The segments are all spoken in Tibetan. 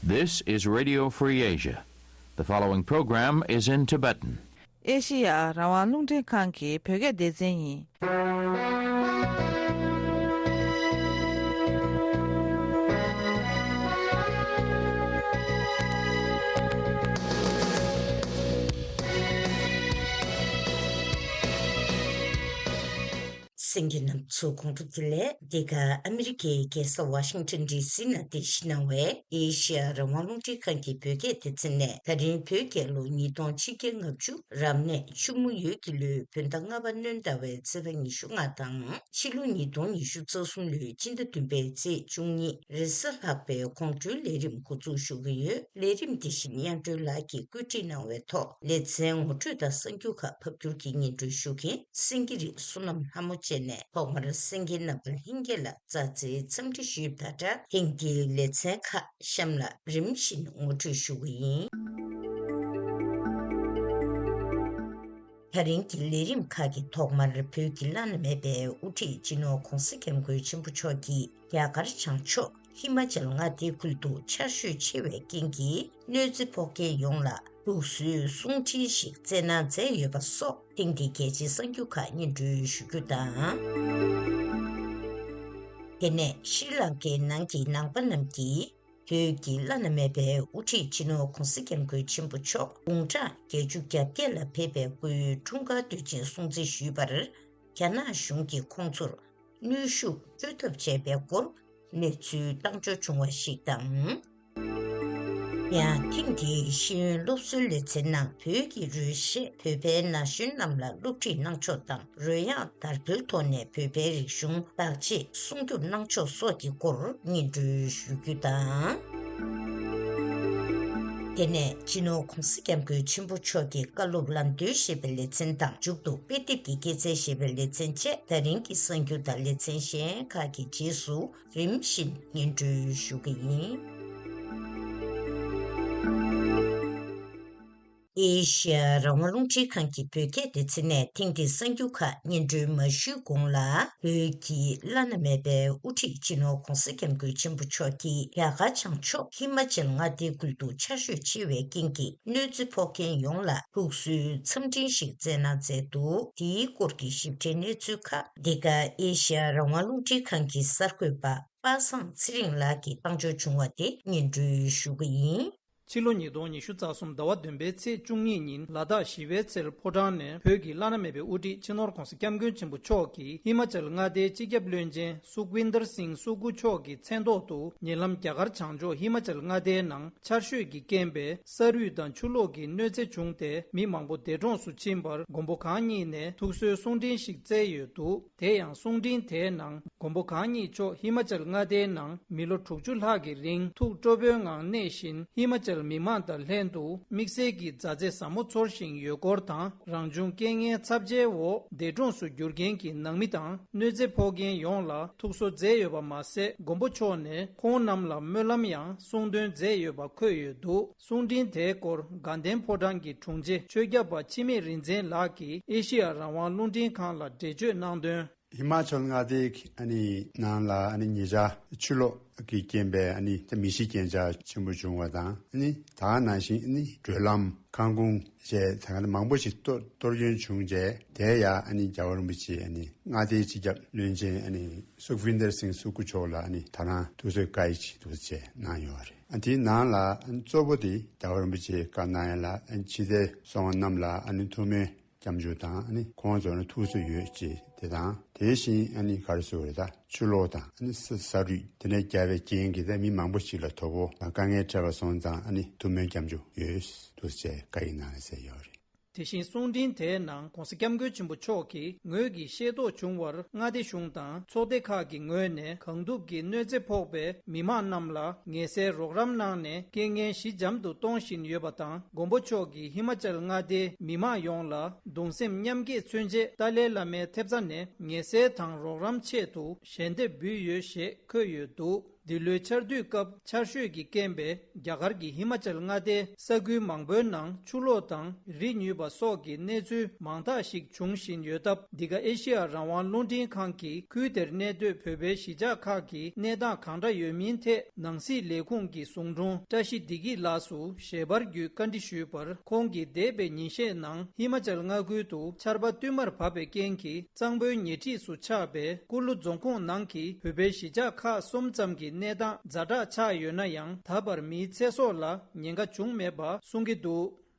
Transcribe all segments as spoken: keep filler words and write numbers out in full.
This is Radio Free Asia. The following program is in Tibetan. ཨེ་ཤི་ཡ་རང་དབང་རླུང་འཕྲིན་ཁང་གི་བོད་སྐད་སྡེ་ཚན་ཡིན། གསན་མཁན་རྣམ་ཚོ་དགོང་དྲོ་བདེ་ལེགས། འདི་ག་ཨ་མི་རི་ཀའི་རྒྱལ་ས་ཝ་ཤིང་ཊོན་ཌི་སི་ནང་གཏན་གཞི་གནང་བའི་ཨེ་ཤི་ཡ་རང་དབང་རླུང་འཕྲིན་ཁང་གི་བོད་སྐད་སྡེ་ཚན་ནས། ད་རིང་བོད་རྒྱལ་ལོ་ཉིས་སྟོང་ཆིག་བརྒྱ་ལྔ་བཅུ་རབ་གནས་ཆུ་མོ་ཡོས་ཀྱི་ལོའི་བོད་ཟླ་ལྔ་པ་སྣྲོན་ཟླ་བའི་ཚེས་པ་ཉི་ཤུ་ལྔ་དང་། ཕྱི་ལོ་ཉིས་སྟོང་ཉི་ཤུ་རྩ་གསུམ་ལོའི་སྤྱི་ཟླ་བདུན་པའི་ཚེས་བཅུ་གཉིས་རེས་གཟའ་ལྷག་པའི་དགོང་དྲོའི་ལས་རིམ་འགོ་འཛུགས་ཞུ་གི་ཡོད། ལས་རིམ་དེ་བཞིན་དབྱངས་སྒྲོན་ལགས་ཀྱིས་བཀོད་སྒྲིག་གནང་བའི་ཐོག་ལེ་ཚན་ངོ་སྤྲོད་དང་གསར་འགྱུར་ཁག་ཕབ་བསྒྱུར་གྱིས་སྙན་སྒྲོན་ཞུ་མཁན་སེང་གེ་རི་བསོད་ནམས་ལྷ་མོ་བཅས་ནས། ཐོག་མར་གསན་མཁན་རྣམ་པ་ལྷན་རྒྱས་ལ་མཛའ་བརྩེའི་འཚམས་འདྲི་ཞུས་པ་དང་སྦྲགས། ཐེངས་འདིའི་ལེ་ཚན་ཁག་གཤམ་ལ་རིམ་བཞིན་ངོ་སྤྲོད་ཞུ་གི་ཡིན། ད་རིང་གི་ལས་རིམ་ཁག་གི་ཐོག་མར་བོད་ཀྱི་བླ་ན་མེད་པའི་དབུ་ཁྲིད་སྤྱི་ནོར་༧གོང་ས་༧སྐྱབས་མགོན་ཆེན་པོ་མཆོག་གིས་རྒྱ་གར་བྱང་ཕྱོགས་ཧི་མ་ཅལ་མངའ་སྡེའི་ཁུལ་དུ་ཆར་ཞོད་ཆེ་བའི་རྐྱེན་གྱིས་གནོད་འཚེ་ཕོག་མཁན་ཡོངས་ལ་ཐུགས་གསོའི་གསུང་འཕྲིན་ཞིག་བསྩལ་གནང་མཛད་ཡོད་པ་སོགས་ཐེངས་འདིའི་གལ་ཆེའི་གསར་འགྱུར་ཁག་སྙན་སྒྲོན་ཞུ་རྒྱུ་དང་། དེ་ནས་ཤྲི་ལང་ཀའི་ནང་གི་ནང་པ་རྣམས་ཀྱིས་བོད་ཀྱི་བླ་ན་མེད་པའི་དབུ་ཁྲིད་སྤྱི་ནོར་༧གོང་ས་༧སྐྱབས་མགོན་ཆེན་པོ་མཆོག་དགུང་གྲངས་བརྒྱད་ཅུ་གྱ་བརྒྱད་ལ་ཕེབས་པའི་སྐུའི་འཁྲུངས་སྐར་དུས་ཆེན་སྲུང་བརྩི་ཞུས་པར། རྒྱ་ནག་གཞུང་གིས་ཁོང་ཚོར་གནོན་ཤུགས་སྤྲོད་ཐབས་བྱས་པའི་སྐོར་གནས་ཚུལ་བཏང་འབྱོར་བྱུང་བ་ཞིག་དང་། ཡང་ཐེངས་འདིའི་ཤེས་ཡོན་སློབ་གསོའི་ལེ་ཚན་ནང་བོད་ཀྱི་རོལ་གཞས་བོད་པའི་ན་གཞོན་རྣམས་ལ་སློབ་ཁྲིད་གནང་ཕྱོགས་དང་། རོལ་དབྱངས་དར་སྤེལ་ཐོག་ནས་བོད་པའི་རིག་གཞུང་བདག་གཅེས་སྲུང་སྐྱོབ་གནང་ཕྱོགས་སོགས་ཀྱི་སྐོར་སྙན་སྒྲོན་ཞུ་རྒྱུ་དང་། དེ་ནས་སྤྱི་ནོར་༧གོང་ས་༧སྐྱབས་མགོན་ཆེན་པོ་མཆོག་གི་བཀའ་སློབ་ལམ་སྟོན་ཞེས་པའི་ལེ་ཚན་དང་། མཇུག་ཏུ་དཔེ་དེབ་ཀྱི་སྐྱེད་ཚལ་ཞེས་པའི་ལེ་ཚན་བཅས་ད་རིང་གི་གསར་འགྱུར་དང་ལེ་ཚན་གཞན་ཁག་གི་རྗེས་སུ་རིམ་བཞིན་སྙན་སྒྲོན་ཞུ་གི་ཡིན། ཨེ་ཤི་ཡ་རང་དབང་རླུང་འཕྲིན་ཁང་གི་བོད་སྐད་སྡེ་ཚན་ནས་ཐེངས་འདིའི་གསར་འགྱུར་ཁག་སྙན་སྒྲོན་མ་ཞུས་གོང་ལ། བོད་ཀྱི་བླ་ན་མེད་པའི་དབུ་ཁྲིད་སྤྱི་ནོར་༧གོང་ས་༧སྐྱབས་མགོན་ཆེན་པོ་མཆོག་གིས་རྒྱ་གར་བྱང་ཕྱོགས་ཧི་མ་ཅལ་མངའ་སྡེའི་ཁུལ་དུ་ཆར་ཞོད་ཆེ་བའི་རྐྱེན་གྱིས་གནོད་འཚེ་ཕོག་མཁན་ཡོངས་ལ་ཐུགས་གསོའི་འཚམས་འཕྲིན་ཞིག་བསྩལ་གནང་མཛད་འདུག་དེའི་སྐོར་གྱི་ཞིབ་ཕྲའི་གནས་ཚུལ་ཁག་འདི་ག་ཨེ་ཤི་ཡ་རང་དབང་རླུང་འཕྲིན་ཁང་གི་གསར་འགོད་པ་པ་སངས་ཚེ་རིང་ལགས་ཀྱིས་བཏང་འབྱོར་བྱུང་བ་དེ་སྙན་སྒྲོན་ཞུ་གི་ཡིན། ཕྱི་ལོ་ཉིས་སྟོང་ཉི་ཤུ་རྩ་གསུམ་ཟླ་བ་བདུན་པའི་ཚེས་བཅུ་གཉིས་ཉིན་ལ་དྭགས་ཞི་བའི་ཚལ་ཕོ་བྲང་ནས་བོད་ཀྱི་བླ་ན་མེད་པའི་དབུ་ཁྲིད་སྤྱི་ནོར་༧གོང་ས་༧སྐྱབས་མགོན་ཆེན་པོ་མཆོག་གིས་ཧི་མ་ཅལ་མངའ་སྡེའི་སྤྱི་ཁྱབ་བློན་ཆེན་སུག་ཝིན་དར་སིང་སུག་གུ་མཆོག་གི་མཚན་ཐོག་ཏུ་ཉེ་ལམ་རྒྱ་གར་བྱང་ཕྱོགས་ཧི་མ་ཅལ་མངའ་སྡེའི་ནང་ཆར་ཞོད་ཀྱི་རྐྱེན་པས་ས་རུད་དང་ཆུ་ལོག་གི་གནོད་འཚེ་བྱུང་སྟེ་མི་མང་པོ་འདས་གྲོངས་སུ་ཕྱིན་པར་མགོན་པོ་གང་ཉིད་ནས་ཐུགས་གསོའི་གསུང་འཕྲིན་ཞིག་བསྩལ་ཡོད་འདུག་དེ་ཡང་གསུང་འཕྲིན་དེའི་ནང་མགོན་པོ་གང་ཉིད་མཆོག་ཧི་མ་ཅལ་མངའ་སྡེའི་ནང་མི་ལོ་དྲུག་ཅུ་ལྷག་གི་རིང་ཐུགས་སྤྲོ་པོའི་ངང་གནས་བཞིན་ཧི་མ་ཅལ་མི་མང་དང་ལྷན་དུ་དམིགས་བསལ་གྱི་མཛའ་བརྩེ་ཟབ་མོ་ཚོར་བཞིན་ཡོད་སྐོར་དང་། རང་བྱུང་རྐྱེན་ངན་ཚབས་ཆེའི་འོག་འདས་གྲོངས་སུ་གྱུར་མཁན་གྱི་ནང་མི་དང་གནོད་འཚེ་ཕོག་མཁན་ཡོངས་ལ་ཐུགས་གསོ་མཛད་ཡོད་པ་མ་ཟད། མགོན་པོ་མཆོག་ནས་ཁོང་རྣམས་ལ་སྨོན་ལམ་ཡང་གསུང་འདོན་མཛད་ཡོད་པ་འཁོད་ཡོད་འདུག་གསུང་འཕྲིན་དེའི་སྐོར་དགའ་ལྡན་ཕོ་བྲང་གི་དྲུང་ཆེ་ཆོས་སྐྱབས་པ་འཆི་མེད་རིག་འཛིན་ལགས་ཀྱིས་ཨེ་ཤེ་ཡ་རང་དབང་རླུང་འཕྲིན་ཁང་ལ་འགྲེལ་བརྗོད་གནང་དོན། ཧི་མ་ཅལ་མངའ་སྡེའི་གི་ཨ་ནི་ནང་ལ་ཨ་ནི་ཉེ་ཆར་ཆུ་ལོག་གི་རྐྱེན་པས་ཨ་ནི་ད་མི་ཤི་རྐྱེན་ཆག་ཆེན་པོ་བྱུང་བ་དང་། ཨ་ནི་ད་ག་ནང་བཞིན་ཨ་ནི་བགྲོད་ལམ་ཁང་ཁུངས་བཅས་ད་ག་ནང་མང་པོ་ཞིག་གཏོར་གཏོར་སྐྱོན་བྱུང་རྗེས་དེ་ཡང་ཨ་ནི་རྒྱལ་བ་རིན་པོ་ཆེ་ཨ་ནི་མངའ་སྡེའི་སྤྱི་ཁྱབ་བློན་ཆེན་ཨ་ནི་སུག་ཝིན་དར་སིང་སུག་གུ་མཆོག་ལ་ཨ་ནི་ད་རང་ཐུགས་གསོའི་བཀའ་ཡིག་ཅིག་འདུག་ཅེས་གནང་ཡོད་རེད། ཨ་དེའི་ནང་ལ་ཨ་ནི་གཙོ་བོ་དེ་རྒྱལ་བ་རིན་པོ་ཆེའི་བཀའ་གནང་ཡ་ལ་ཨ་ནི་ཕྱི་དེ་སོང་བ་རྣམས་ལ་ཨ་ནི་ཐུགས་སྨོན་སྐྱབས་འཇུག་དང་ཨ་ནི་ཁོང་ཚོ་ནི་ཐུགས་གསོ་ཡོད་ཅེས་དེ་དང་། དེ་བཞིན་ཨ་ནི་ག་རེ་ཟེར་དགོས་རེད། ད་ཆུ་ལོག་དང་ཨ་ནི་ས་ས་རུད་དེ་ནས་བརྒྱབ་པའི་རྐྱེན་གྱིས་ད་མི་མང་པོ་ཞིག་ལ་དོ་ཕོག་དང་དཀའ་ངལ་འཕྲད་པ་སོང་ཙང་ཨ་ནི་ཐུགས་སྨོན་སྐྱབས་འཇུག་ཡོད་འདུག་ཅེས་བཀའ་ཡིག་ནང་ལ་གསལ་ཡོད་རེད། དེ་བཞིན་གསུང་འཕྲིན་དེའི་ནང་༧གོང་ས་༧སྐྱབས་མགོན་ཆེན་པོ་མཆོག་གིས་ངོས་ཀྱིས་ཤེས་རྟོགས་བྱུང་བར་མངའ་སྡེ་གཞུང་དང་ཚོགས་སྡེ་ཁག་གི་ངོས་ནས་གང་ཐུབ་ཀྱིས་གནོད་འཚེ་ཕོག་པའི་མི་མང་རྣམས་ལ་ངལ་སེལ་རོགས་རམ་གནང་ནས་རྐྱེན་ངན་ཞི་འཇམ་དུ་གཏོང་བཞིན་ཡོད་པ་དང་། མགོན་པོ་མཆོག་གིས་ཧི་མ་ཅལ་མངའ་སྡེའི་མི་མང་ཡོངས་ལ་གདུང་སེམས་མཉམ་སྐྱེད་མཚོན་ཆེད་ཏཱ་ལའི་བླ་མའི་ཐེབས་རྩ་ནས་ངལ་སེལ་དང་རོགས་རམ་ཆེད་དུ་ཞལ་འདེབས་འབུལ་ཡོད་ཞེས་འཁོད་ཡོད་འདུག་འདི་ལོའི་ཆར་དུས་སྐབས་ཆར་ཞོད་ཀྱི་རྐྱེན་པས་རྒྱ་གར་གྱི་ཧི་མ་ཅལ་མངའ་སྡེའི་ས་ཁུལ་མང་པོའི་ནང་ཆུ་ལོག་དང་རི་ཉུལ་བ་སོགས་ཀྱི་གནས་ཚུལ་མང་དག་ཞིག་འབྱུང་བཞིན་ཡོད་སྟབས། འདི་ག་ཨེ་ཤི་ཡ་རང་དབང་རླུང་འཕྲིན་ཁང་གིས་ཁུལ་དེར་གནས་སྡོད་བོད་པའི་གཞིས་ཆགས་ཁག་གི་གནས་སྟངས་གང་འདྲ་ཡོད་མིན་ཐད་ནང་སྲིད་ལས་ཁུངས་ཀྱི་ཟུང་དྲུང་བཀྲ་ཤིས་བདེ་སྐྱིད་ལགས་སུ་ཞལ་པར་བརྒྱུད་བཀའ་འདྲི་ཞུས་པར། ཁོང་གིས་འདས་པའི་ཉིན་ཤས་ནང་ཧི་མ་ཅལ་མངའ་ཁུལ་དུ་ཆར་པ་བསྟུད་མར་བབས་པའི་རྐྱེན་གྱིས། གཙང་པོའི་ཉེ་འཁྲིས་སུ་ཆགས་པའི་ཀུ་ལུ་རྫོང་ཁོངས་ནང་གི་བོད་པའི་གཞིས་ཆགས་ཁག་གསུམ་ཙམ་གྱི་གནས་སྟངས་ཛ་དྲག་ཆགས་ཡོད་ན་ཡང་། ད་བར་མིའི་ཚེ་སྲོག་ལ་ཉེན་ཁ་བྱུང་མེད་པ་གསུང་གི་འདུག།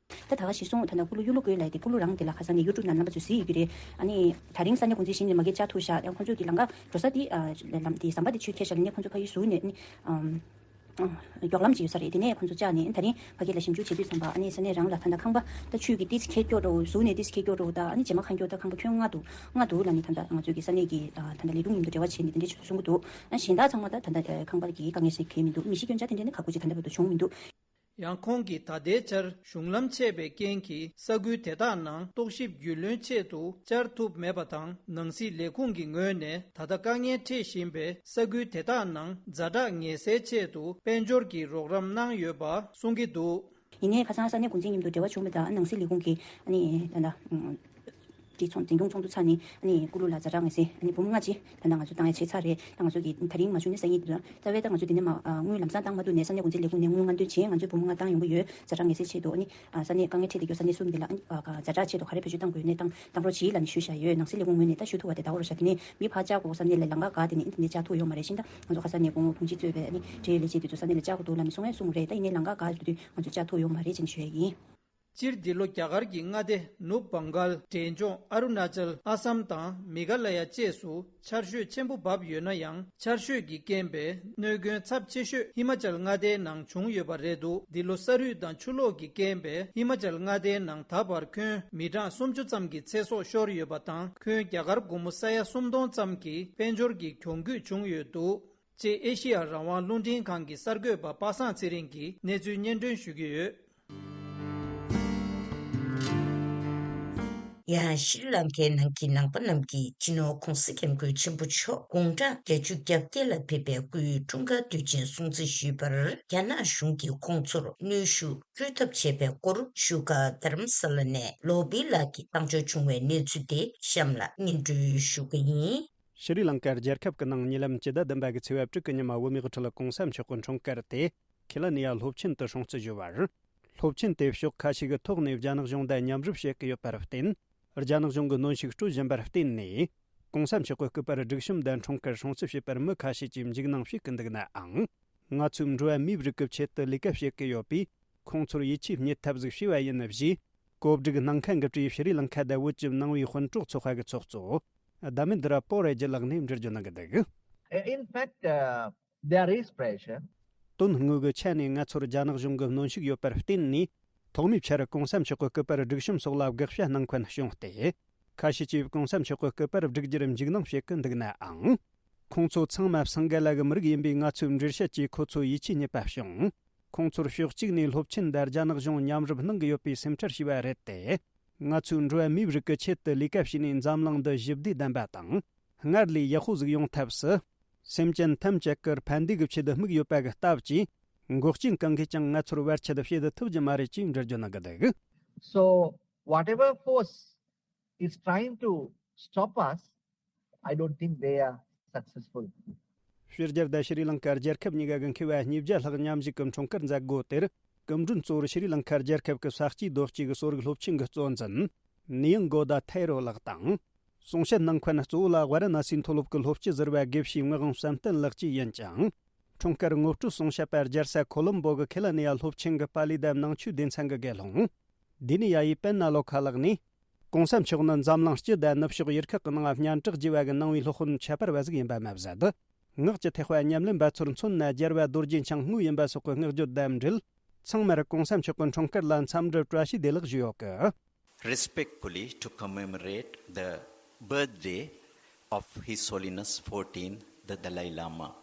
ད་ད་ག་གཞིར་བཟུང་ད་ལྟ་ཀུ་ལུ་གཡུ་ལོ་ཀོན་ལབ་དེ་ཀུ་ལུ་རང་དེ་ལ་ཁ་སང་ནས་ཡུ་ཊུབ་ནང་རྣམ་པ་ཚོས་གཟིགས་ཡོད་ཀྱི་རེད། ཨ་ནི་ད་རིང་ས་གནས་འགོ་འཛིན་ཞིག་ནས་མ་གིར་བཅར་ཐུབ་ཤག། ཡང་ཁོང་ཚོས་ཀྱི་ལམ་ཁ་འགྲོ་ས་དེ་ཨ་ལམ་དེ་ཟམ་པ་དེ་ཆུས་ཁྱེར་ཤག་ལ་ནས་ཁོང་ཚོ་ཕ་ཡུལ་ཟུར་ནས་ཨ་ནི་ཨམ། མགྱོགས་ལམ་ཅིག་ཡོད་ས་རེད། དེ་ནས་ཁོང་ཚོ་བཅར་ནས་ད་རིང་ཕ་གི་ལ་ཞིབ་འཇུག་བྱེད་དུས་ཙམ་པ་ཨ་ནི་ས་གནས་རང་ལ་ད་ལྟ་ཁང་པ་ད་ཆུས་ཀྱི་ཏིས་ཁེ་སྐྱོ་འགྲོ་ཟུག་ནས་ཏིས་ཁེ་སྐྱོ་འགྲོ་ད་ཨ་ནི་རྗེས་མ་ཁང་སྐྱོ་ད་ཁང་པ་ཁྱོན་ལྔ་འདུག་ལྔ་འདུག་ལ་ནི་ད་ལྟ་ང་ཚོས་ཀྱི་ས་གནས་ཀྱི་ད་ལྟ་ལས་རུང་མཉམ་དུ་འབྲེལ་བ་བྱས་ནས་དེ་འདྲས་གསུང་གི་འདུག་ཨ་གཞན་དག་ཚང་མ་ད་ད་ལྟ་ཁང་པ་གི་དཀའ་ངལ་སེལ་གྱི་མི་འདུག་མི་ཤི་སྐྱོན་ཆ་དེ་འདྲས་ནི་ཁག་པོ་ཅིག་ད་ལྟ་བར་དུ་བྱུང་མི་འདུག། ཡང་ཁོང་གིས་ད་ལྟའི་ཆར་གཞུང་ལམ་ཆད་པའི་རྐྱེན་གྱིས་ས་ཁུལ་དེ་དག་ནང་རྟོག་ཞིབ་རྒྱུས་ལོན་ཆེད་དུ་བཅར་ཐུབ་མེད་པ་དང་། ནང་སྲིད་ལས་ཁུངས་ཀྱི་ངོས་ནས་ད་ལྟ་དཀའ་ངལ་འཕྲད་བཞིན་པའི་ས་ཁུལ་དེ་དག་ནང་ཛ་དྲག་ངལ་སེལ་ཆེད་དུ་དཔལ་འབྱོར་གྱི་རོགས་རམ་གནང་ཡོད་པ་གསུང་གི་འདུག། ཡིན་ནའི་ཁ་སང་ས་གནས་འགོ་འཛིན་མཉམ་དུ་འབྲེལ་བ་བྱུང་བ་དང་ནང་སྲིད་ལས་ཁུངས་ཀྱིས་ཨ་ནི་ད་ལྟ་ཨུམ་གྲོས་ཚོགས་འཛིན་སྐྱོང་ཚོགས་འདུ་ཚར་ནས་ཨ་ནི་ཀུ་ལུ་ལ་ཛ་དྲག་ངལ་སེལ་ཨ་ནི་འབུམ་ལྔ་ཅིག་ད་ལྟ་ང་ཚོ་བཏང་ཡ་བྱས་ཚར་རེད། ད་ང་ཚོ་གི་ད་རིང་མ་བྱུང་ན་སང་ཉིན་དུ་རྩ་བའི་ད་ང་ཚོ་འདི་ནས་མ་ཨ་དངུལ་ལམ་སང་བཏང་མ་ཐུབ་ནས་ས་གནས་འགོ་འཛིན་ལས་ཁུངས་ནས་དངུལ་སྔ་འདོན་བྱས་ང་ཚོས་འབུམ་ལྔ་བཏང་ཡོང་གི་ཡོད། ཛ་དྲག་ངལ་སེལ་ཆེད་དུ་ཨ་ནི་ཨ་ས་གནས་དཀའ་ངལ་འཕྲད་བསྡད་རྒྱུ་ས་གནས་གསུམ་འདི་ལ་ཨ་ནི་ཨ་ཛ་དྲག་ཆེད་དུ་ག་རེ་བེད་སྤྱོད་བཏང་དགོས་ཡོད་གནས་སྟངས་བཏང་རོགས་གྱིས་ལབ་ནས་ཞུས་བཞག་ཡོད། ནང་སྲིད་ལས་ཁུངས་ངོས་ནས་ད་ཞུ་ཐུབ་པ་དེ་ད་འོ་རོ་ཤ་དེ་ནས་མི་ཕར་བཅར་དགོས་ས་གནས་ལ་ལམ་ཁ་ག་དེ་ནས་ཨ་ནི་དེ་ནས་བཅར་ཐུབ་ཡོད་མ་རེད། ཤིང་ད་ང་ཚོ་ཁ་ས་ནས་ཁོང་དྲུང་ཆེ་གཙོས་པའི་ཨ་ནི་འབྲེལ་ཡོད་ལས་བྱེད་དེ་ཚོ་ས་གནས་ལ་བཅར་དགོས་འདུག་ལབ་ནས་གསུང་ཡས་གསུང་རེད། ད་ཡིན་ནའི་ལམ་ཁ་ག་དེ་དུས་ང་ཚོ་བཅར་ཐུབ་ཡོད་མ་རེད་ཅེས་ནས་ཞུ་ཡས་ཡིན། སྤྱིར་འདི་ལོ་རྒྱ་གར་གྱི་མངའ་སྡེ་ནུབ་བང་གལ། འབྲས་ལྗོངས་ཨ་རུ་ན་ཅལ། ཨ་སམ་དང་མི་ག་ལ་ཡ་བཅས་སུ་ཆར་ཞོད་ཆེན་པོ་བབས་ཡོད་ན་ཡང་། ཆར་ཞོད་ཀྱི་རྐྱེན་པས་གནོད་སྐྱོན་ཚབས་ཆེ་ཤོས་ཧི་མ་ཅལ་མངའ་སྡེའི་ནང་བྱུང་ཡོད་པ་རེད་འདུག། འདི་ལོ་ས་རུད་དང་ཆུ་ལོག་གི་རྐྱེན་པས་ཧི་མ་ཅལ་མངའ་སྡེའི་ནང་ད་བར་ཁྱོན་མི་གྲངས་སུམ་ཅུ་ཙམ་གྱི་ཚེ་སྲོག་ཤོར་ཡོད་པ་དང་། ཁྱོན་རྒྱ་གར་སྒོར་མོ་ས་ཡ་སུམ་སྟོང་ཙམ་གྱི་དཔལ་འབྱོར་གྱི་གྱོང་གུད་བྱུང་ཡོད་འདུག། ཅེས་ཨེ་ཤི་ཡ་རང་དབང་རླུང་འཕྲིན་ཁང་གི་གསར་འགོད་པ་པ་སངས་ཚེ་རིང་གིས་གནས་ཚུལ་སྙན་སྒྲོན་ཞུ་གི་ཡོད། ཡང་ཤྲི་ལང་ཀའི་ནང་གི་ནང་པ་རྣམས་ཀྱིས་སྤྱི་ནོར་༧གོང་ས་༧སྐྱབས་མགོན་ཆེན་པོ་མཆོག་དགུང་གྲངས་བརྒྱད་ཅུ་གྱ་བརྒྱད་ལ་ཕེབས་པའི་སྐུའི་འཁྲུངས་སྐར་དུས་ཆེན་སྲུང་བརྩི་ཞུས་པར། རྒྱ་ནག་གཞུང་གིས་ཁོང་ཚོར་གནོན་ཤུགས་སྤྲོད་ཐབས་བྱས་པའི་སྐོར་བཞུགས་སྒར་དྷ་རམ་ས་ལ་ནས་ལོ་བི་ལགས་ཀྱིས་བཏང་འབྱོར་བྱུང་བའི་གནས་ཚུལ་དེ་གཤམ་ལ་སྙན་སྒྲོན་ཞུ་གི་ཡིན། ཤྲི་ལང་ཀ་རྒྱལ་ཁབ་ཀྱི་ནང་ཉེ་ལམ་སྤྱི་ཟླ་བདུན་པ་གི་ཚེས་པ་དྲུག་གི་ཉི་མ་བོད་མིའི་དབུ་ཁྲིད་གོང་ས་མཆོག་གི་འཁྲུངས་སྐར་དེ་ཁེ་ལ་ནི་ཡ་སློབ་ཆེན་དུ་སྲུང་བརྩི་ཞུ་བར། སློབ་ཆེན་དེ་ཕྱོགས་ཁ་ཤས་ཀྱི་ཐོག་ནས་རྒྱ་ནག་གཞུང་དང་མཉམ་རུབ་བྱེད་ཀྱི་ཡོད་པར་བརྟེན། རྒྱ་ནག་གཞུང་གིས་གནོན་ཤུགས་སྤྲོད་བཞིན་པར་བརྟེན་ནས། གོང་ས་མཆོག་གི་སྐུ་པར་སྒྲིག་གཤོམ་དང་འཁྲུངས་སྐར་སྲུང་བརྩི་བྱེད་པར་མི་ཁ་ཤས་ཀྱིས་འཇིགས་སྣང་བྱེད་ཀྱི་འདུག་ནའང་། ང་ཚོའི་འགྲོ་བ་མིའི་རིགས་ཀྱི་ཆེད་དུ་ལས་ཀ་བྱེད་ཀྱི་ཡོད་པས། ཁོང་ཚོར་ཡིད་ཆེས་རྙེད་ཐབས་ཟིག་བྱས་པ་ཡིན་ཞེས། གོ་སྒྲིག་གནང་མཁན་གྱི་གྲས་ཤྲི་ལང་ཀ་དང་བོད་ཀྱི་ནང་པའི་དཔོན་གྲོགས་ཚོགས་པ་གི་ཚོགས་གཙོ་དྷ་མེ་འདྲ་པོ་ར་ཇི་ལགས་ནས་འགྲེལ་བརྗོད་གནང་གི་འདུག། In fact, uh, there is pressure. དོན་དངོས་ཀྱི་ཆ་ནས་ང་ཚོར་རྒྱ་ནག་གཞུང་གི་གནོན་ཤུགས་ཡོད་པར་བརྟེན་ནས། ཐོག་མའི་ཆར་གོང་ས་མཆོག་གི་སྐུ་པར་སྒྲིག་གཤོམ་སོགས་ལ་དགག་བྱ་གནང་མཁན་བྱུང་སྟེ། ཁ་ཤས་ཀྱིས་གོང་ས་མཆོག་གི་སྐུ་པར་བསྒྲིག་རྒྱུར་འཇིགས་སྣང་བྱེད་ཀྱི་འདུག་ནའང་། ཁོང་ཚོ་ཚང་མ་སིང་ག་ལ་གི་མི་རིགས་ཡིན་པས། ང་ཚོས་འགྲེལ་བཤད་ཀྱིས་ཁོ་ཚོ་ཡིད་ཆེས་རྙེད་པ་བྱུང་། ཁོང་ཚོར་ཕྱོགས་གཅིག་ནས་སློབ་ཆེན་དང་རྒྱ་ནག་གཞུང་མཉམ་རུབ་གནང་གི་ཡོད་པའི་སེམས་ཁྲལ་བྱས་པ་རེད་དེ། ང་ཚོས་འགྲོ་བ་མིའི་རིགས་ཀྱི་ཆེད་དུ་ལས་ཀ་བྱས་ནས་འཛམ་གླིང་འདི་ཞི་བདེ་ལྡན་པ་དང་སྔར་ལས་ཡག་པོ་ཟིག་ཡོང་ཐབས་སུ། སེམས་ཅན་ཐམས་ཅད་ཀྱི་ཕན་བདེ་གི་ཆེད་དུ་དམིགས་ཡོད་པ་གི་སྟབས་ཀྱིས། འགོག་རྐྱེན་གང་གིས་ཀྱང་ང་ཚོར་བར་ཆད་བྱེད་ཐུབ་ཀྱི་མ་རེད་ཅེས་འགྲེལ་བརྗོད་གནང་གི་འདུག། So, whatever force is trying to stop us, I don't think they are successful. ཕྱི་རྒྱལ་དང་ཤྲི་ལང་ཀ་རྒྱལ་ཁབ་གཉིས་ཀ་གི་མཁས་པ་ཉིས་བརྒྱ་ལྷག་མཉམ་ཞུགས་ཀྱིས་འཁྲུངས་སྐར་མཛད་སྒོ་དེར། སྐུ་མགྲོན་གཙོ་བོར་ཤྲི་ལང་ཀ་རྒྱལ་ཁབ་ཀྱི་ས་སྐྱེས་རྡོ་སྐྱེས་ཀྱི་གསོ་རིག་སློབ་ཆེན་གྱི་གཙོ་འཛིན་ནི་ཡང་གོ་ད་ཐེ་རོ་ལགས་དང་། གསུང་བཤད་གནང་མཁན་གཙོ་བོ་ལ་ཝཱ་ར་ཎ་སིའི་མཐོ་སློབ་ཀྱི་སློབ་སྤྱི་ཟུར་པ་དགེ་བཤེས་ངག་དབང་བསམ་གཏན་ལགས་བཅས་ཡིན་ཅིང་། འཁྲུངས་སྐར་ངོ་སྤྲོད་གསུང་བཤད་པ་རྒྱལ་ས་ཁོ་ལོམ་བོ་གི་ཁེ་ལ་ནི་ཡ་སློབ་ཆེན་གྱི་པཱ་ལི་དང་ནང་ཆོས་སྡེ་ཚན་གྱི་དགེ་སློང་། དེ་ནས་ཡ་ཡི་པེན་ན་ལོ་ཁ་ལགས་ནས། གོང་ས་མཆོག་ནི་འཛམ་གླིང་སྤྱི་དང་ནུབ་ཕྱོགས་ཡུལ་ཁག་གི་ནང་སྙན་གྲགས་རྒྱས་པ་གི་ནང་པའི་སློབ་དཔོན་ཁྱད་པར་བ་ཟིག་ཡིན་པ་མ་ཟད། ངག་གི་ཐེག་པ་ཉམས་ལེན་པ་ཚོར་མཚོན་ན་རྒྱལ་བ་རྡོ་རྗེ་འཆང་དངོས་ཡིན་པ་སོགས་ཀྱི་བསྔགས་བརྗོད་དང་འབྲེལ། ཚང་མར་གོང་ས་མཆོག་གི་འཁྲུངས་སྐར་ལ་འཚམས་འདྲི་བཀྲ་ཤིས་བདེ་ལེགས་ཞུས་ཡོད་སྐད། Respectfully to commemorate the birthday of His Holiness fourteen, the Dalai Lama.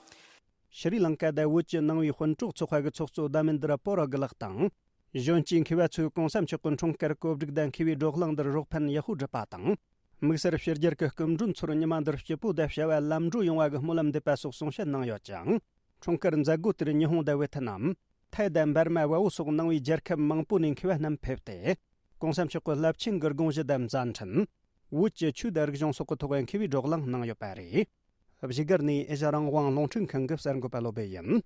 ཤྲི་ལང་ཀ་དང་བོད་ཀྱི་ནང་པའི་དཔོན་གྲོགས་ཚོགས་པ་གི་ཚོགས་གཙོ་དྷ་མེན་དྲ་པོ་ར་གི་ལགས་དང་། གཞོན་སྐྱེས་མཁས་པ་ཚོས་གོང་ས་མཆོག་གི་འཁྲུངས་སྐར་གོ་སྒྲིག་དང་མཁས་པའི་བགྲོ་གླེང་འདིར་རོགས་ཕན་ཡག་པོ་བསྒྲུབས་པ་དང་། དམིགས་བསལ་ཕྱི་རྒྱལ་གྱི་སྐུ་མགྲོན་ཚོར་ཉི་མ་འདིར་སྐྱིད་པོ་དང་བྱ་བ་ལམ་འགྲོ་ཡོང་བ་གི་སྨོན་ལམ་འདེབས་པ་སོགས་གསུང་བཤད་གནང་ཡོད་ཅིང་། འཁྲུངས་སྐར་མཛད་སྒོ་དེར་ཉི་ཧོང་དང་ཝེ་ཐི་ནམ། ཐའི་དང་འབར་མ་བལ་པོ་སོགས་ནང་པའི་རྒྱལ་ཁབ་མང་པོ་ནས་མཁས་པ་རྣམས་ཕེབས་ཏེ། གོང་ས་མཆོག་གི་རླབས་ཆེན་གྱི་དགོངས་གཞི་དང་མཛད་འཕྲིན། བོད་ཀྱི་ཆོས་དང་རིག་གཞུང་སོགས་ཀྱི་ཐོག་མཁས་པའི་བགྲོ་གླེང་གནང་ཡོད་པ་རེད། བཞུགས་སྒར་ནས་ཨེ་ཤ་རང་དབང་རླུང་འཕྲིན་ཁང་གི་གསར་འགོད་པ་བློ་བྷེ་ཡིན།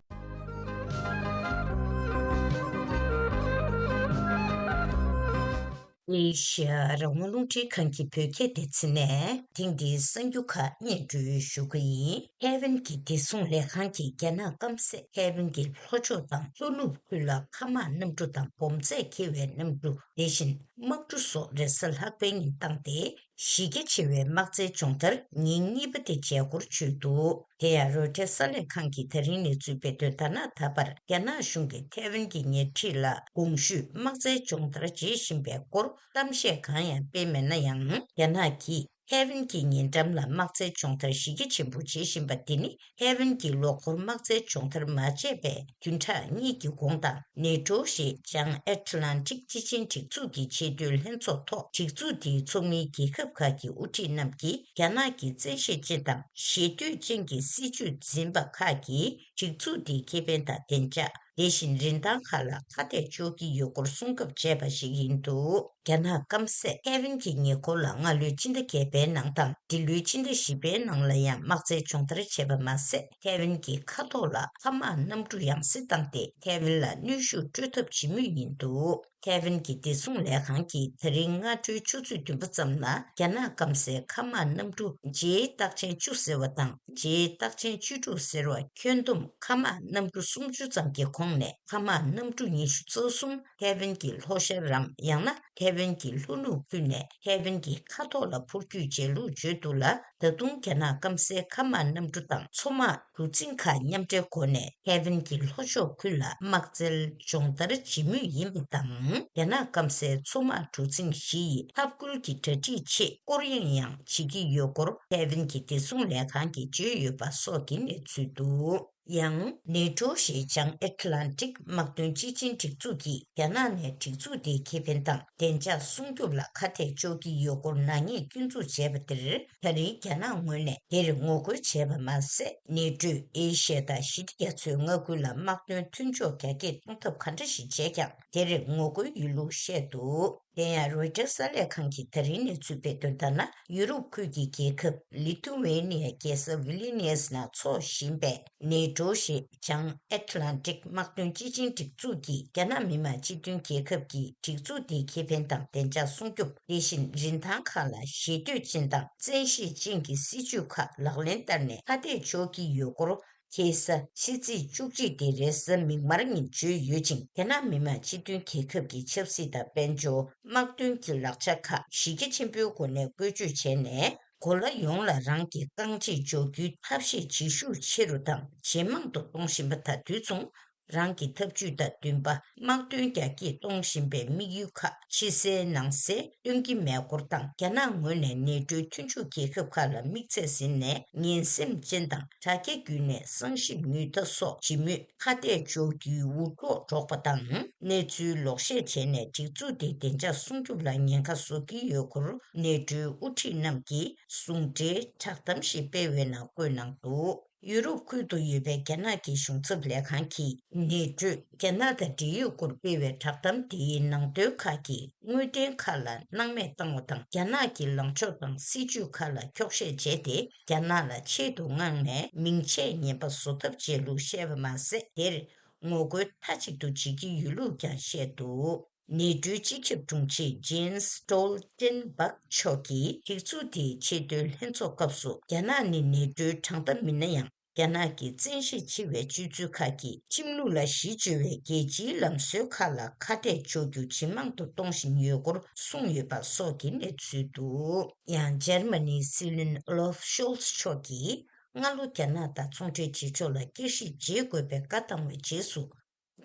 ཨེ་ཤ་རང་དབང་རླུང་འཕྲིན་ཁང་གི་བོད་སྐད་སྡེ་ཚན་ནས་ཐེངས་འདིའི་གསར་འགྱུར་ཁག་སྙན་སྒྲོན་ཞུ་གི་ཡིན། ཐའེ་ཝན་གྱི་བདེ་སྲུང་ལས་ཁང་གིས་རྒྱ་ནག་སྐམ་སའི་ཐའེ་ཝན་གྱི་ལྷོ་ཕྱོགས་དང་ལྷོ་ནུབ་ཁུལ་ལ་མཁའ་དམག་གནམ་གྲུ་དང་སྦོམ་ཚད་འཁྱེར་བའི་གནམ་གྲུ། དེ་བཞིན་དམག་གྲུ་སོགས་རེས་གཟའ་ལྷག་པའི་ཉིན་བཏང་སྟེ། གཞི་རྒྱ་ཆེ་བའི་དམག་རྩལ་སྦྱོང་བརྡར་ཉིན་གཉིས་པ་དེ་བྱས་སྐོར་བརྗོད་འདུག་དེ་ཡང་རོའི་ཊར་གསར་ལས་ཁང་གིས་ད་རིང་ནས་བཙུགས་པའི་བརྗོད་ལྟར་ན། ད་བར་རྒྱ་ནག་གཞུང་གིས་ཐའེ་ཝན་གྱི་ཉེ་འཁྲིས་ལ་གོང་ཞུས་དམག་རྩལ་སྦྱོང་བརྡར་བྱེད་བཞིན་པའི་སྐོར་གཏམ་བཤད་གང་ཡང་སྤེལ་མེད་ན་ཡང་། རྒྱ་ནག་གིས་ཐའེ་ཝན་གྱི་ཉེ་འགྲམ་ལ་དམག་རྩལ་སྦྱོང་བརྡར་གཞི་རྒྱ་ཆེན་པོ་བྱེད་བཞིན་པ་འདི་ནི། ཐའེ་ཝན་གྱི་ལོ་འཁོར་དམག་རྩལ་སྦྱོང་བརྡར་མ་བྱས་པའི་བདུན་ཕྲག་གཉིས་ཀྱི་གོང་དང་། ནེ་ཊོ་ཞེས་བྱང་ཨེཊ་ལན་ཊིག་སྤྱི་ཆིངས་སྒྲིག་འཛུགས་ཀྱི་ཆེས་མཐོའི་ལྷན་ཚོགས་ཐོག་སྒྲིག་འཛུགས་དེའི་ཚོགས་མིའི་རྒྱལ་ཁབ་ཁག་གི་དབུ་ཁྲིད་རྣམས་ཀྱིས་རྒྱ་ནག་གི་བཙན་ཤེད་ཅན་དང་ཞེ་འདོད་ཅན་གྱི་སྲིད་བྱུས་འཛིན་པ་ཁག་གིས་སྒྲིག་འཛུགས་དེའི་ཁེ་ཕན་དང་བདེ་འཇགས། དེ་བཞིན་རིན་ཐང་ཁག་ལ་ཁ་གཏད་གཅོག་གི་ཡོད་སྐོར་གསུང་སྐབས་བྱས་པ་ཞིག་ཡིན་འདུག་རྒྱ་ནག་སྐམ་སས་ཐའེ་ཝན་གྱི་ཉེ་འཁོར་ལ་སྔ་ལོའི་ཕྱི་ཟླ་བརྒྱད་པའི་ནང་དང་འདི་ལོའི་ཕྱི་ཟླ་བཞི་པའི་ནང་ལ་ཡང་དམག་རྩལ་སྦྱོང་བརྡར་བྱས་པ་མ་ཟད། ཐའེ་ཝན་གྱི་མཁའ་ཐོག་ལ་མཁའ་དམག་གནམ་གྲུ་ཡང་སེ་བཏང་སྟེ་ཐའེ་ཝན་ལ་གནོན་ཤུགས་སྤྲོད་ཐབས་བྱེད་མུས་ཡིན་འདུག་ཐའེ་ཝན་གྱི་བདེ་སྲུང་ལས་ཁང་གིས་ད་རིང་སྔ་དྲོའི་ཆུ་ཚོད་བདུན་པ་ཙམ་ལ་རྒྱ་ནག་སྐམ་སའི་མཁའ་དམག་གནམ་གྲུ་ཇེའི་རྟགས་ཅན་བཅུ་ཟེར་བ་དང་ཇེའི་རྟགས་ཅན་བཅུ་དྲུག་ཟེར་བ། ཁྱོན་བསྡོམས་མཁའ་དམག་གནམ་གྲུ་སུམ་ཅུ་ཙམ་གྱི་ཁོངས་ནས་མཁའ་དམག་གནམ་གྲུ་ཉི་ཤུ་རྩ་གསུམ་ཐའེ་ཝན་གྱི་ལྷོ་ཤར་རམ། ཡང་ན་ཐའེ་ཝན་གྱི་ལྷོ་ནུབ་ཁུལ་ནས་ཐའེ་ཝན་གྱི་མཁའ་ཐོག་ལ་འཕུར་སྐྱོད་བྱས་ལུགས་བརྗོད་འདུག་ལ། ད་དུང་རྒྱ་ནག་སྐམ་སའི་མཁའ་དམག་གནམ་གྲུ་དང་མཚོ་དམག་གྲུ་གཟིངས་ཁག་མཉམ་འབྲེལ་སྒོ་ནས་ཐའེ་ཝན་གྱི་ལྷོ་ཕྱོགས་ཁུལ་ལ་དམག་རྩལ་སྦྱོང་བརྡར་བྱེད་མུས་ཡིན་པ་དང་། རྒྱ་ནག་སྐམ་སའི་མཚོ་དམག་གྲུ་གཟིངས་བཞི་ཡི་འཐབ་རྒོལ་གྱི་གྲ་སྒྲིག་ཆེད་སྐོར་གཡེང་ཡང་བྱེད་ཀྱི་ཡོད་སྐོར་ཐའེ་ཝན་གྱི་བདེ་སྲུང་ལས་ཁང་གིས་བརྗོད་ཡོད་པ་སོགས་ཀྱི་གནས་ཚུལ་འདུག་ཡང་ནེ་ཊོ་ཞེས་བྱང་ཨེཊ་ལན་ཊིག་དམག་དོན་སྤྱི་ཆིངས་སྒྲིག་འཛུགས་ཀྱིས་རྒྱ་ནག་ནས་སྒྲིག་འཛུགས་དེའི་ཁེ་ཕན་དང་བདེ་འཇགས་སྲུང་སྐྱོབ་ལ་ཁ་གཏད་གཅོག་གི་ཡོད་སྐོར་ནག་ཉེས་སྐྱོན་འཛུགས་བྱས་པ་དེར། ད་རིང་རྒྱ་ནག་ངོས་ནས་དེར་ངོ་རྒོལ་བྱས་པ་མ་ཟད། ནེ་ཊོས་ཨེ་ཤ་ཡ་དང་ཞི་བདེ་རྒྱ་མཚོའི་མངའ་ཁུལ་ལ་དམག་དོན་མཐུན་ཕྱོགས་རྒྱ་སྐྱེད་གཏོང་ཐབས་ག་འདྲ་ཞིག་བྱས་ཀྱང་དེར་ངོ་རྒོལ་ཡོད་ལུགས་བཤད་འདུག་དེ་ཡང་རོའི་ཊར་གསར་ལས་ཁང་གིས་ད་རིང་ནས་བཙུགས་པའི་བརྗོད་ལྟར་ན། ཡུ་རོབ་ཁུལ་གྱི་རྒྱལ་ཁབ་ལི་ཐུ་ཝེ་ནི་ཡ་རྒྱལ་ས་ཝི་ལི་ནི་ཡས་ནང་འཚོགས་བཞིན་པའི་ནེ་ཊོ་ཞེས་བྱང་ཨེཊ་ལན་ཊིག་དམག་དོན་སྤྱི་ཆིངས་སྒྲིག་འཛུགས་ཀྱི་རྒྱ་ནག་མི་དམངས་སྤྱི་མཐུན་རྒྱལ་ཁབ་ཀྱི་སྒྲིག་འཛུགས་དེའི་ཁེ་ཕན་དང་བདེ་འཇགས་སྲུང་སྐྱོབ། དེ་བཞིན་རིན་ཐང་ཁག་ལ་ཞེ་འདོད་ཅན་དང་བཙན་ཤེད་ཅན་གྱི་སྲིད་བྱུས་ཁག་ལག་ལེན་བསྟར་ནས་ཁ་གཏད་གཅོག་གི་ཡོད་སྐོར། ཁ་སང་ཕྱི་ཚེས་བཅུ་གཅིག་སྟེ་རེས་གཟའ་མིག་དམར་ཉིན་བརྗོད་ཡོད་ཅིང་། རྒྱ་ནག་མི་དམངས་སྤྱི་མཐུན་རྒྱལ་ཁབ་ཀྱི་ཆབ་སྲིད་དང་དཔལ་འབྱོར། དམག་དོན་གྱི་ལག་ཆ་ཁག་གཞི་རྒྱ་ཆེན་པོའི་སྒོ་ནས་བཀོལ་སྤྱོད་བྱས་ནས། གོ་ལ་ཡོངས་ལ་རང་གི་རྐང་རྗེས་འཇོག་རྒྱུའི་ཐབས་ཤེས་ཇེ་ཤུགས་ཆེ་རུ་དང་ཇེ་མང་དུ་གཏོང་བཞིན་པ་དང་དུས་མཚུངས། རང་གི་འཐབ་ཇུས་དང་འདུན་པ་དམག་དོན་རྒྱ་སྐྱེད་གཏོང་བཞིན་པའི་དམིགས་ཡུལ་ཁག་ཕྱི་གསལ་ནང་གསལ་སྟོན་གྱི་མེད་སྐོར་དང་། རྒྱ་ནག་ངོས་ནས་ནེ་ཊོའི་མཐུན་ཕྱོགས་རྒྱལ་ཁབ་ཁག་ལ་དམིགས་ཚད་ཟིན་ནས་ངན་སེམས་ཅན་དང་དྲ་རྒྱ་བརྒྱུད་ནས་གསང་ཞིབ་ཉུལ་ཐ་སོགས་བྱེད་མུས་ཁ་གཏད་གཅོག་རྒྱུའི་འུར་སྒྲོག་སྒྲོག་པ་དང་། གནས་ཚུལ་ལོག་བཤད་བྱས་ནས་སྒྲིག་འཛུགས་དེའི་བདེ་འཇགས་སྲུང་སྐྱོབ་ལ་ཉེན་ཁ་བཟོ་གི་ཡོད་སྐོར་ནེ་ཊོའི་དབུ་ཁྲིད་རྣམས་ཀྱིས་ཟུང་འབྲེལ་བསྒྲགས་གཏམ་ཞིག་སྤེལ་བའི་ནང་བཀོད་གནང་འདུག་ཡུ་རོབ་ཁུལ་དུ་ཡོད་པའི་རྒྱ་ནག་གི་གཞུང་ཚབ་ལས་ཁང་གིས་ནེ་ཊོས་རྒྱ་ནག་དང་འབྲེལ་ཡོད་སྐོར་སྤེལ་བའི་བསྒྲགས་གཏམ་དེའི་ནང་དོན་ཁག་གི་དངོས་བདེན་ཁག་ལ་སྣང་མེད་བཏང་བ་དང་། རྒྱ་ནག་གི་ལངས་ཕྱོགས་དང་སྲིད་བྱུས་ཁག་ལ་འཁྱོག་བཤད་བྱས་ཏེ། རྒྱ་ནག་ལ་ཆེད་དུ་མངགས་ནས་མིང་ཆད་ངན་པ་བཟོ་ཐབས་བྱས་ལུགས་བཤད་པ་མ་ཟད། དེར་ངོ་རྒོལ་མཐའ་གཅིག་ཏུ་བྱེད་ཀྱི་ཡོད་ལུགས་ཀྱང་བཤད་འདུག་ནེ་ཊོའི་སྤྱི་ཁྱབ་དྲུང་ཆེ་ཇེན་སི་སྟོལ་ཊེན་སྦག་མཆོག་གིས་སྒྲིག་འཛུགས་དེའི་ཆེས་མཐོའི་ལྷན་ཚོགས་སྐབས་སུ། རྒྱ་ནག་ནི་ནེ་ཊོའི་དྲང་བདེན་མིན་ན་ཡང་། རྒྱ་ནག་གི་བཙན་ཤེད་ཆེ་བའི་སྤྱོད་ཚུལ་ཁག་གིས་ཁྲིམས་ལུགས་ལ་གཞི་བཅོལ་བའི་རྒྱལ་སྤྱིའི་ལམ་སྲོལ་ཁག་ལ་ཁ་གཏད་གཅོག་རྒྱུ་ཇེ་མང་དུ་གཏོང་བཞིན་ཡོད་སྐོར་གསུངས་ཡོད་པ་སོགས་ཀྱི་གནས་ཚུལ་འདུག་ཡང་འཇར་མ་ནིའི་སྲིད་བློན་ཨོ་ལོབ་ཤོལ་ཚ་མཆོག་གིས་སྔ་ལོ་རྒྱ་ནག་དང་ཚོང་འབྲེལ་བྱེད་ཕྱོགས་ལ་བསྐྱར་ཞིབ་བྱེད་དགོས་པའི་བཀའ་བཏང་བའི་རྗེས་སུ།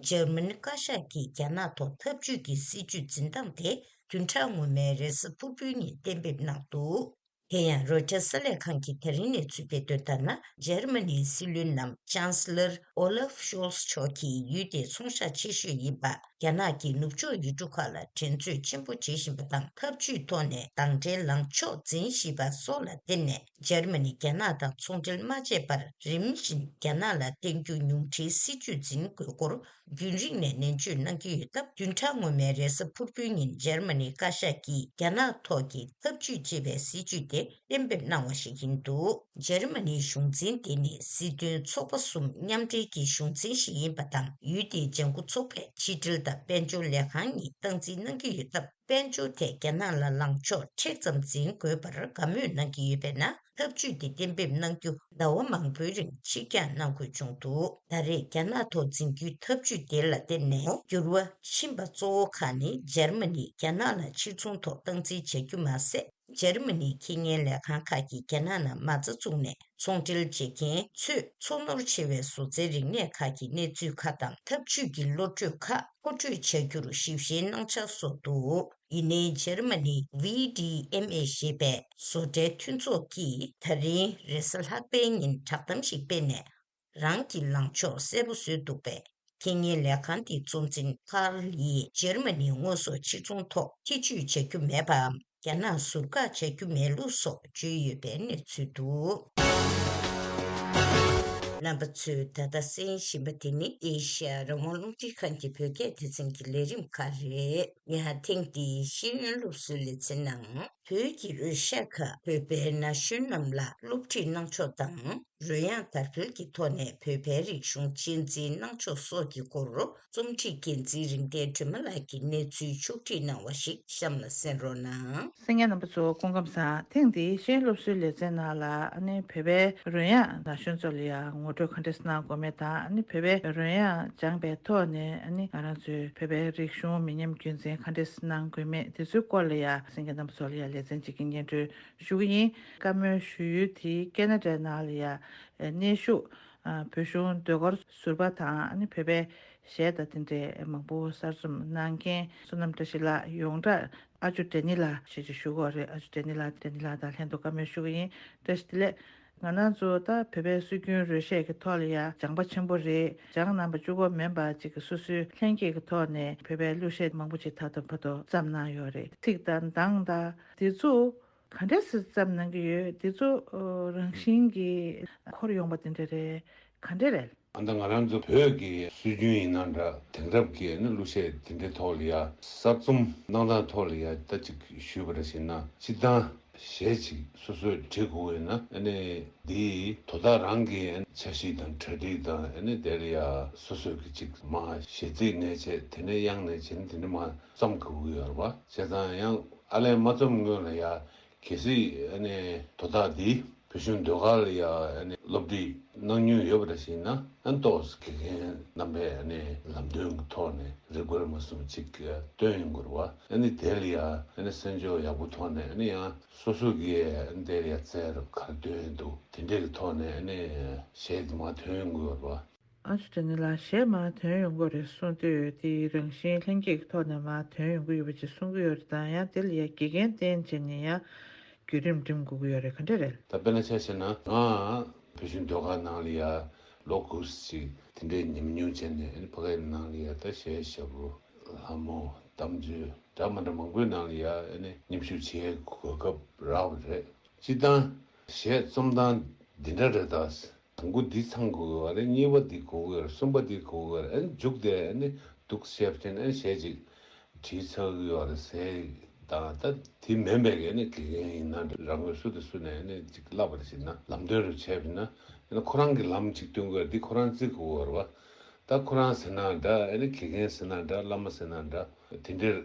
འཇར་མན་བཀའ་ཤག་གིས་རྒྱ་ནག་ཐོག་འཐབ་ཇུས་ཀྱི་སྲིད་ཇུས་འཛིན་སྟངས་དེ་བདུན་ཕྲག་སྔོན་མའི་རེས་གཟའ་ཕུར་བུའི་ཉིན་གཏན་འབེབས་གནང་འདུག་དེ་ཡང་རོའི་ཊར་གསར་ལས་ཁང་གིས་ད་རིང་ནས་ཚུད་པའི་དོན་ལྟར་ན། འཇར་མ་ནིའི་སྲིད་བློན་ནམ་ཅཱན་སི་ལར་ཨོ་ལབ་ཤོལ་ཚ་མཆོག་གིས་ཡུལ་དེའི་ཚོང་ཤག་ཆེ་ཤོས་ཡིན་པ་རྒྱ་ནག་གི་ནུབ་ཕྱོགས་ཡུལ་གྲུ་ཁག་ལ་འགྲན་རྩོད་ཆེན་པོ་བྱེད་བཞིན་པ་དང་། འཐབ་ཇུས་ཐོག་ནས་དང་འབྲེལ་ལངས་ཕྱོགས་འཛིན་བཞིན་པ་སོགས་ལ་བརྟེན་ནས། འཇར་མ་ནི་རྒྱ་ནག་དང་ཚོང་འབྲེལ་མ་བྱས་པར་རིམ་བཞིན་རྒྱ་ནག་ལ་བརྟེན་རྒྱུ་ཉུང་འཕྲིའི་སྲིད་ཇུས་འཛིན་དགོས་སྐོར། རྒྱུན་རིང་ནས་ནན་བརྗོད་གནང་གི་ཡོད་སྟབས། བདུན་ཕྲག་སྔོན་མའི་རེས་གཟའ་ཕུར་བུའི་ཉིན་འཇར་མ་ནིའི་བཀའ་ཤག་གིས་རྒྱ་ནག་ཐོག་གི་འཐབ་ཇུས་ཅེས་པའི་སྲིད་ཇུས་དེ་གཏན་འབེབས་གནང་བ་ཞིག་ཡིན་འདུག་འཇར་མ་ནིའི་གཞུང་འཛིན་དེ་ནི་སྲིད་དོན་ཚོགས་པ་གསུམ་མཉམ་འབྲེལ་གྱི་གཞུང་འཛིན་ཞིག་ཡིན་པ་དང་། ཡུལ་དེའི་ལྗང་ཁུ་ཚོགས་པས་ཕྱི་འབྲེལ་དང་དཔལ་འབྱོར་ལས་ཁང་གཉིས་སྟངས་འཛིན་གནང་གི་ཡོད་སྟབས། དཔལ་འབྱོར་ཐད་རྒྱ་ནག་ལ་ལངས་ཕྱོགས་མཁྲེགས་ཙམ་འཛིན་དགོས་པར་དགའ་མོས་གནང་གི་ཡོད་པས་ན། འཐབ་ཇུས་དེ་གཏན་འབེབས་གནང་རྒྱུ་ཟླ་བ་མང་པོའི་རིང་ཕྱིར་འགྱངས་གནང་དགོས་བྱུང་འདུག་ད་རེས་རྒྱ་ནག་ཐོག་འཛིན་རྒྱུའི་འཐབ་ཇུས་དེ་ལ་བརྟེན་ནས་འགྱུར་བ་ཕྱིན་པ་གཙོ་བོ་ཁག་ནི། འཇར་མ་ནིས་རྒྱ་ནག་ལ་ཕྱིར་ཚོང་ཐོག་སྟངས་འཛིན་བྱ་རྒྱུ་མ་ཟད། འཇར་མ་ནིའི་ཁེ་གཉེར་ལས་ཁང་ཁག་གིས་རྒྱ་ནག་ནང་མ་རྩ་བཙུགས་ནས། ཚོང་འབྲེལ་བྱེད་མཁན་ཚོས་ཚོར་སྣང་ཆེ་བའི་བཟོ་རྩལ་རིག་གནས་ཁག་གི་གནས་ཚུལ་ཁག་དང་། འཐབ་ཇུས་ཀྱི་བློ་གྲོས་ཁག་མཁོ་སྤྲོད་བྱ་རྒྱུར་ཞིབ་བཤེར་གནང་འཆར་སོགས་འདུག་ཡིན་ནའི་འཇར་མ་ནི་ཝི་ཌི་ཨེམ་ཨེ་ཞེས་པའི་བཟོ་གྲྭའི་མཐུན་ཚོགས་ཀྱིས་ད་རིང་རེས་གཟའ་ལྷག་པའི་ཉིན་བསྒྲགས་གཏམ་ཞིག་སྤེལ་ནས། རང་གི་ལངས་ཕྱོགས་གསལ་པོ་བཟོས་འདུག་པས། ཁེ་གཉེར་ལས་ཁང་དེའི་གཙོ་འཛིན་ཁཱརལ་ཡིས་འཇར་མ་ནིའི་དངོས་ཟོག་ཕྱིར་ཚོང་ཐོག་ཐེ་ཇུས་བྱ་རྒྱུ་མེད་པའམ། རྒྱ་ནག་ཟུར་བཀག་བྱ་རྒྱུ་མེད་ལུགས་སོགས་བརྗོད་ཡོད་པའི་གནས་ཚུལ་འདུག་རྣམ་པ་ཚོས་ད་ལྟ་གསན་བཞིན་པ་དེ་ནི་ཨེ་ཤ་ཡ་རང་དབང་རླུང་འཕྲིན་ཁང་གི་བོད་སྐད་སྡེ་ཚན་གྱི་ལས་རིམ་ཁག་རེད། ཡང་ཐེངས་འདིའི་ཤེས་ཡོན་སློབ་གསོའི་ལེ་ཚན་ནང་། བོད་ཀྱི་རོལ་ཆས་ཁག་བོད་པའི་ན་གཞོན་རྣམས་ལ་སློབ་ཁྲིད་གནང་ཕྱོགས་དང་། རོལ་དབྱངས་དར་སྤེལ་གྱི་ཐོག་ནས་བོད་པའི་རིག་གཞུང་གཅེས་འཛིན་གནང་ཕྱོགས་སོགས་ཀྱི་སྐོར། རྩོམ་སྒྲིག་འགན་འཛིན་རིག་ལྡན་སྒྲོལ་མ་ལགས་ཀྱིས་གནས་ཚུལ་ཕྱོགས་སྒྲིག་གནང་བ་ཞིག་གཤམ་ལ་གསན་རོགས་གནང་། གསན་མཁན་རྣམ་པ་ཚོ་སྐུ་ཁམས་བཟང་། ཐེངས་འདིའི་ཤེས་ཡོན་སློབ་གསོའི་ལེ་ཚན་ནང་ལ་ཨ་ནི་བོད་པའི་རོལ་དབྱངས་ན་གཞོན་ཚོ་ལ་ཡང་ངོ་སྤྲོད་ག་འདྲས་གནང་དགོས་མེད་དང་། ཨ་ནི་བོད་པའི་རོལ་དབྱངས་སྦྱངས་པའི་ཐོག་ནས་ཨ་ནི་ང་རང་ཚོའི་བོད་པའི་རིག་གཞུང་མི་ཉམས་རྒྱུན་འཛིན་ག་འདྲས་གནང་དགོས་མེད་དེ་ཚོའི་སྐོར་ལ་ཡང་གསན་མཁན་རྣམ་པ་ཚོ་ལ་ཡང་ལེ་ཚན་གཅིག་གི་སྙན་སྒྲོན་ཞུ་གི་ཡིན། བཀའ་མོལ་ཞུ་ཡུལ་དེ་ཁེ་ན་ཌའི་ནང་ལ་ཡང་གནས་བཞུགས་བོད་གཞུང་ཟློས་གར་ཟུར་པ་དང་། ཨ་ནི་བོད་པའི་གཞས་དང་དེ་འདྲའི་མང་པོ་གསར་རྩོམ་གནང་མཁན་བསོད་ནམས་བཀྲ་ཤིས་ལགས། ཡོངས་གྲགས་ཨ་ཅོ་ཌེ་ནི་ལགས་ཞེས་ཀྱང་ཞུ་གི་ཡོད་རེད། ཨ་ཅོ་ཌེ་ནི་ལགས། ཌེ་ནི་ལགས་དང་ལྷན་དུ་བཀའ་མོལ་ཞུ་གི་ཡིན། བཀྲ་ཤིས་བདེ་ལེགས། ང་རང་ཚོ་ད་བོད་པའི་སྲོལ་རྒྱུན་རོལ་གཞས་ཀྱི་ཐོག་ལ་ཡང་སྦྱངས་པ་ཆེན་པོ་རེད། སྦྱངས་གནང་པ་གཅིག་པོ་མིན་པ་ཅིག་སོ་སོའི་ལྷན་སྐྱེས་ཀྱི་ཐོག་ནས་བོད་པའི་གླུ་གཞས་མང་པོ་ཅིག་ད་ལྟ་བར་དུ་བརྩམས་གནང་ཡོད་རེད། ཚིག་དང་གདངས་དང་དེ་ཚོ་ག་འདྲས་སེ་བརྩམས་གནང་གི་ཡོད། དེ་ཚོ་རང་བཞིན་གྱིས་འཁོར་ཡོང་པ་དེ་འདྲ་རེད། ག་འདྲས་རེད། ཨ་ད་ང་རང་ཚོ་བོད་ཀྱི་སྲོལ་རྒྱུན་ཡིན་ན་འདྲ། དེང་རབས་ཀྱི་ནི་གླུ་གཞས་དེ་འདྲའི་ཐོག་ལ་ཡ་གསར་རྩོམ་གནང་སྟངས་ཐོག་ལ་ཡ་ད་ཅིག་ཞུས་པ་རེད་ཟེར་ན། སྤྱིར་བཏང་གཞས་ཅིག་སོ་སོས་བྲིས་དགོས་ཡོད་ན། ཨ་ནི་འདིའི་དོ་བདག་རང་གི་འཆར་གཞི་དང་གྲ་སྒྲིག་དང་། ཨ་ནི་དེ་ལ་ཡ་སོ་སོས་ཀྱི་ཅིག་མ་གཞས་ཚིག་ནས་བྱས། དེ་ནས་དབྱངས་ནས་བྱས་ནས་དེ་འདྲ་མ་རྩོམ་དགོས་ཀྱི་ཡོད་རེད་པ། བྱས་ཙང་ཡང་ཨ་ལས་མ་རྩོམ་སྔོན་ལ་ཡ། གལ་སྲིད་ཨ་ནི་དོ་བདག་འདི་བོད་གཞུང་ཟློས་གར་ལ་ཡ་ཨ་ནི་སློབ་ཁྲིད་གནང་མྱོང་ཡོད་པ་རེད་ཟེར་ན། ཨ་ནི་ཏོག་ཙམ་དགེ་རྒན་རྣམ་པས་ཨ་ནི་ལམ་སྟོན་གྱི་ཐོག་ནས་རེ་སྐུལ་མ་སོང་ཅིག་སྟོན་ཡོང་དགོས་རེད་བ། ཨ་ནི་དེ་ལ་ཡ་ཨ་ནི་གསན་འཇོག་ཡག་པོ་ཐོག་ནས། ཨ་ནི་ཡང་སོ་སོ་གིས་ཨ་ནི་དེ་ལ་ཡ་རྩལ་རབ་ག་རེ་འདོན་འདུག་དེ་འདྲས་ཀྱི་ཐོག་ནས་ཨ་ནི་གཞས་དེ་མར་ཐོན་ཡོང་དགོས་རེད་བ། ཨ་ཅོ་ཌེ་ནི་ལགས། གཞས་མར་ཐོན་ཡོང་གི་རེད་གསུངས་དུས། དེའི་རང་བཞིན་ལྷན་སྐྱེས་ཀྱི་ཐོག་ནས་མར་ཐོན་ཡོང་གི་ཡོད་པ་ཅིག་གསུང་གི་ཡོད་རེད། དང་ཡང་དེ་ལ་ཡ་དགེ་རྒན་བསྟེན་བྱས་ནས་ཡང་བརྒྱུད་རིམ་འགྲིམ་དགོས་ཀྱི་ཡོད་རེད། ག་འདྲ་རེད། ད་དཔེར་ན་ཆ་བཞག་ན། ང་བོད་གཞུང་ཟློས་གར་ནང་ལ་ཡ་ལོ་དགུ་ཅིག་དེ་འདྲའི་ཉམས་མྱོང་བྱས་ནས། ཨ་ནི་ཕ་གིའི་ནང་ལ་ཡ་ད་གཞས་ཞབས་བྲོ། ལྷ་མོ། དམ་ཆོས་འདྲ་མི་འདྲ་མང་པོའི་ནང་ལ་ཡ་ཨ་ནི་མཉམ་ཞུགས་བྱེད་གོ་སྐབས་རག་པ་རེད། སྤྱིར་བཏང་གཞས་རྩོམ་སྟངས་འདི་འདྲ་རེད་ད། དང་པོ་འདི་ཚང་དགོས་ཀྱི་ཡོད་རེད། གཉིས་པ་འདི་དགོས་ཀྱི་ཡོད་རེད། གསུམ་པ་འདི་དགོས་ཀྱི་ཡོད་རེད། ཨ་ནི་མཇུག་དེ་ཨ་ནི་འདུག་བཤད་པ་ཅིག་ན། ཨ་ནི་གཞས་ཅིག་བྲིས་ཚར་གྱི་ཡོད་རེད་ཟེར། དང་ད་དེ་མིན་པའི་གི་ཨ་ནི་དགེ་རྒན་ཡིན་ན་རང་ངོས་སུ་དེ་སུ་ནས་ཨ་ནི་ཅིག་བསླབ་པ་རེད་ཟེར་ན། ལམ་སྟོན་རེ་བྱས་པ་ཡིན་ན། ཨ་ནི་ཁོ་རང་གི་ལམ་ཅིག་སྟོན་དགོས་རེད། འདི་ཁོ་རང་བརྩི་དགོས་ཀྱི་ཡོད་རེད་བ། ད་ཁོ་རང་ཟེར་ན་འདྲ། ཨ་ནི་དགེ་རྒན་ཟེར་ན་འདྲ། བླ་མ་ཟེར་ན་འདྲ། དེ་འདྲར་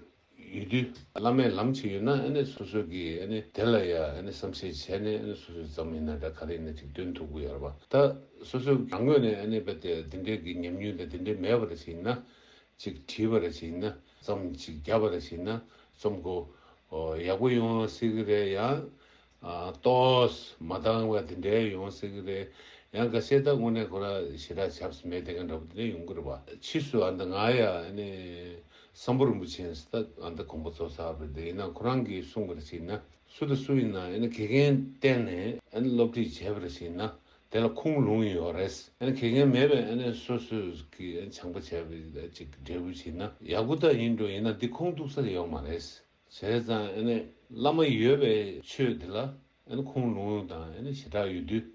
ཡོད་དུས། བླ་མའི་ལམ་ཅིག་ཡོད་ན། ཨ་ནི་སོ་སོ་གིས་ཨ་ནི་དེ་ལ་ཡ་ཨ་ནི་བསམ་ཤེས་བྱས་ནས། ཨ་ནི་སོ་སོའི་རྩོམ་ཡིན་ན་འདྲ། ག་རེ་ཡིན་ན་ཅིག་འདོན་ཐུབ་ཀྱི་ཡོད་རེད་པ། ད་སོ་སོའི་རང་ངོས་ནས་ཨ་ནི་རྦད་དེ་འདི་འདྲའི་གི་ཉམས་མྱོང་དང་འདི་འདྲའི་མེད་པ་རེ་ཞིག་ཡིན་ན། ཅིག་བྲིས་པ་རེ་ཞིག་ཡིན་ན། རྩོམ་ཅིག་བརྒྱབ་པ་རེ་ཞིག་ཡིན་ན། རྩོམ་གོ་ཡག་པོ་ཡོང་སྲིད་ཀྱི་རེད། ཡང་ཨ་ཏོག་མ་འདང་བ་དེ་འདྲའི་ཡོང་སྲིད་ཀྱི་རེད། ཡང་ཁ་ཤས་ད་དངོས་གནས་ཁོ་རང་ཞེ་དྲག་བྱབས་སུ་མེད་བསྡད་མཁན་འདྲ་པོ་དེ་འདྲ་ཡོང་གི་རེད་པ། ཕྱིས་སུ་ཨ་ནི་ད་ང་ཡ་ཨ་ནི་སམ་བྷོ་ཊ་རིན་པོ་ཆེ་ད་ཨ་ནི་ད་དགོངས་པ་རྫོགས་ཚར་བ་རེད། དེ་ཡིན་ན་ཁོ་རང་གིས་གསུངས་པ་རེ་ཞིག་ཡིན་ན། སུ་དང་སུ་ཡིན་ན་ཨ་ནི་དགེ་རྒན་བསྟེན་ནས་ཨ་ནི་སློབ་ཁྲིད་བྱས་པར་བྱས་ན་དེ་ལ་ཁུངས་ལུང་ཡོད་རེད། ཨ་ནི་དགེ་རྒན་མེད་པའི་ཨ་ནི་སོ་སོས་ཀྱི་ཨ་ནི་སྦྱངས་པ་བྱས་པའི་ཅིག་འབྲས་བུ་བྱས་ན་ཡག་པོ་ད་ཡིན་འགྲོ། ཡིན་ན་འདི་ཁུངས་གཏུགས་ས་ཡོད་མ་རེད། བྱས་ཙང་ཨ་ནི་བླ་མ་ཡོད་པའི་ཆོས་འདི་ལ་ཨ་ནི་ཁུངས་ལུང་དང་ཨ་ནི་ཞེ་དྲག་ཡོད་དུས།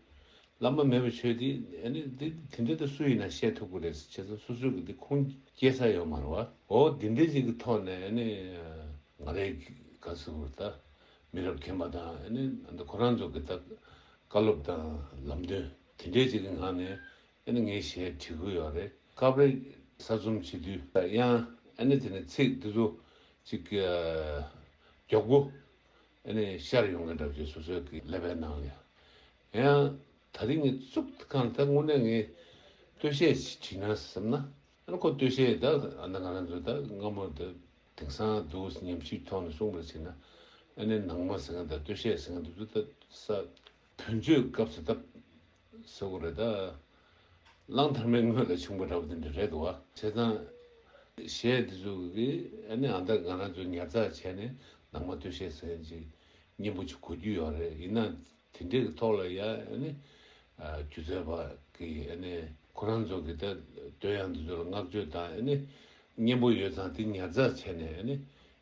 བླ་མ་མེད་པའི་ཆོས་འདི་ཨ་ནི་འདི་དེ་འདྲ་ད་སུ་ཡིན་ན་བཤད་ཐུབ་ཀྱི་རེད། བྱས་ཙང་སོ་སོའི་གི་འདི་ཁུངས་སྐྱེལ་ས་ཡོད་མ་རེད་བ། འོ་འདི་འདྲ་ཅིག་གི་ཐོག་ནས་ཨ་ནི་ང་རའི་ག་ཟེར་དགོས་རེད། ད་མི་རབས་རྒན་པ་དང་ཨ་ནི་ད་ཁོ་རང་ཚོ་གི་ད་བཀའ་སློབ་དང་ལམ་སྟོན་དེ་འདྲ་ཅིག་གི་ངང་ནས་ཨ་ནི་ངས་གཞས་བྲིས་ཀྱི་ཡོད་རེད། སྐབས་རེ་གསར་རྩོམ་བྱེད་དུས་ཡང་ཨ་ནི་དེ་ནས་ཚིག་འདི་ཚོ་ཅིག་མགྱོགས་པོ་ཨ་ནི་ཤར་ཡོང་མཁན་འདྲ་བྱས། སོ་སོའི་གི་ཀླད་པའི་ནང་ལ་ཡང་ད་རིང་ངས་ཚུགས་གང་ད་དངོས་གནས་ངས་སྟོད་གཞས་ཅིག་བྲིས་ན་བསམ་ན། ཨ་ནི་ཁོ་སྟོད་གཞས་ད་ཨ་ནི་ང་རང་ཚོ་ད་སྔ་མོ་ད་དེང་སང་འདུག་ཉམས་ཞིབ་ཐོག་ནས་གསུངས་པར་བྱས་ན། ཨ་ནི་ནང་མ་ཟེར་མཁན་དང་སྟོད་གཞས་ཟེར་མཁན་འདི་ཚོ་ད་ས་བོན་ཆོས་སྐབས་སུ་བཏབ་ཟེར་དགོས་རེད། ད་གླང་དར་མའི་སྔོན་ལ་བྱུང་བ་འདྲ་བོ་དེ་འདྲ་རེད་འདུག་བ། བྱས་ཙང་གཞས་འདི་ཚོ་གི་ཨ་ནི་ཨ་ད་ང་རང་ཚོ་ཉར་ཚགས་བྱས་ནས་ནང་མ་སྟོད་གཞས་ཟེར་མཁན་ཅིག་སྙན་པོ་ཅིག་གོ་རྒྱུ་ཡོད་རེད། ཡིན་ན་དེ་འདྲའི་གི་ཐོག་ལ་ཡ་ཨ་ནི་སྒྱུ་རྩལ་པ་གི་ཨ་ནི་ཁོ་རང་ཚོ་གི་ད་བསྟོད་དབྱངས་འདི་ཚོ་ལ་བསྔགས་བརྗོད་དང་ཨ་ནི་སྙན་པོ་ཡོད་ཙང་དེ་ཉར་ཚགས་བྱས་ནས་ཨ་ནི་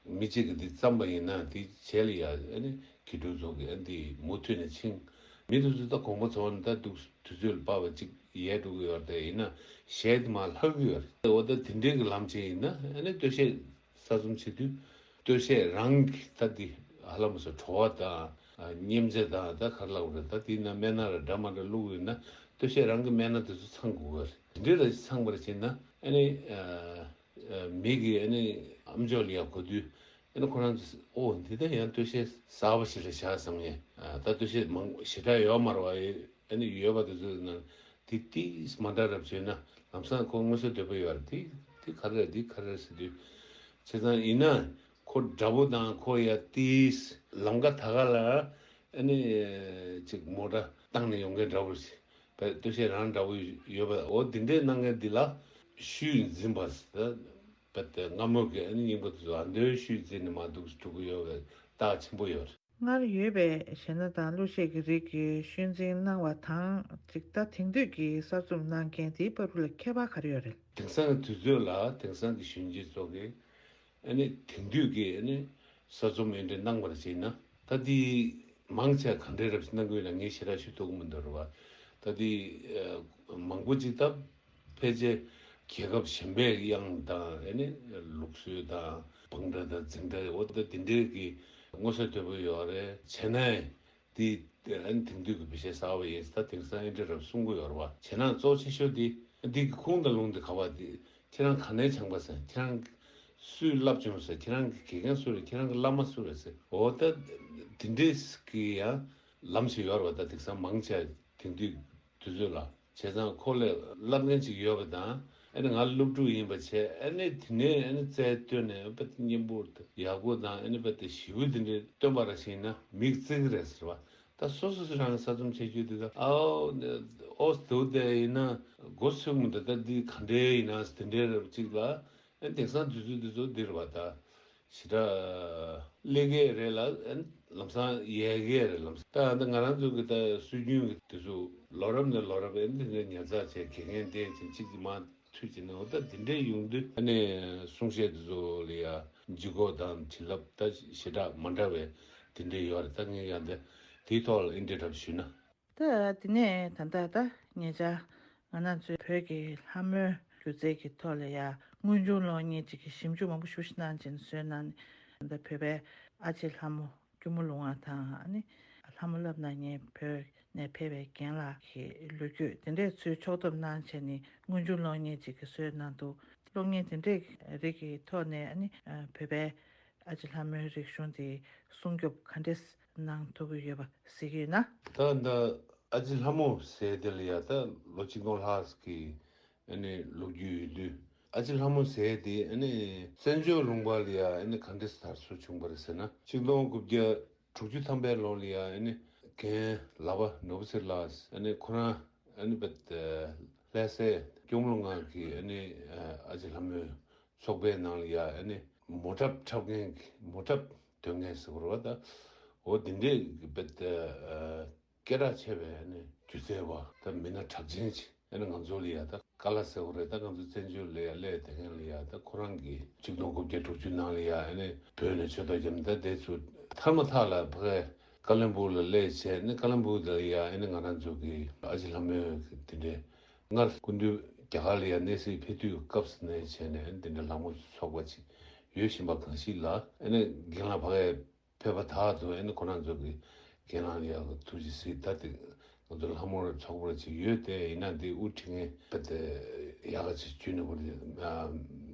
མི་གཅིག་གིས་འདི་བརྩམས་པ་ཡིན་ན་དེ་རྗེས་ལ་ཡ་ཨ་ནི་དགེ་ཕྲུག་ཚོ་གིས་ཨ་འདི་མུ་མཐུད་ནས་ཕྱིན། མི་དེ་ཚོ་ད་དགོངས་པ་རྫོགས་ནས་ད་འདུག་དུས་ཚོད་ལ་དཔག་པ་གཅིག་ཡལ་འགྲོ་གི་ཡོད་རེད། ཡིན་ན་གཞས་དེ་མར་ལྷག་གི་ཡོད་རེད། འོ་ད་དེ་འདྲའི་གི་ལམ་ཅིག་ཡིན་ན་ཨ་ནི་སྟོད་གཞས་གསར་རྩོམ་བྱེད་དུས་སྟོད་གཞས་རང་གི་ད་འདི་ཧ་ལམ་སོ་བྲོ་བ་དང་སྙེམས་བྱེད་དང་ད་ག་རེ་ལབ་དགོས་རེད། ད་དེ་ཡིན་ན་སྨན་སྣ་ར་འདྲ་མ་འདྲ་བླུགས་ཡོད་ན་སྟོད་གཞས་རང་གི་སྨན་སྣ་དེ་ཚོ་ཚང་དགོས་ཀྱི་རེད། དེ་འདྲའི་ར་ཅིག་ཚང་པར་བྱས་ན་ཨ་ནི། མི་གིས་ཨ་ནི་ཨམ་ཅོག་ལ་ཡར་གོ་དུས་ཨ་ནི་ཁོ་རང་ཚོས་ཨོ་འདི་ད་ཡང་སྟོད་གཞས་གསར་པ་ཞིག་རེད་བཞག་བསམ་ངེས། ད་སྟོད་གཞས་མང་ཞེ་དྲག་ཡོད་མ་རེད་བ། ཨ་ནི་ཡོད་པ་དེ་ཚོའི་ནང་དེ་ཏིས་མ་འདྲ་རབ་བྱས་ན་ལམ་སང་ཁོ་མངོན་གསལ་དོད་པོ་ཡོད་རེད། དེ་དེ་ག་རེ་རེད་དེ་ག་རེ་རེད་ཟེར་དུས། བྱས་ཙང་ཡིན་ན་ཁོ་འདྲ་པོ་དང་ཁོ་ཡ་ཏིས་ལམ་ཀ་ད་ག་ལ་ཨ་ནི་ཅིག་མོ་ཊ་བཏང་ནས་ཡོང་མཁན་འདྲ་པོ་ཞིག་བས་སྟོད་གཞས་རང་འདྲ་པོ་ཡོད་པ། འོ་འདི་འདྲའི་གནང་མཁན་འདི་ལ་ཤུལ་འཛིན་པ་ཟེར། བས་ཏེ་སྔ་མོ་གི་ཨ་ནི་རྙིང་པ་དེ་ཚོ་ཨ་མདོའི་ཤུལ་འཛིན་ནས་མར་འདུག་སེ་འགྲོ་གི་ཡོད་པའི་རྟགས་ཆེན་པོ་ཡོད་རེད། སྔར་ཡོད་པའི་གཞས་སྣ་དང་གླུ་གཞས་ཀྱི་རིགས་ཀྱི་ཤུལ་འཛིན་གནང་བ་དང་ཅིག་ད་དེང་དུས་ཀྱི་གསར་རྩོམ་གནང་མཁན་དེའི་བར་དུ་ལ་ཁྱད་པར་ག་རེ་ཡོད་རེད། དེང་སང་གི་དུས་ཚོད་ལ་དེང་སང་གི་གཞོན་སྐྱེས་ཚོ་གིས་ཨ་ནི་དེང་དུས་ཀྱི་ཨ་ནི་གསར་རྩོམ་འདི་འདྲ་གནང་བར་བྱས་ན་ད་འདི་མང་ཆེ་ག་འདྲའི་རབ་ཞིག་གནང་གི་ཡོད་ན་ངས་ཞེ་དྲག་ཞུ་ཐུབ་ཀྱི་མི་འདུག་རེད་བ། ད་འདི་མང་པོ་ཅིག་ད་ཕལ་ཆེར་རྒྱལ་ཁབ་གཞན་པའི་དབྱངས་དང་ཨ་ནི་ལུགས་སྲོལ་དང་བང་སྒྲ་དང་འཛིན་གྲྭ་འོ་ད་འདི་འདྲའི་གི་མངོན་གསལ་དོད་པོ་ཡོད་རེད། བྱས་ན་འདི་ཨ་ནི་དེང་དུས་ཀྱི་བི་ཤེས་གསར་པ་ཡིན། ད་དེང་སང་ཨེ་འདྲ་རབ་གསུང་གི་ཡོད་རེད་བ། བྱས་ན་གཙོ་ཆེ་ཤོས་འདི་འདི་གི་ཁུངས་དང་ལུང་འདི་ག་བ་འདི་ཁྱེད་རང་ག་ནས་སྦྱངས་པ་ཟེར། ཁྱེད་རང་གི་སུས་བསླབ་བྱུང་ཟེར། ཁྱེད་རང་གི་དགེ་རྒན་སུ་རེད། ཁྱེད་རང་གི་བླ་མ་སུ་རེད་ཟེར། འོ་ད་འདི་འདྲས་ཀྱི་ཡང་ལམ་ཞིག་ཡོད་རེད་བ། ད་དེང་སང་མང་ཆེ་དེང་དུས་དུས་ཚོད་ལ། བྱས་ཙང་ཁོ་ལས་བསླབ་མཁན་ཅིག་ཡོད་པ་དང་ཨ་ནི་ང་སློབ་ཕྲུག་ཡིན་པ་བྱས། ཨ་ནི་དེ་ནས་ཨ་ནི་རྩལ་བཏོན་ནས་ཨ་ནི་དཔེ་སྙན་པོ་ཡག་པོ་དང་ཨ་ནི་དཔེ་དེ་ཞེ་པོ་དེ་འདྲའི་སྟོན་པ་ར་ཞིག་ཡིན་ན་མིག་བརྩེ་གི་རེད་ཟེར་བ། ད་སོ་སོ་སོ་རང་གསར་རྩོམ་བྱེད་རྒྱུ་དེ་ད་ཨའོ་ཨོ་དེ་དེ་ཡིན་ན་མགོ་ཚོས་མི་འདུག་ད་འདི་ག་འདྲའི་ཡིན་ན་དེ་འདྲའི་རབ་ཅིག་ལ། ཨ་ནི་དེང་སང་དུས་ཚོད་འདི་ཚོ་འདིར་བ་ད། ཞེ་དྲག་སླེབས་ཀྱི་རེད་ལ། ཨ་ནི་ལམ་སང་ཡལ་གྱི་རེད། ལམ་སང་ད་ཨ་ནི་ང་རང་ཚོ་གི་ད་སྲོལ་རྒྱུན་གྱི་དུས་ཚོད་ལོ་རབས་ནས་ལོ་རབས་ཨ་ནི་དེ་འདྲའི་ཉར་ཚགས་བྱས་དགེ་རྒན་བསྟེན་ཅིང་གཅིག་གིས་མ་མཐུད་ཅིག་ནས། འོ་ད་དེ་འདྲའི་ཡོང་དུས་ཨ་ནི་གསུང་བཤད་དེ་ཚོ་ལ་ཡ་ལྗིད་ཁོག་དང་བྱིན་རླབས་ད་ཞེ་དྲག་མ་འདྲ་བའི་དེ་འདྲའི་ཡོད་རེད། ད་ངས་ཡང་ད་དེའི་ཐོག་ལ་ཨེ་འདྲའི་རབ་ཞུས་ན། ད་དེ་ནས་ད་ལྟ་ད་ཉེ་ཆར་ང་རང་ཚོའི་བོད་ཀྱི་ལྷ་མོའི་སྒྱུ་རྩལ་གྱི་ཐོག་ལ་ཡ་དངོས་བྱུང་གློག་བརྙན་ཅིག་གི་ཞིབ་འཇུག་མང་པོ་ཞེ་པོ་ཞིག་གནང་བྱས་ནས་བཟོས་གནང་ནས། ད་བོད་པའི་ཨ་ཅེ་ལྷ་མོ་སྐྱོར་མོ་ལུང་པ་དང་ཨ་ནི་ལྷ་མོ་བསླབ་གནང་མཁན་བོད་ནས་ཕེབས་པའི་རྒན་ལགས་ཀྱི་ལོ་རྒྱུས་དེ་འདྲས་ཚུར་ཕྱོགས་བསྡོམས་གནང་བྱས་ནས་དངོས་བྱུང་གློག་བརྙན་ཅིག་གི་བཟོས་གནང་འདུག་གློག་བརྙན་དེ་འདྲས་རིགས་ཀྱི་ཐོག་ནས་ཨ་ནི་བོད་པའི་ཨ་ཅེ་ལྷ་མོའི་རིག་གཞུང་དེ་སྲུང་སྐྱོབ་ག་འདྲས་གནང་ཐུབ་ཀྱི་ཡོད་པ་གཟིགས་ཀྱི་ཡོད་ན། ད་ལྟ་ཨ་ཅེ་ལྷ་མོ་ཟེར་དེ་ལ་ཡ་ད་ལོ་ཆིག་སྟོང་ལྷག་གི་ཨ་ནི་ལོ་རྒྱུས་ཡོད་དུས། ཨ་ཅེ་ལྷ་མོ་ཟེར་དེ་ཨ་ནི་བཙན་བྱོལ་ལུང་པ་ལ་ཡ་ཨ་ནི་ག་འདྲས་དར་སྲོལ་བྱུང་བ་རེད་ཟེར་ན། ཆིག་སྟོང་དགུ་བརྒྱ་དྲུག་ཅུ་ཐམ་པའི་ལོ་ལ་ཡ་ཨ་ནི་རྒན་ལག་པ་ནོར་བུ་ཚེ་རིང་ལགས་ཨ་ནི་ཁོ་རང་ཨ་ནི་བད་ལྷ་སའི་སྐྱོར་མོ་ལུང་པ་གི་ཨ་ནི་ཨ་ཅེ་ལྷ་མོའི་ཚོགས་པའི་ནང་ལ་ཡ་ཨ་ནི་མོ་ཊ་འཁྲབ་མཁན་གྱི་མོ་ཊ་འདོན་མཁན་ཟེར་བ་རེད་བ། ད་ འོ་དེ་འདྲས་ཀྱི་དཔེ་དེ་སྐད་གྲགས་ཆེ་བའི་ཨ་ནི་སྒྱུ་རྩལ་བ་ད་མི་སྣ་གྲགས་ཅན་ཅིག་ཨ་ནི་ང་ཚོ་ལ་ཡ་ད་ཀ་ལ་ཟེར་བ་རེད། ད་ང་ཚོ་བཙན་བྱོལ་ལ་ཡ་སླེབས་དེ་མཁན་ལ་ཡ་ད་ཁོ་རང་གིས་ཆིག་སྟོང་དགུ་བརྒྱ་དྲུག་ཅུ་ནང་ལ་ཡ་ཨ་ནི་བོད་ནས་ཆོས་ཐོག་རྒྱབ་ནས་ད་དེ་ཚོ་ཐར་མ་ཐག་ལ་ཕ་གིར་ཀ་ལོན་སྦུག་ལ་སླེབས་བྱས་ནས་ཀ་ལོན་སྦུག་དེ་ལ་ཡ་ཨ་ནི་ང་རང་ཚོ་གི་ཨ་ཅེ་ལྷ་མོ་དེ་འདྲས་སྔར་སྐུ་མདུན་རྒྱ་གར་ལ་ཡ་གནས་སའི་ཕེབས་དུས་སྐབས་སུ་ནས་བྱས་ནས་ཨ་ནི་དེ་འདྲས་ལྷ་མོ་ཚོགས་པ་ཅིག་ཡོད་བཞིན་པ་གང་ཞིག་ལ་ཨ་ནི་རྒན་ལགས་ཕ་གིར་ཕེབས་པ་དག་ཏུ་ཨ་ནི་ཁོ་རང་ཚོ་གི་རྒན་ལགས་ལ་ཡ་ཐུགས་རྗེ་གཟིགས། ད་དེ་ང་ཚོ་ལྷ་མོ་ཚོགས་པ་ཅིག་ཡོད་དེ་ཡིན་ན་དེ་དབུ་ཁྲིད་མཁན་དཔེ་དེ་ཡག་ག་ཅིག་ཁྱོན་ནས་བོར་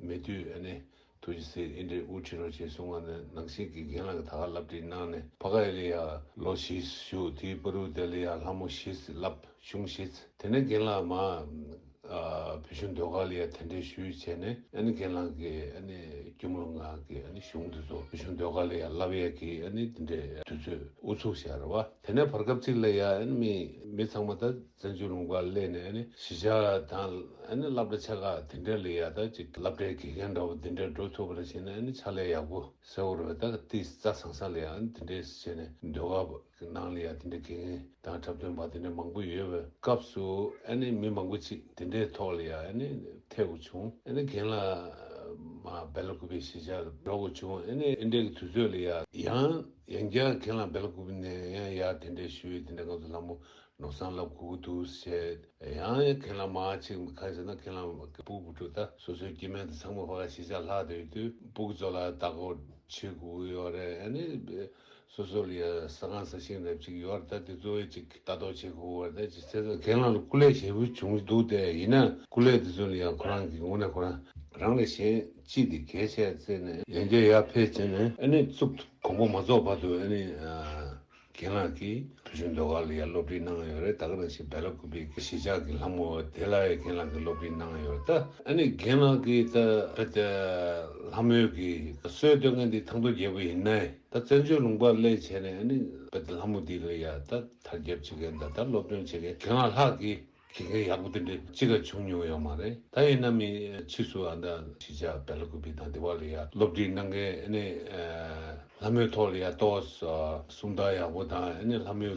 མེད་དུས་ཨ་ནི་ཐུགས་རྗེ་གཟིགས་ཨེ་འདྲས་དབུ་ཁྲིད་རོགས་བྱེད་གསུང་བ་ནི་ནང་བཞིན་གྱི་རྒན་ལགས་ཀྱིས་ད་ག་སློབ་ཁྲིད་གནང་ནས་ཕ་གི་ལ་ཡ་ལོ་བཞི་བཞུགས། དེའི་བར་དུ་དེ་ལ་ཡ་ལྷ་མོ་བཞི་བསླབས། གཞུང་བཞི། དེ་ནས་རྒན་ལགས་མ་ཨ་བོད་གཞུང་ཟློས་གར་ལ་ཡ་གདན་འདྲེན་ཞུས་བྱས་ནས་ཨ་ནི་རྒན་ལགས་ཀྱིས་ཨ་ནི་སྐྱོར་མོ་ལུང་ཁང་གི་ཨ་ནི་གཞུང་དེ་ཚོ་བོད་གཞུང་ཟློས་གར་ལ་ཡ་བསླབ་ཡས་ཀྱི་ཨ་ནི་དེ་འདྲའི་དུས་ཚོད་དབུ་ཚུགས་བཞག་རེད་བ། དེ་ནས་བར་སྐབས་གཅིག་ལ་ཡ་ཨ་ནི་མི་མི་ཚང་མ་ད་བཙན་བྱོལ་ལུང་པར་སླེབས་ནས་ཨ་ནི་གཞིས་ཆགས་དང་ཨ་ནི་སློབ་གྲྭ་ཆེ་ཁག་དེ་འདྲ་ལ་ཡ་ད་ཅིག་སློབ་གྲྭའི་དགེ་རྒན་འདྲ་བོ་དེ་འདྲ་འགྲོ་ཐུབ་པ་རེ་བྱས་ན་ཨ་ནི་ཕྱག་ལས་ཡག་པོ་ཟེར་བ་རེད་བ། ད་དེ་རྩྭ་ཚང་ས་ལ་ཡ་ཨ་ནི་དེ་འདྲས་བྱས་ནས་ཟློས་གར་ནང་ལ་ཡ་དེ་འདྲའི་དགེ་རྒན་དང་འཁྲབ་སྟོན་པ་དེ་འདྲ་མང་པོ་ཡོད་པའི་སྐབས་སུ་ཨ་ནི་མི་མང་པོ་ཅིག་དེ་འདྲའི་ཐོག་ལ་ཡ་ཨ་ནི་ཐེབས་དགོས་བྱུང་། ཨ་ནི་རྒན་ལགས་མ་སྦེ་ལ་ཀུ་པའི་གཞིས་ཆགས་ལ་འགྲོ་དགོས་བྱུང་། ཨ་ནི་ཨེ་འདྲའི་གི་དུས་ཚོད་ལ་ཡ་ཡང་ཡང་བསྐྱར་རྒན་ལགས་སྦེ་ལ་ཀུ་པའི་ནས་ཡང་ཡར་དེ་འདྲའི་ཞུས། དེ་འདྲ་ང་ཚོ་ལྷ་མོ་ནོར་བཟང་ལབ་དགོས་ཀྱི་འདུག་ཟེར། ཡང་རྒན་ལགས་མ་ཅིག་གང་ཟེར་ན་རྒན་ལགས་ཀྱི་སྤུ་གུ་བུ་ཕྲུག་ད་སོ་སོའི་སྐྱེ་དམན་དེ་ཚང་མ་ཕ་གིར་གཞིས་ཆགས་ལྷག་བསྡད་ཡོད་དུས་སྤུ་གུ་ཚོ་ལ་ལྟ་སྐོར་བྱེད་དགོས་ཀྱི་ཡོད་རེད། ཨ་ནི་སོ་སོ་ལ་ཡ་ཟ་ཁང་ཟ་ཞིང་རེ་ཅིག་ཡོད་རེད། ད་དེ་ཚོ་ཅིག་ལྟ་རྟོག་བྱེད་དགོས་པ་རེད། ད་ཅིག་ཚེ་སྲོག་རྒན་ལགས་ལ་སྐུ་ལས་ཞེ་པོ་བྱུང་འདུག་སྟེ། ཡིན་ན་སྐུ་ལས་དེ་ཚོ་ལ་ཡང་ཁོ་རང་གི་དངོས་གནས་ཁོ་རང་རང་ལས་གཞན་གཅེས་དེ་གལ་ཆེ་བརྩིས་ནས་ཡང་བསྐྱར་ཡར་ཕེབས་བྱས་ནས་ཨ་ནི་གཙུག་དགོངས་པ་མ་རྫོགས་བར་དུ་ཨ་ནི་རྒན་ལགས་ཀྱིས་བོད་གཞུང་ཟློས་གར་ལ་ཡང་སློབ་ཁྲིད་གནང་ཡོད་རེད། ད་ག་ནང་བཞིན་སྦེ་ལ་ཀུ་པའི་གཞིས་ཆགས་ཀྱི་ལྷ་མོ་དེ་ལ་ཡང་རྒན་ལགས་ཀྱིས་སློབ་ཁྲིད་གནང་ཡོད་རེད། ད་ཨ་ནི་རྒན་ལགས་ཀྱིས་ད་ཕ་དེ་ལྷ་མོའི་གི་སྲོལ་གཏོད་མཁན་དེ་ཐང་སྟོང་རྒྱལ་པོ་ཡིན་ནའི། ད་བཙན་བྱོལ་ལུང་པར་སླེབས་བྱས་ནས་ཨ་ནི་དཔེ་དེ་ལྷ་མོ་འདི་ལ་ཡ་ད་དར་ཁྱབ་བྱེད་མཁན་དང་ད་སློབ་སྟོན་བྱེད་མཁན་རྒན་ལགས་ལྷག་གི་དགེ་རྒན་ཡག་པོ་དེ་འདྲ་གཅིག་ཀ་བྱུང་མྱོང་ཡོད་མ་རེད། ད་ཡིན་ན་མི་ཕྱིས་སུ་ཨ་ད་གཞིས་ཆགས་སྦེ་ལ་ཀུ་པི་དང་དེ་བ་ལ་ཡ་སློབ་ཁྲིད་གནང་མཁན་ཨ་ནི་ལྷ་མོའི་ཐོག་ལ་ཡ་ཏོག་གསུང་སྟངས་ཡག་པོ་དང་ཨ་ནི་ལྷ་མོའི་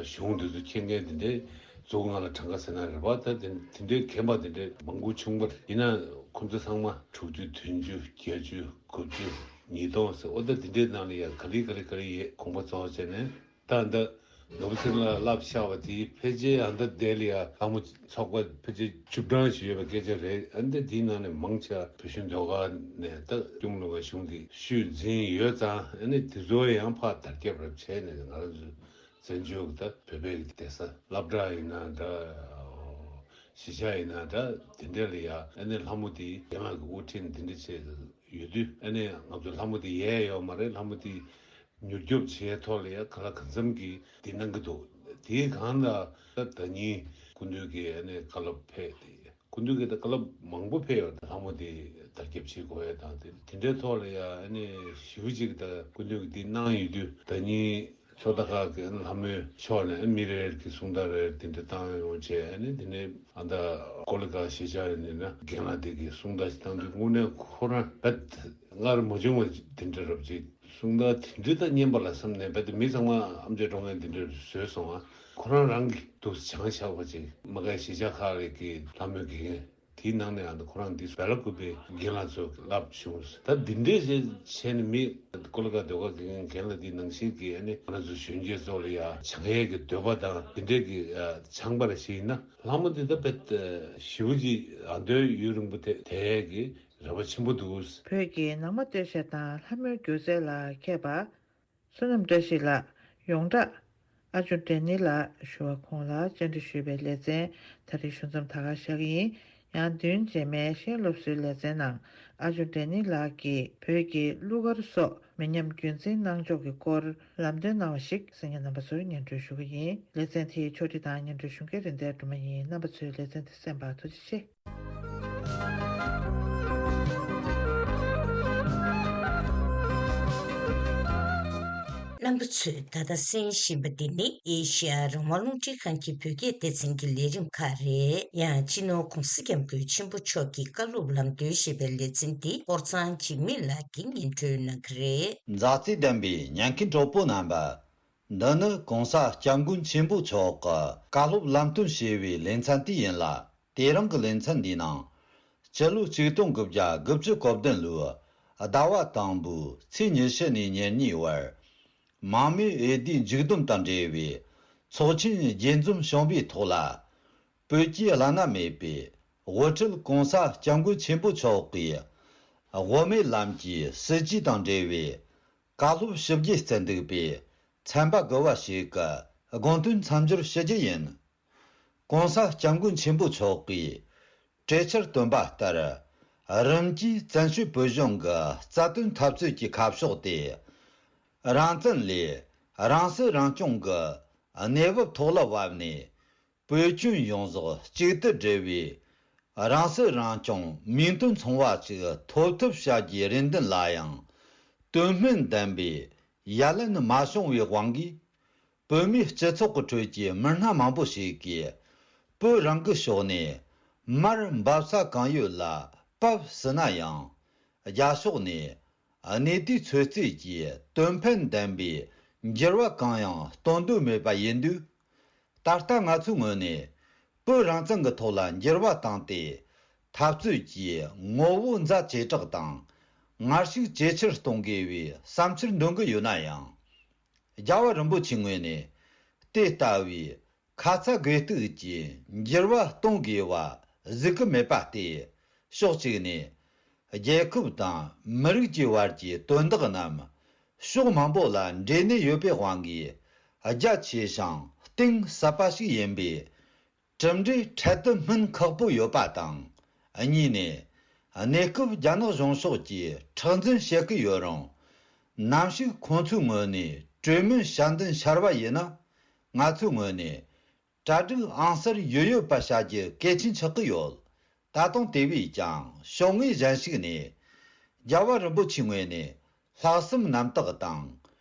གཞུང་དེ་ཚོ་མཁྱེན་མཁན་དེ་འདྲ་གཙུག་ལག་ཁང་ལ་གྲངས་ཀ་ཟེར་ན་རེད་པ། ད་དེ་དེ་འདྲའི་མཁྱེན་པ་དེ་འདྲ་མང་པོ་བྱུང་བ་རེད། ཡིན་ན་ཁོང་ཚོ་ཚང་མ་དྲུག་ཅུ་བདུན་ཅུ་བརྒྱད་ཅུ་དགུ་བཅུ་ཉིས་སྟོང་ཟེར། ཨོ་ད་དེ་འདྲའི་ནང་ལ་ཡ་ག་ལེ་ག་ལེ་ག་ལེ་ཡས་གོང་པ་ཚོགས་བྱས་ནས། ད་ལྟ་ནོར་བུ་ཚེ་རིང་ལགས་བསླབས་བཞག་པ་དེ་ཕལ་ཆེར་ཨ་ད་དེ་ལ་ཡ་ལྷ་མོ་ཚོགས་པ་ཕལ་ཆེར་བཅུ་གྲངས་ཤིག་ཡོད་པའི་སྐད་ཆ་རེད། ཨ་ནི་དེའི་ནང་ནས་མང་ཆེ་བ་བོད་གཞུང་ཟློས་གར་ནས་ད་སྐྱོར་མོ་ལུང་ཁང་གཞུང་གིས་ཤུལ་འཛིན་ཡོད་ཙང་། ཨ་ནི་དེ་ཚོ་ཡང་ཕར་དར་ཁྱབ་རབ་བྱས་ནས་ང་རང་ཚོ་བཙན་བྱོལ་གྱི་ད་བོད་པའི་གི་བསྡད་ས་སློབ་གྲྭ་ཡིན་ན་འདྲ། གཞིས་ཆགས་ཡིན་ན་འདྲ། དེ་འདྲ་ལ་ཡ་ཨ་ནི་ལྷ་མོ་དེ་རྒན་ལགས་ཀྱི་དབུ་ཁྲིད་ནས་དེ་འདྲ་བྱས་ཡོད་དུས། ཨ་ནི་ང་ཚོ་ལྷ་མོ་དེ་ཡལ་ཡོད་མ་རེད། ལྷ་མོ་དེ་མྱུར་སྐྱོབ་བྱེད་ཐོག་ལ་ཡ་ག་ལ་གང་འཚམ་གྱིས་དེ་གནང་གི་འདུག་དེའི་སྒང་ལ་ད་ད་ཉིན་སྐུ་མདུན་གྱིས་ཨ་ནི་བཀའ་སློབ་ཕེབས་ཏེ། སྐུ་མདུན་གྱིས་ད་བཀའ་སློབ་མང་པོ་ཕེབས་ཡོད། ད་ལྷ་མོ་དེ་དར་ཁྱབ་བྱེད་དགོས་ཡ་དང་དེ་དེ་འདྲའི་ཐོག་ལ་ཡ་ཨ་ནི་ཞེ་པོ་ཅིག་ད་སྐུ་མདུན་གྱིས་དེ་གནང་ཡོད་དུས། ད་ཉིན་ཕྱོགས་མཐའ་ཁག་གི་ལྷ་མོའི་ཕྱོགས་ནས་མི་རེ་རེ་གིས་གསུང་སྟངས་རེ་དེ་འདྲ་བཏང་ཡོང་བྱས། ཨ་ནི་དེ་ནས་ཨ་ད་ཀོ་ལི་གྷལ་གཞིས་ཆགས་ཡིན་ན་རྒན་ལགས་དེ་གིས་གསུང་སྟངས་ཤིག་བཏང་དུས་དངོས་གནས་ཁོ་རང་རྦད་སྔར་མ་བྱུང་བ་དེ་འདྲ་རབ་ཅིག་གསུང་སྟངས་དེ་འདྲ་ད་སྙན་པ་ལ་བསམ་ནས་རྦད་དེ་མི་ཚང་མ་ཨམ་ཅོག་འགྲོ་མཁན་དེ་འདྲ་བཟོས་སོང་ཨ། ཁོ་རང་རང་གིས་འདུག་སེ་སྦྱངས་བཞག་པ་ཅིག་མ་གིའི་གཞིས་ཆགས་ཁག་རེ་གི་ལྷ་མོའི་དགེ་རྒན། དེའི་ནང་ནས་ཨ་ནི་ཁོ་རང་འདི་སྦེ་ལ་ཀུ་པའི་རྒན་ལགས་ཚོ་བསླབ་བྱུང་། ད་འདི་འདྲས་བྱས་བྱས་ནས་མི་ཀོ་ལི་གྷལ་ཟློས་གར་དགེ་རྒན་རྒན་ལགས་འདི་ནང་བཞིན་གྱི་ཨ་ནི་ང་ཚོ་གཞོན་སྐྱེས་ཚོ་ལ་ཡ་སྦྱང་ཡས་ཀྱི་འདོད་པ་དང་དེ་འདྲས་ཀྱི་ཨ་སྦྱངས་པ་རེ་ཞིག་ཡིན་ན་ལྷ་མོ་འདི་ད་དཔེ་ཞེ་པོ་ཅིག་ཨ་མདོའི་ཡུན་རིང་པོ་དེ་དེ་ཡས་ཀྱི་རེ་བ་ཆེན་པོ་འདུག་བོད་ཀྱི་ནང་མ་སྟོད་གཞས་དང་ལྷ་མོའི་སྒྱུ་རྩལ་ལ་མཁས་པ། བསོད་ནམས་བཀྲ་ཤིས་ལགས། ཡོངས་གྲགས་ཨ་ཇོ་ཌེ་ནི་ལགས་ཞུ་བ། ཁོང་ལ་བཅར་འདྲི་ཞུས་པའི་ལེ་ཚན་ད་རེས་ཞུ་མཚམས་ད་གར་བཞག་གི་ཡིན། ཡང་བདུན་རྗེས་མའི་གཞས་སློབ་གསོའི་ལེ་ཚན་ནང་ཨ་ཇོ་ཌེ་ནི་ལགས་ཀྱིས་བོད་ཀྱི་གླུ་གར་སོགས་མི་ཉམས་རྒྱུན་འཛིན་གནང་ཕྱོགས་ཀྱི་སྐོར་ལམ་སྟོན་གནང་བ་ཞིག་གསན་མཁན་རྣམ་པ་ཚོར་སྙན་སྒྲོན་ཞུ་གི་ཡིན། ལེ་ཚན་དེའི་ཕྱོགས་སྒྲིག་དང་སྙན་སྒྲོན་ཞུ་མཁན་རིན་ལྡན་སྒྲོལ་མ་ཡིན། རྣམ་པ་ཚོས་ལེ་ཚན་དེ་གསན་པར་ཐུགས་རྗེ་ཆེ། རྣམ་པ་ཚོས་ད་ལྟ་གསན་བཞིན་པ་འདི་ནི་ཨེ་ཤི་ཡ་རང་དབང་རླུང་འཕྲིན་ཁང་གི་བོད་སྐད་སྡེ་ཚན་གྱི་ལས་རིམ་ཁག་རེད། ཡང་སྤྱི་ནོར་༧གོང་ས་༧སྐྱབས་མགོན་ཆེན་པོ་མཆོག་གི་བཀའ་སློབ་ལམ་སྟོན་ཞེས་པའི་ལེ་ཚན་འདི་ཀོར་ཚང་འཇིགས་མེད་ལགས་ཀྱིས་སྙན་སྒྲོན་གནང་གི་རེད། མཛའ་བརྩེ་ལྡན་པའི་ཉན་མཁན་གྲོགས་པོ་རྣམ་པ། འདི་ནི་གོང་ས་སྐྱབས་མགོན་ཆེན་པོ་མཆོག་གི་བཀའ་སློབ་ལམ་སྟོན་ཞེས་པའི་ལེ་ཚན་དེ་ཡིན་ལ། དེ་རིང་གི་ལེ་ཚན་འདིའི་ནང་། སྤྱི་ལོ་ཆིག་སྟོང་དགུ་བརྒྱ་དགུ་བཅུ་གོ་བདུན་ལོའི་ཟླ་བ་དང་པོའི་ཚེས་ཉི་ཤུ་ནས་ཉེར་གཉིས་བར། མང་མོས་འོས་བསྡུའི་མཇུག་བསྡོམས་དང་འབྲེལ་བའི་ཚོགས་ཆེན་རྒྱས་འཛོམས་བྱུང་བའི་ཐོག་ལ། བོད་ཀྱི་བླ་ན་མེད་པའི་དབུ་ཁྲིད་གོང་ས་སྐྱབས་མགོན་ཆེན་པོ་མཆོག་གིས་དབུ་མའི་ལམ་གྱི་སྲིད་བྱུས་དང་འབྲེལ་བའི་བཀའ་སློབ་ཞིབ་རྒྱས་བརྩི་འདུག་པའི་ཚན་པ་དགུ་བ་ཞིག་གི་དགོངས་དོན་མཚམས་སྦྱོར་ཞུ་རྒྱུ་ཡིན། གོང་ས་སྐྱབས་མགོན་ཆེན་པོ་མཆོག་གིས་གྲོས་འཆར་བཏོན་པ་ལྟར། རིམ་གྱིས་བཙན་བྱོལ་བོད་གཞུང་གི་རྩ་དོན་འཐབ་རྩོད་ཀྱི་ཁ་ཕྱོགས་དེ། རང་བཙན་ལས་རང་སྲིད་རང་སྐྱོང་གི་གནས་བབ་ཐོག་ལ་བབས་ནས། བོད་ཁྱོན་ཡོངས་རྫོགས་གཅིག་ཏུ་སྒྲིལ་བའི་རང་སྲིད་རང་སྐྱོང་མིང་དོན་མཚུངས་པ་ཞིག་ཐོབ་ཐབས་བྱ་རྒྱུའི་རེ་འདུན་ལ་ཡང་དོན་སྨིན་ལྡན་པའི་ཡ་ལན་མ་བྱུང་བའི་དབང་གིས། བོད་མིའི་སྤྱི་ཚོགས་ཀྱི་ཁྲོད་ཀྱི་མི་སྣ་མང་པོ་ཞིག་གིས་བོད་རང་གི་ཕྱོགས་ནས་མར་འབབ་ས་གང་ཡོད་ལ་བབས་ཟིན་ན་ཡང་། རྒྱ་ཕྱོགས་ནས་གནས་དུས་ཚོད་རྩིས་ཀྱི་དོན་ཕན་ལྡན་པའི་འགྱུར་བ་གང་ཡང་གཏོང་འདོད་མེད་པ་ཡིན་དུས། ད་ལྟ་ང་ཚོའི་ངོས་ནས་བོད་རང་བཙན་གྱི་ཐོག་ལ་འགྱུར་བ་བཏང་སྟེ། འཐབ་རྩོད་ཀྱི་ངོ་བོ་ཛ་ཇེ་དྲག་དང་ངར་ཤུགས་ཇེ་ཆེར་གཏོང་དགོས་པའི་བསམ་འཆར་འདོན་གྱི་ཡོད་ན་ཡང་། རྒྱལ་བ་རིན་པོ་ཆེའི་ངོས་ནས་དེ་ལྟ་བུའི་ཁ་ཚ་དགོས་གཏུགས་ཀྱི་འགྱུར་བ་གཏོང་དགོས་པ་གཟིགས་ཀྱི་མེད་པ་སྟེ། ཕྱོགས་གཅིག་ནས། རྒྱལ་ཁབ་དང་མི་རིགས་ཀྱི་བར་གྱི་དོན་དག་རྣམས་ཕྱོགས་མང་པོ་ལ་འབྲེལ་ནས་ཡོད་པའི་དབང་གིས། རྒྱ་ཆེ་ཞིང་གཏིང་ཟབ་པ་ཞིག་ཡིན་པས། གྲུབ་འབྲས་འཕྲལ་དུ་སྨིན་ཁག་པོ་ཡོད་པ་དང་། གཉིས་ནས། གནས་སྐབས་རྒྱ་ནག་གཞུང་ཕྱོགས་ཀྱིས་མཁྲེགས་འཛིན་བྱེད་ཀྱི་ཡོད་རུང་། ནམ་ཞིག་ཁོང་ཚོའི་ངོས་ནས་གྲོས་མོལ་ཞལ་འདོན་བྱ་བ་ཡིན་ན། ང་ཚོའི་ངོས་ནས། གྲ་སྒྲིག་ཨང་གསར་ཡོད་ཡོད་པ་བྱ་རྒྱུ་གལ་ཆེན་ཆགས་ཀྱི་ཡོད། ད་དུང་དེ་བས་ཀྱང་ཕྱོགས་ངོས་གཞན་ཞིག་ནས། རྒྱལ་བ་རིན་པོ་ཆེའི་ངོས་ནས་ལྷག་བསམ་རྣམ་དག་དང་།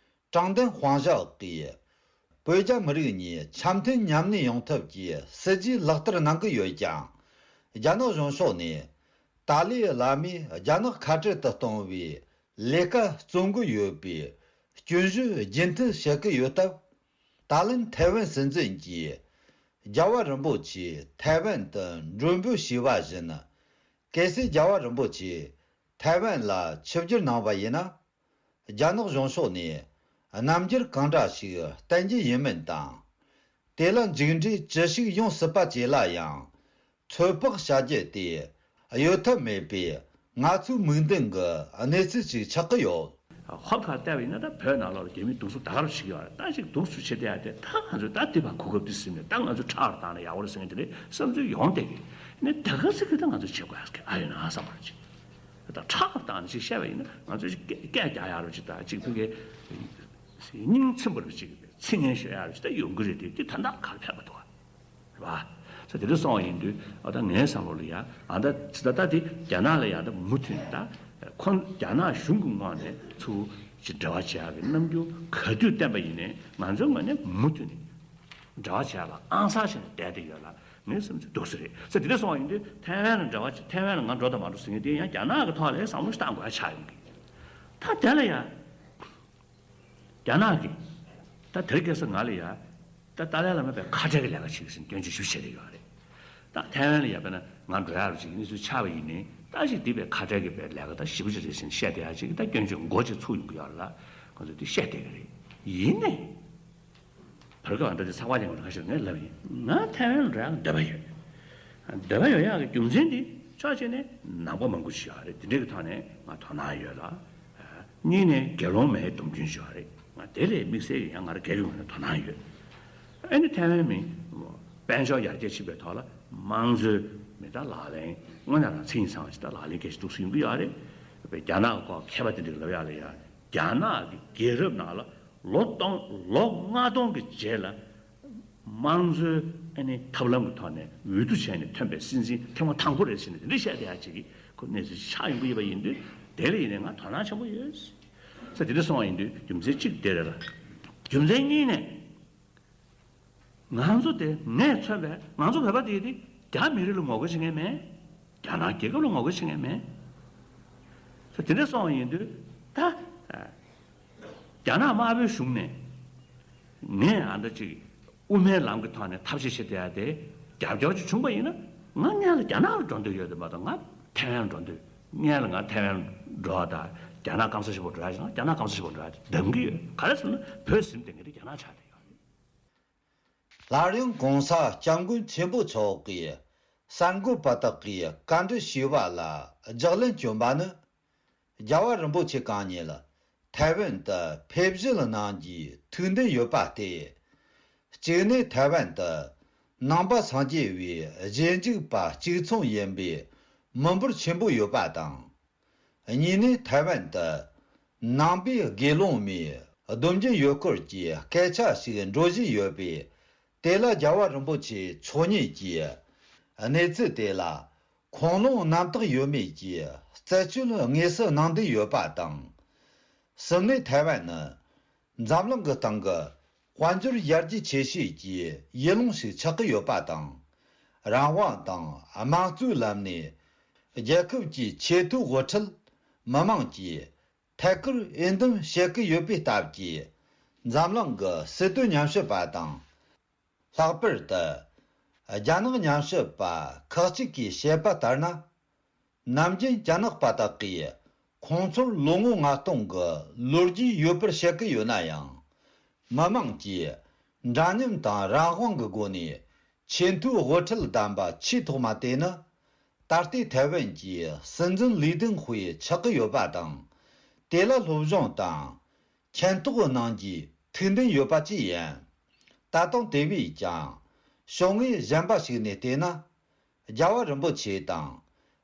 དྲང་བདེན་དཔང་བཞག་གིས། བོད་རྒྱ་མི་རིགས་གཉིས་འཆམ་མཐུན་མཉམ་གནས་ཡོང་ཐབས་ཀྱི་སྲིད་ཇུས་ལག་བསྟར་གནང་གི་ཡོད་ཀྱང་། རྒྱ་ནག་གཞུང་ཕྱོགས་ནས། ཏཱ་ལའི་བླ་མས་རྒྱ་ནག་ཁ་བྲལ་དུ་གཏོང་བའི་ལས་ཀ་རྩོམ་གྱི་ཡོད་པའི་སྐྱོན་བརྗོད་རྒྱུན་མཐུད་བྱེད་ཀྱི་ཡོད་སྟབས། ད་ལན་ཐའེ་ཝན་སྲིད་འཛིན་གྱིས་རྒྱལ་བ་རིན་པོ་ཆེ་ཐའེ་ཝན་དུ་མགྲོན་འབོད་བྱས་པ་བཞིན། གལ་སྲིད་རྒྱལ་བ་རིན་པོ་ཆེ་ཐའེ་ཝན་ལ་ཆིབས་བསྒྱུར་གནང་བ་ཡིན་ན། རྒྱ་ནག་གཞུང་ཕྱོགས་ནས་རྣམ་འགྱུར་གང་འདྲ་ཞིག་བསྟན་རྒྱུ་ཡིན་མིན་དང་། དེ་ལ་མཇུག་འབྲས་ཅི་ཞིག་ཡོང་སྲིད་པ་བཅས་ལ་ཡང་ཚོད་དཔག་བྱ་རྒྱུ་དེ་གཡོལ་ཐབས་མེད་པའི་ང་ཚོའི་མིག་མདུན་གྱི་གནས་ཚུལ་ཞིག་ཆགས་ཀྱི་ཡོད། ཧོབ་ཁ་བལྟས་པ་ཡིན་ན། ད་བོད་ནང་ལོགས་ལ་རྒྱ་མིས་སྡུག་སྲོག་ད་ག་རང་བྱེད་ཀྱི་ཡོད་རེད། ད་ཅིག་སྡུག་སྲོག་བྱེད་བསྡད་ཡ་དེ། ད་ང་ཚོས་ད་དེ་བར་གོ་སྐབས་དེ་ཟིན་ནས། ད་ང་ཚོས་ཁྲག་བཏང་ན་ཡག་པོ་རེད་ཟེར་མཁན་དེ་འདྲའི་བསམ་ཚུལ་ཡོང་བསྡད་ཀྱི། ནས་ད་ག་ཟེ་གི་ད་ང་ཚོས་བྱེད་དགོས་ཡ་ཟེར་གི་ཨ་ཡོད་ན་བསམ་པ་རེད། ཅིག་ད་ཁྲག་བཏང་ནས་ཅིག་བཤད་པ་ཡིན་ན། ང་ཚོས་ཅིག་སྐད་སྐད་རྒྱག་ཡག་རོ་ཅིག་དང་། ཅིག་ཕ་གིའི་སྙིང་ཚིམ་པ་རོ་ཅིག་ཚིག་ངན་ཤོད་ཡག་རོ་ཅིག་ད་ཡོང་གི་རེད་དེ། དེ་ད་ལྟ་ག་རེ་ཕེབས་པ་འདུག་ག་རེད་པ། ས་དེ་འདྲ་སོང་བ་ཡིན་དུས། ཨ་ད་ངའི་བསམ་བློ་ལ་ཡ། ཨ་ད་ཇི་ལྟར་ད་དེ་རྒྱ་ནག་ལ་ཡ་ད་མུ་མཐུད་ནས། ད་ཁོང་རྒྱ་ནག་གཞུང་གི་ངོས་ནས་ཚུར་ཅིག་འབྲེལ་བ་བྱེད་ཡག་གི་རྣམ་འགྱུར་ག་དུས་བསྟན་པ་ཡིན་ནའི། ང་ཚོའི་ངོས་ནས་མུ་མཐུད་ནས་འབྲེལ་བ་བྱེད་ཡག་ལ་ཨང་གསར་བྱས་ནས་བསྡད་བསྡད་ཡོད་ལ། ངའི་བསམ་ཚུལ་འདུག་སེ་རེད། ས་དེ་འདྲ་སོང་བ་ཡིན་དུས། ཐའེ་ཝན་ལ་འབྲེལ་བ་བྱེད། ཐའེ་ཝན་ལ་ང་འགྲོ་དང་མ་འགྲོ་ཟེར་མཁན་དེ་ཡང་རྒྱ་ནག་གི་ཐོག་ལ་བསམ་བློ་ཞིག་བཏང་དགོས་ཡ་ཆགས་ཡོང་གི། ད་དེ་ལ་ཡ། རྒྱ་ནག་གིས་ད་དེར་སྐྱེས་ས་ང་ལ་ཡ། ད་ཏཱ་ལའི་བླ་མ་པའི་ཁ་བྲལ་གྱི་ལས་ཀ་བྱེད་ཀྱི་ཟིན་སྐྱོན་བརྗོད་ཞིབ་བྱེད་ཀྱི་ཡོད་རེད། ད་ཐའེ་ཝན་ལ་ཡ་དཔེར་ན་ང་འགྲོ་ཡག་རུ་ཅིག་གནས་ཚུལ་ཆགས་པ་ཡིན་ནའི། ད་ཅིག་འདི་པའི་ཁ་བྲལ་གྱི་པའི་ལས་ཀ་ད་ཞེ་པོ་ཅིག་རེད་ཟེར་ནས་བཤད་བསྡད་ཡག་ཅིག་ད་སྐྱོན་བརྗོད་མགོ་ཅིག་ཚུགས་ཡོང་གི་ཡོད་རེད་ལ། ཁོ་ཚོས་འདི་བཤད་བསྡད་ཀྱི་རེད། ཡིན་ནའི། བར་སྐབས་ཨ་ད་དེ་ཚགས་པར་ཅན་གྱི་ཁ་ཤས་ངས་ལབ་ཡིན། ང་ཐའེ་ཝན་ལ་འགྲོ་ཡག་འདོད་པ་ཡོད། འདོད་པ་ཡོད་ཡག་གི་རྒྱུ་མཚན་དེ་ཕྱོགས་གཅིག་ནས་ནང་པ་མང་པོ་ཞིག་ཡོད་རེད། དེ་འདྲའི་གི་ཐོག་ནས་ང་དོ་སྣང་ཡོད་ལ། གཉིས་ནས་དགེ་སློང་མའི་སྡོམ་རྒྱུན་ཞིག་ཡོད་རེད། ང་དེ་ལས་དམིགས་བསལ་གྱི་ཡང་ང་རང་སྒེར་གྱི་ངོས་ནས་དོ་སྣང་ཡོད། ཨ་ནི་ཐའེ་ཝན་མི་དཔལ་འབྱོར་ཡར་རྒྱས་ཕྱིན་པའི་ཐོག་ལ་དམངས་གཙོའི་མི་ད་ལག་ལེན་དངོས་གནས་རང་མཚན་ཉིད་ཚང་བ་ཞིག་ད་ལག་ལེན་གལ་ཆེ་འདུག་སེ་ཡོང་གི་ཡོད་རེད། རྒྱ་ནག་གི་སྐོར་མཁས་པ་དེ་འདྲ་གིས་ལབ་ཡག་ལ་ཡ། རྒྱ་ནག་གི་རྒྱལ་རབས་ནང་ལ་ལོ་སྟོང་ལོ་ལྔ་སྟོང་གི་རྗེས་ལ་དམངས་གཙོའི་ཨ་ནི་ཐབས་ལམ་གྱི་ཐོག་ནས་འོས་བསྡུ་བྱས་ནས་ཐོན་པའི་སྲིད་འཛིན་ཐེངས་མ་དང་པོ་རེད་ཟེར་ནས་དེ་འདྲ་བཤད་བསྡད་ཡག་ཅིག་གི་ཁོ་གནས་ཚུལ་ཆགས་ཡོང་གི་ཡོད་པ་ཡིན་དུས། དེ་ལ་ཡིན་ནའི་ང་དོ་སྣང་ཆེན་པོ་ཡོད་ཟེར། དེ་འདྲ་སོང་བ་ཡིན་དུས་རྒྱུ་མཚན་གཅིག་དེ་རེད་ལ། རྒྱུ་མཚན་གཉིས་ནས། ང་ཚོ་དེ་ངས་མཚོན་པའི་ང་ཚོ་བོད་པ་དེ་དེ་རྒྱ་མི་རིགས་ལ་ངོ་རྒོལ་བྱེད་མཁན་མེད། རྒྱ་ནག་རྒྱལ་ཁབ་ལ་ངོ་རྒོལ་བྱེད་མཁན་མེད། ད་དེ་འདྲ་སོང་བ་ཡིན་དུས་ད། རྒྱ་ནག་དམར་པོའི་གཞུང་ནས་ ངས་ཨ་འདྲ་ཅིག་དབུ་མའི་ལམ་གྱི་ཐོག་ནས་ཐབས་ཤེས་བྱེད་བསྡད་ཡ་དེ་རྒྱབ་སྐྱོར་ཅིག་བྱུང་པ་ཡིན་ན། ང་སྔོན་ལ་རྒྱ་ནག་ལ་འགྲོ་འདོད་ཡོད་དེ་མ་གཏོགས། ང་ཐའེ་ཝན་ལ་འགྲོ་འདོད། སྔོན་ལ་ང་ཐའེ་ཝན་འགྲོ་བ་དང་རྒྱ་ནག་སྐམ་ས་ཆེན་པོ་འགྲོ་ཡ་ཞིག་ན། རྒྱ་ནག་སྐམ་ས་ཆེན་པོ་འགྲོ་ཡ་དེ་འདང་གི་ཡོད། ག་རེ་ཟེར་ན་བོད་ཟིན་དེ་ངས་དེ་རྒྱ་ནག་ཆགས་བསྡད་ཡོད་རེད། སླར་ཡང་གོང་ས་སྐྱབས་མགོན་ཆེན་པོ་མཆོག་གིས་གསར་འགོད་པ་དག་གིས་བཀའ་འདྲི་ཞུས་པ་ལ་ལྗགས་ལན་བསྐྱོན་པ་ནི། རྒྱལ་བ་རིན་པོ་ཆེ་གང་ཉིད་ཐའེ་ཝན་དུ་ཕེབས་བཞུད་གནང་རྒྱུའི་ཐུགས་འདུན་ཡོད་པ་སྟེ། གཅིག་ནས་ཐའེ་ཝན་དུ་ནང་པ་སངས་རྒྱས་པའི་རྗེས་འཇུག་པ་གཅིག་མཚུངས་ཡིན་པའི་མི་འབོར་ཆེན་པོ་ཡོད་པ་དང་། གཉིས་ནས་ཐའེ་ཝན་དུ་ནང་པའི་དགེ་སློང་མའི་སྡོམ་རྒྱུན་ཡོད་སྐོར་གྱི་སྐད་ཆ་ཞིག་འགྲོ་བཞིན་ཡོད་པས། དེ་ལ་རྒྱལ་བ་རིན་པོ་ཆེ་མཆོག་ཉིད་ཀྱིས་གནས་ཚུལ་དེ་ལ་ཁུངས་ལུང་རྣམ་དག་ཡོད་མེད་ཀྱི་རྩད་གཅོད་དངོས་སུ་གནང་འདོད་ཡོད་པ་དང་། གསུམ་ནས་ཐའེ་ཝན་ནི་འཛམ་གླིང་གི་སྟེང་གི་དཔལ་འབྱོར་ཡར་རྒྱས་ཆེ་ཤོས་ཀྱི་ཡུལ་ལུང་ཞིག་ཆགས་ཀྱི་ཡོད་པ་དང་། རང་དབང་དང་དམངས་གཙོའི་ལམ་ནས་རྒྱལ་ཁབ་ཀྱི་ཆེས་མཐོའི་དབུ་ཁྲིད་མི་མང་གིས་ཐད་ཀར་འོས་འདེམས་བྱེད་ཀྱི་ཡོད་པའི་སྟབས་ཀྱིས། འཛམ་གླིང་གི་སྲིད་དོན་ཉམས་ཞིབ་པ་དང་། ལྷག་པར་དུ་རྒྱ་ནག་ཉམས་ཞིབ་པ་ཁག་ཅིག་གིས་བཤད་པ་ལྟར་ན། ནམ་རྒྱུན་རྒྱ་ནག་པ་དག་གིས་ཁོང་ཚོར་ལོ་ངོ་ལྔ་སྟོང་གི་ལོ་རྒྱུས་ཡོད་པར་བཤད་ཀྱི་ཡོད་ན་ཡང་། མི་མང་གིས་འདྲ་མཉམ་དང་རང་དབང་གི་སྒོ་ནས་ཆེས་མཐོའི་དབུ་ཁྲིད་བདམས་པ་ཆེས་ཐོག་མ་དེ་ནི། ད་ལྟའི་ཐའེ་ཝན་གྱི་སྲིད་འཛིན་ལི་ཏེང་ཧུའེ་ཆགས་ཀྱི་ཡོད་པ་དང་། དེ་ལ་སློབ་སྦྱོང་དང་མཁྱེན་རྟོགས་གནང་རྒྱུའི་ཐུགས་འདུན་ཡོད་པ་བཅས་ཡིན། ད་དུང་དེ་བས་ཀྱང་ཕྱོགས་ངོས་གཞན་པ་ཞིག་ནས་བལྟས་ན། རྒྱལ་བ་རིན་པོ་ཆེ་དང་།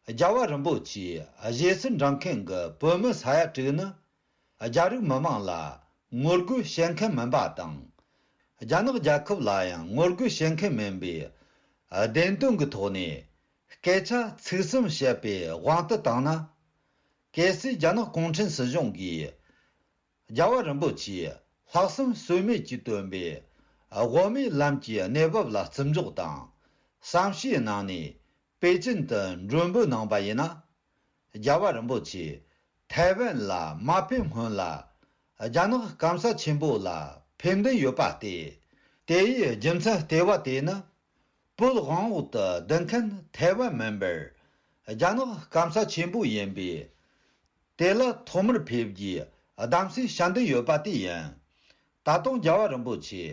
རྒྱལ་བ་རིན་པོ་ཆེའི་རྗེས་སུ་འབྲང་མཁན་གྱི་བོད་མི་ས་ཡ་དྲུག་ནི། རྒྱ་རིགས་མི་མང་ལ་ངོ་རྒོལ་བྱེད་མཁན་མིན་པ་དང་། རྒྱ་ནག་རྒྱལ་ཁབ་ལ་ཡང་ངོ་རྒོལ་བྱེད་མཁན་མིན་པའི་བདེན་དོན་གྱི་ཐོག་ནས་སྐད་ཆ་ཚིག་གསུམ་བཤད་པའི་དབང་དུ་བཏང་ན། གལ་སྲིད་རྒྱ་ནག་གུང་ཁྲན་སྲིད་གཞུང་གིས་རྒྱལ་བ་རིན་པོ་ཆེས་ལྷག་བསམ་ཟོལ་མེད་ཀྱིས་བཏོན་པའི་དབུ་མའི་ལམ་གྱི་གནས་བབ་ལ་བརྩི་འཇོག་དང་བསམ་ཤེས་གནང་ནས་པེ་ཅིན་དུ་མགྲོན་འབོད་གནང་པ་ཡིན་ན། རྒྱལ་བ་རིན་པོ་ཆེ་ཐའེ་ཝན་ལ་མ་ཕེབས་སྔོན་ལ་རྒྱ་ནག་སྐམ་ས་ཆེན་པོ་ལ་ཕེབས་འདུན་ཡོད་པ་སྟེ། དེ་ཡི་རྒྱུ་མཚན་ལྟེ་བ་དེ་ནི། བོད་དབང་འོག་ཏུ་བསྡུ་མཁན་ཐའེ་ཝན་མིན་པར་རྒྱ་ནག་སྐམ་ས་ཆེན་པོ་ཡིན་པས། དེ་ལ་ཐོག་མར་ཕེབས་རྒྱུའི་གདམ་གསེས་བྱ་འདོད་ཡོད་པ་དེ་ཡིན། ད་དུང་རྒྱལ་བ་རིན་པོ་ཆེ་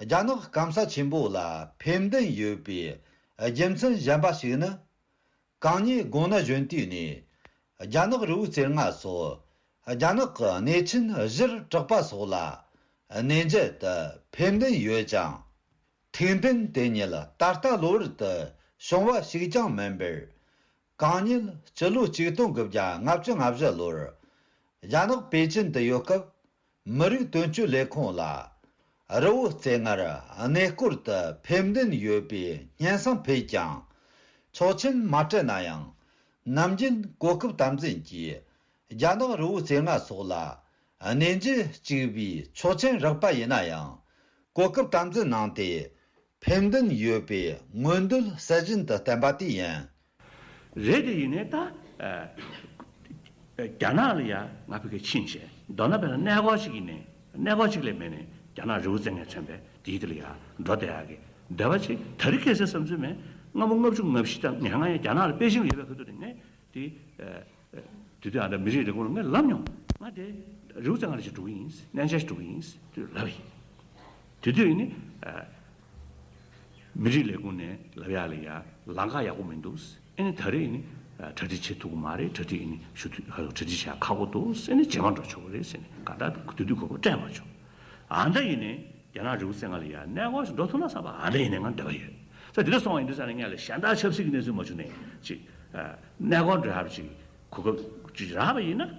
རྒྱ་ནག་སྐམ་ས་ཆེན་པོ་ལ་ཕེབས་འདུན་ཡོད་པའི་རྒྱུ་མཚན་གཞན་པ་ཞིག་ནི། གང་ཉིད་དགོངས་ན་གཞོན་དུས་ནས་རྒྱ་ནག་རི་བོ་རྩེ་ལྔ་སོགས་རྒྱ་ནག་གི་གནས་ཆེན་གཞིར་གྲགས་པ་སོགས་ལ་གནས་མཇལ་དུ་ཕེབས་འདུན་ཡོད་ཅིང་། ཐུགས་འདུན་དེ་ཉིད་ད་ལྟ་གློ་བུར་དུ་བྱུང་བ་ཞིག་ཀྱང་མིན་པར། གང་ཉིད་སྤྱི་ལོ་ཆིག་སྟོང་དགུ་བརྒྱ་ལྔ་བཅུ་ང་བཞི་ལོར་རྒྱ་ནག་པེ་ཅིན་དུ་ཡོད་སྐབས། མི་རིགས་དོན་གཅོད་ལས་ཁུངས་ལ་རི་བོ་རྩེ་ལྔར་གནས་སྐོར་དུ་ཕེབས་འདུན་ཡོད་པའི་སྙན་སེང་ཕུལ་ཀྱང་། ཆོག་མཆན་མ་སྤྲད་ན་ཡང་། ནམ་རྒྱུན་གོ་སྐབས་དམ་འཛིན་གྱིས་རྒྱ་ནག་རི་བོ་རྩེ་ལྔ་སོགས་ལ་གནས་མཇལ་གཅིག་པའི་ཆོག་མཆན་རག་པ་ཡིན་ན་ཡང་། གོ་སྐབས་དམ་འཛིན་གནང་སྟེ། ཕེབས་འདུན་ཡོད་པའི་མངོན་འདོད་གསལ་བཞིན་དུ་བསྟན་པ་དེ་ཡིན། རེད་དེ། ཡིན་ནའི་ད་ཨ་རྒྱ་ནག་ལ་ཡ་ང་ཕ་གིར་ཕྱིན་བྱས། མདོར་ན་དཔེར་ན་གནས་སྐོར་ཞིག་ཡིན་ནའི། གནས་སྐོར་ཞིག་ལས་མེད་ནའི་རྒྱ་ནག་རི་བོ་རྩེ་ལྔས་མཚོན་པའི་དེའི་དེ་ལ་ཡ་འགྲོ་བསྡད་ཡག་གི་འདོད་པ་ཅིག་ད་རེས་ཁ་སང་བསམ་ཚུལ་མེད། སྔ་མོ་ལྔ་བཅུ་ང་བཞི་དང་ང་ལྔ་ཡ་རྒྱ་ནག་ལ་དཔེ་ཞིག་ཡོད་པའི་ཁ་ཐུག་དེ་ངས་དེ། ཨ། དེ་དུས་ཨ་ད་མི་རིགས་ལས་ཁུངས་ལ་ངས་ལབ་མྱོང་། ང་དེ་རི་བོ་རྩེ་ལྔ་ལ་ཅིག་འགྲོ་གི་ཡིན། གནས་མཇལ་ཞིག་འགྲོ་གི་ཡིན་དུས་ལབ་ཡིན། དེ་དུས་ཡིན་ནི། ཨ། མི་རིགས་ལས་ཁུངས་ནས་ལབ་ཡག་ལ་ཡ་ལམ་ཁ་ཡག་པོ་མི་འདུག་ཨེ་ནི་ད་རེས་ཡིན་ནི། ཨ། གྲ་སྒྲིག་བྱེད་ཐུབ་ཀྱི་མ་རེད། གྲ་སྒྲིག་ཡིན་ནི་ཞུ་དུས་ཨ་གྲ་སྒྲིག་བྱེད་ཡག་ཁག་པོ་འདུག་ཨེ་ནི་རྗེས་མ་འགྲོ་ཆོག་གི་རེད་ཟེར་ནས། གང་ལྟར་དེ་དུས་གོ་སྐབས་སྤྲད་མ་བྱུང་། ཨ་ད་ཡིན་ནི། རྒྱ་ནག་རི་བོ་རྩེ་ལྔ་ལ་ཡ་གནས་སྐོར་ཞིག་འགྲོ་ཐུབ་ན་བསམ་པ་ཨ་འདྲ་ཡིན་ནའི་ང་འདོད་པ་ཡོད། ས་དེ་འདྲ་སོང་བ་ཡིན་དུས་ཙང་ནས་ངས་ལ་གཞན་དག་ཆབ་སྲིད་ཀྱི་གནས་ཚུལ་མ་བྱུང་ནས་ཅིག་ཨ། གནས་སྐོར་འགྲོ་ཡག་ཅིག་གོ་སྐབས་ཅིག་རག་པ་ཡིན་ན།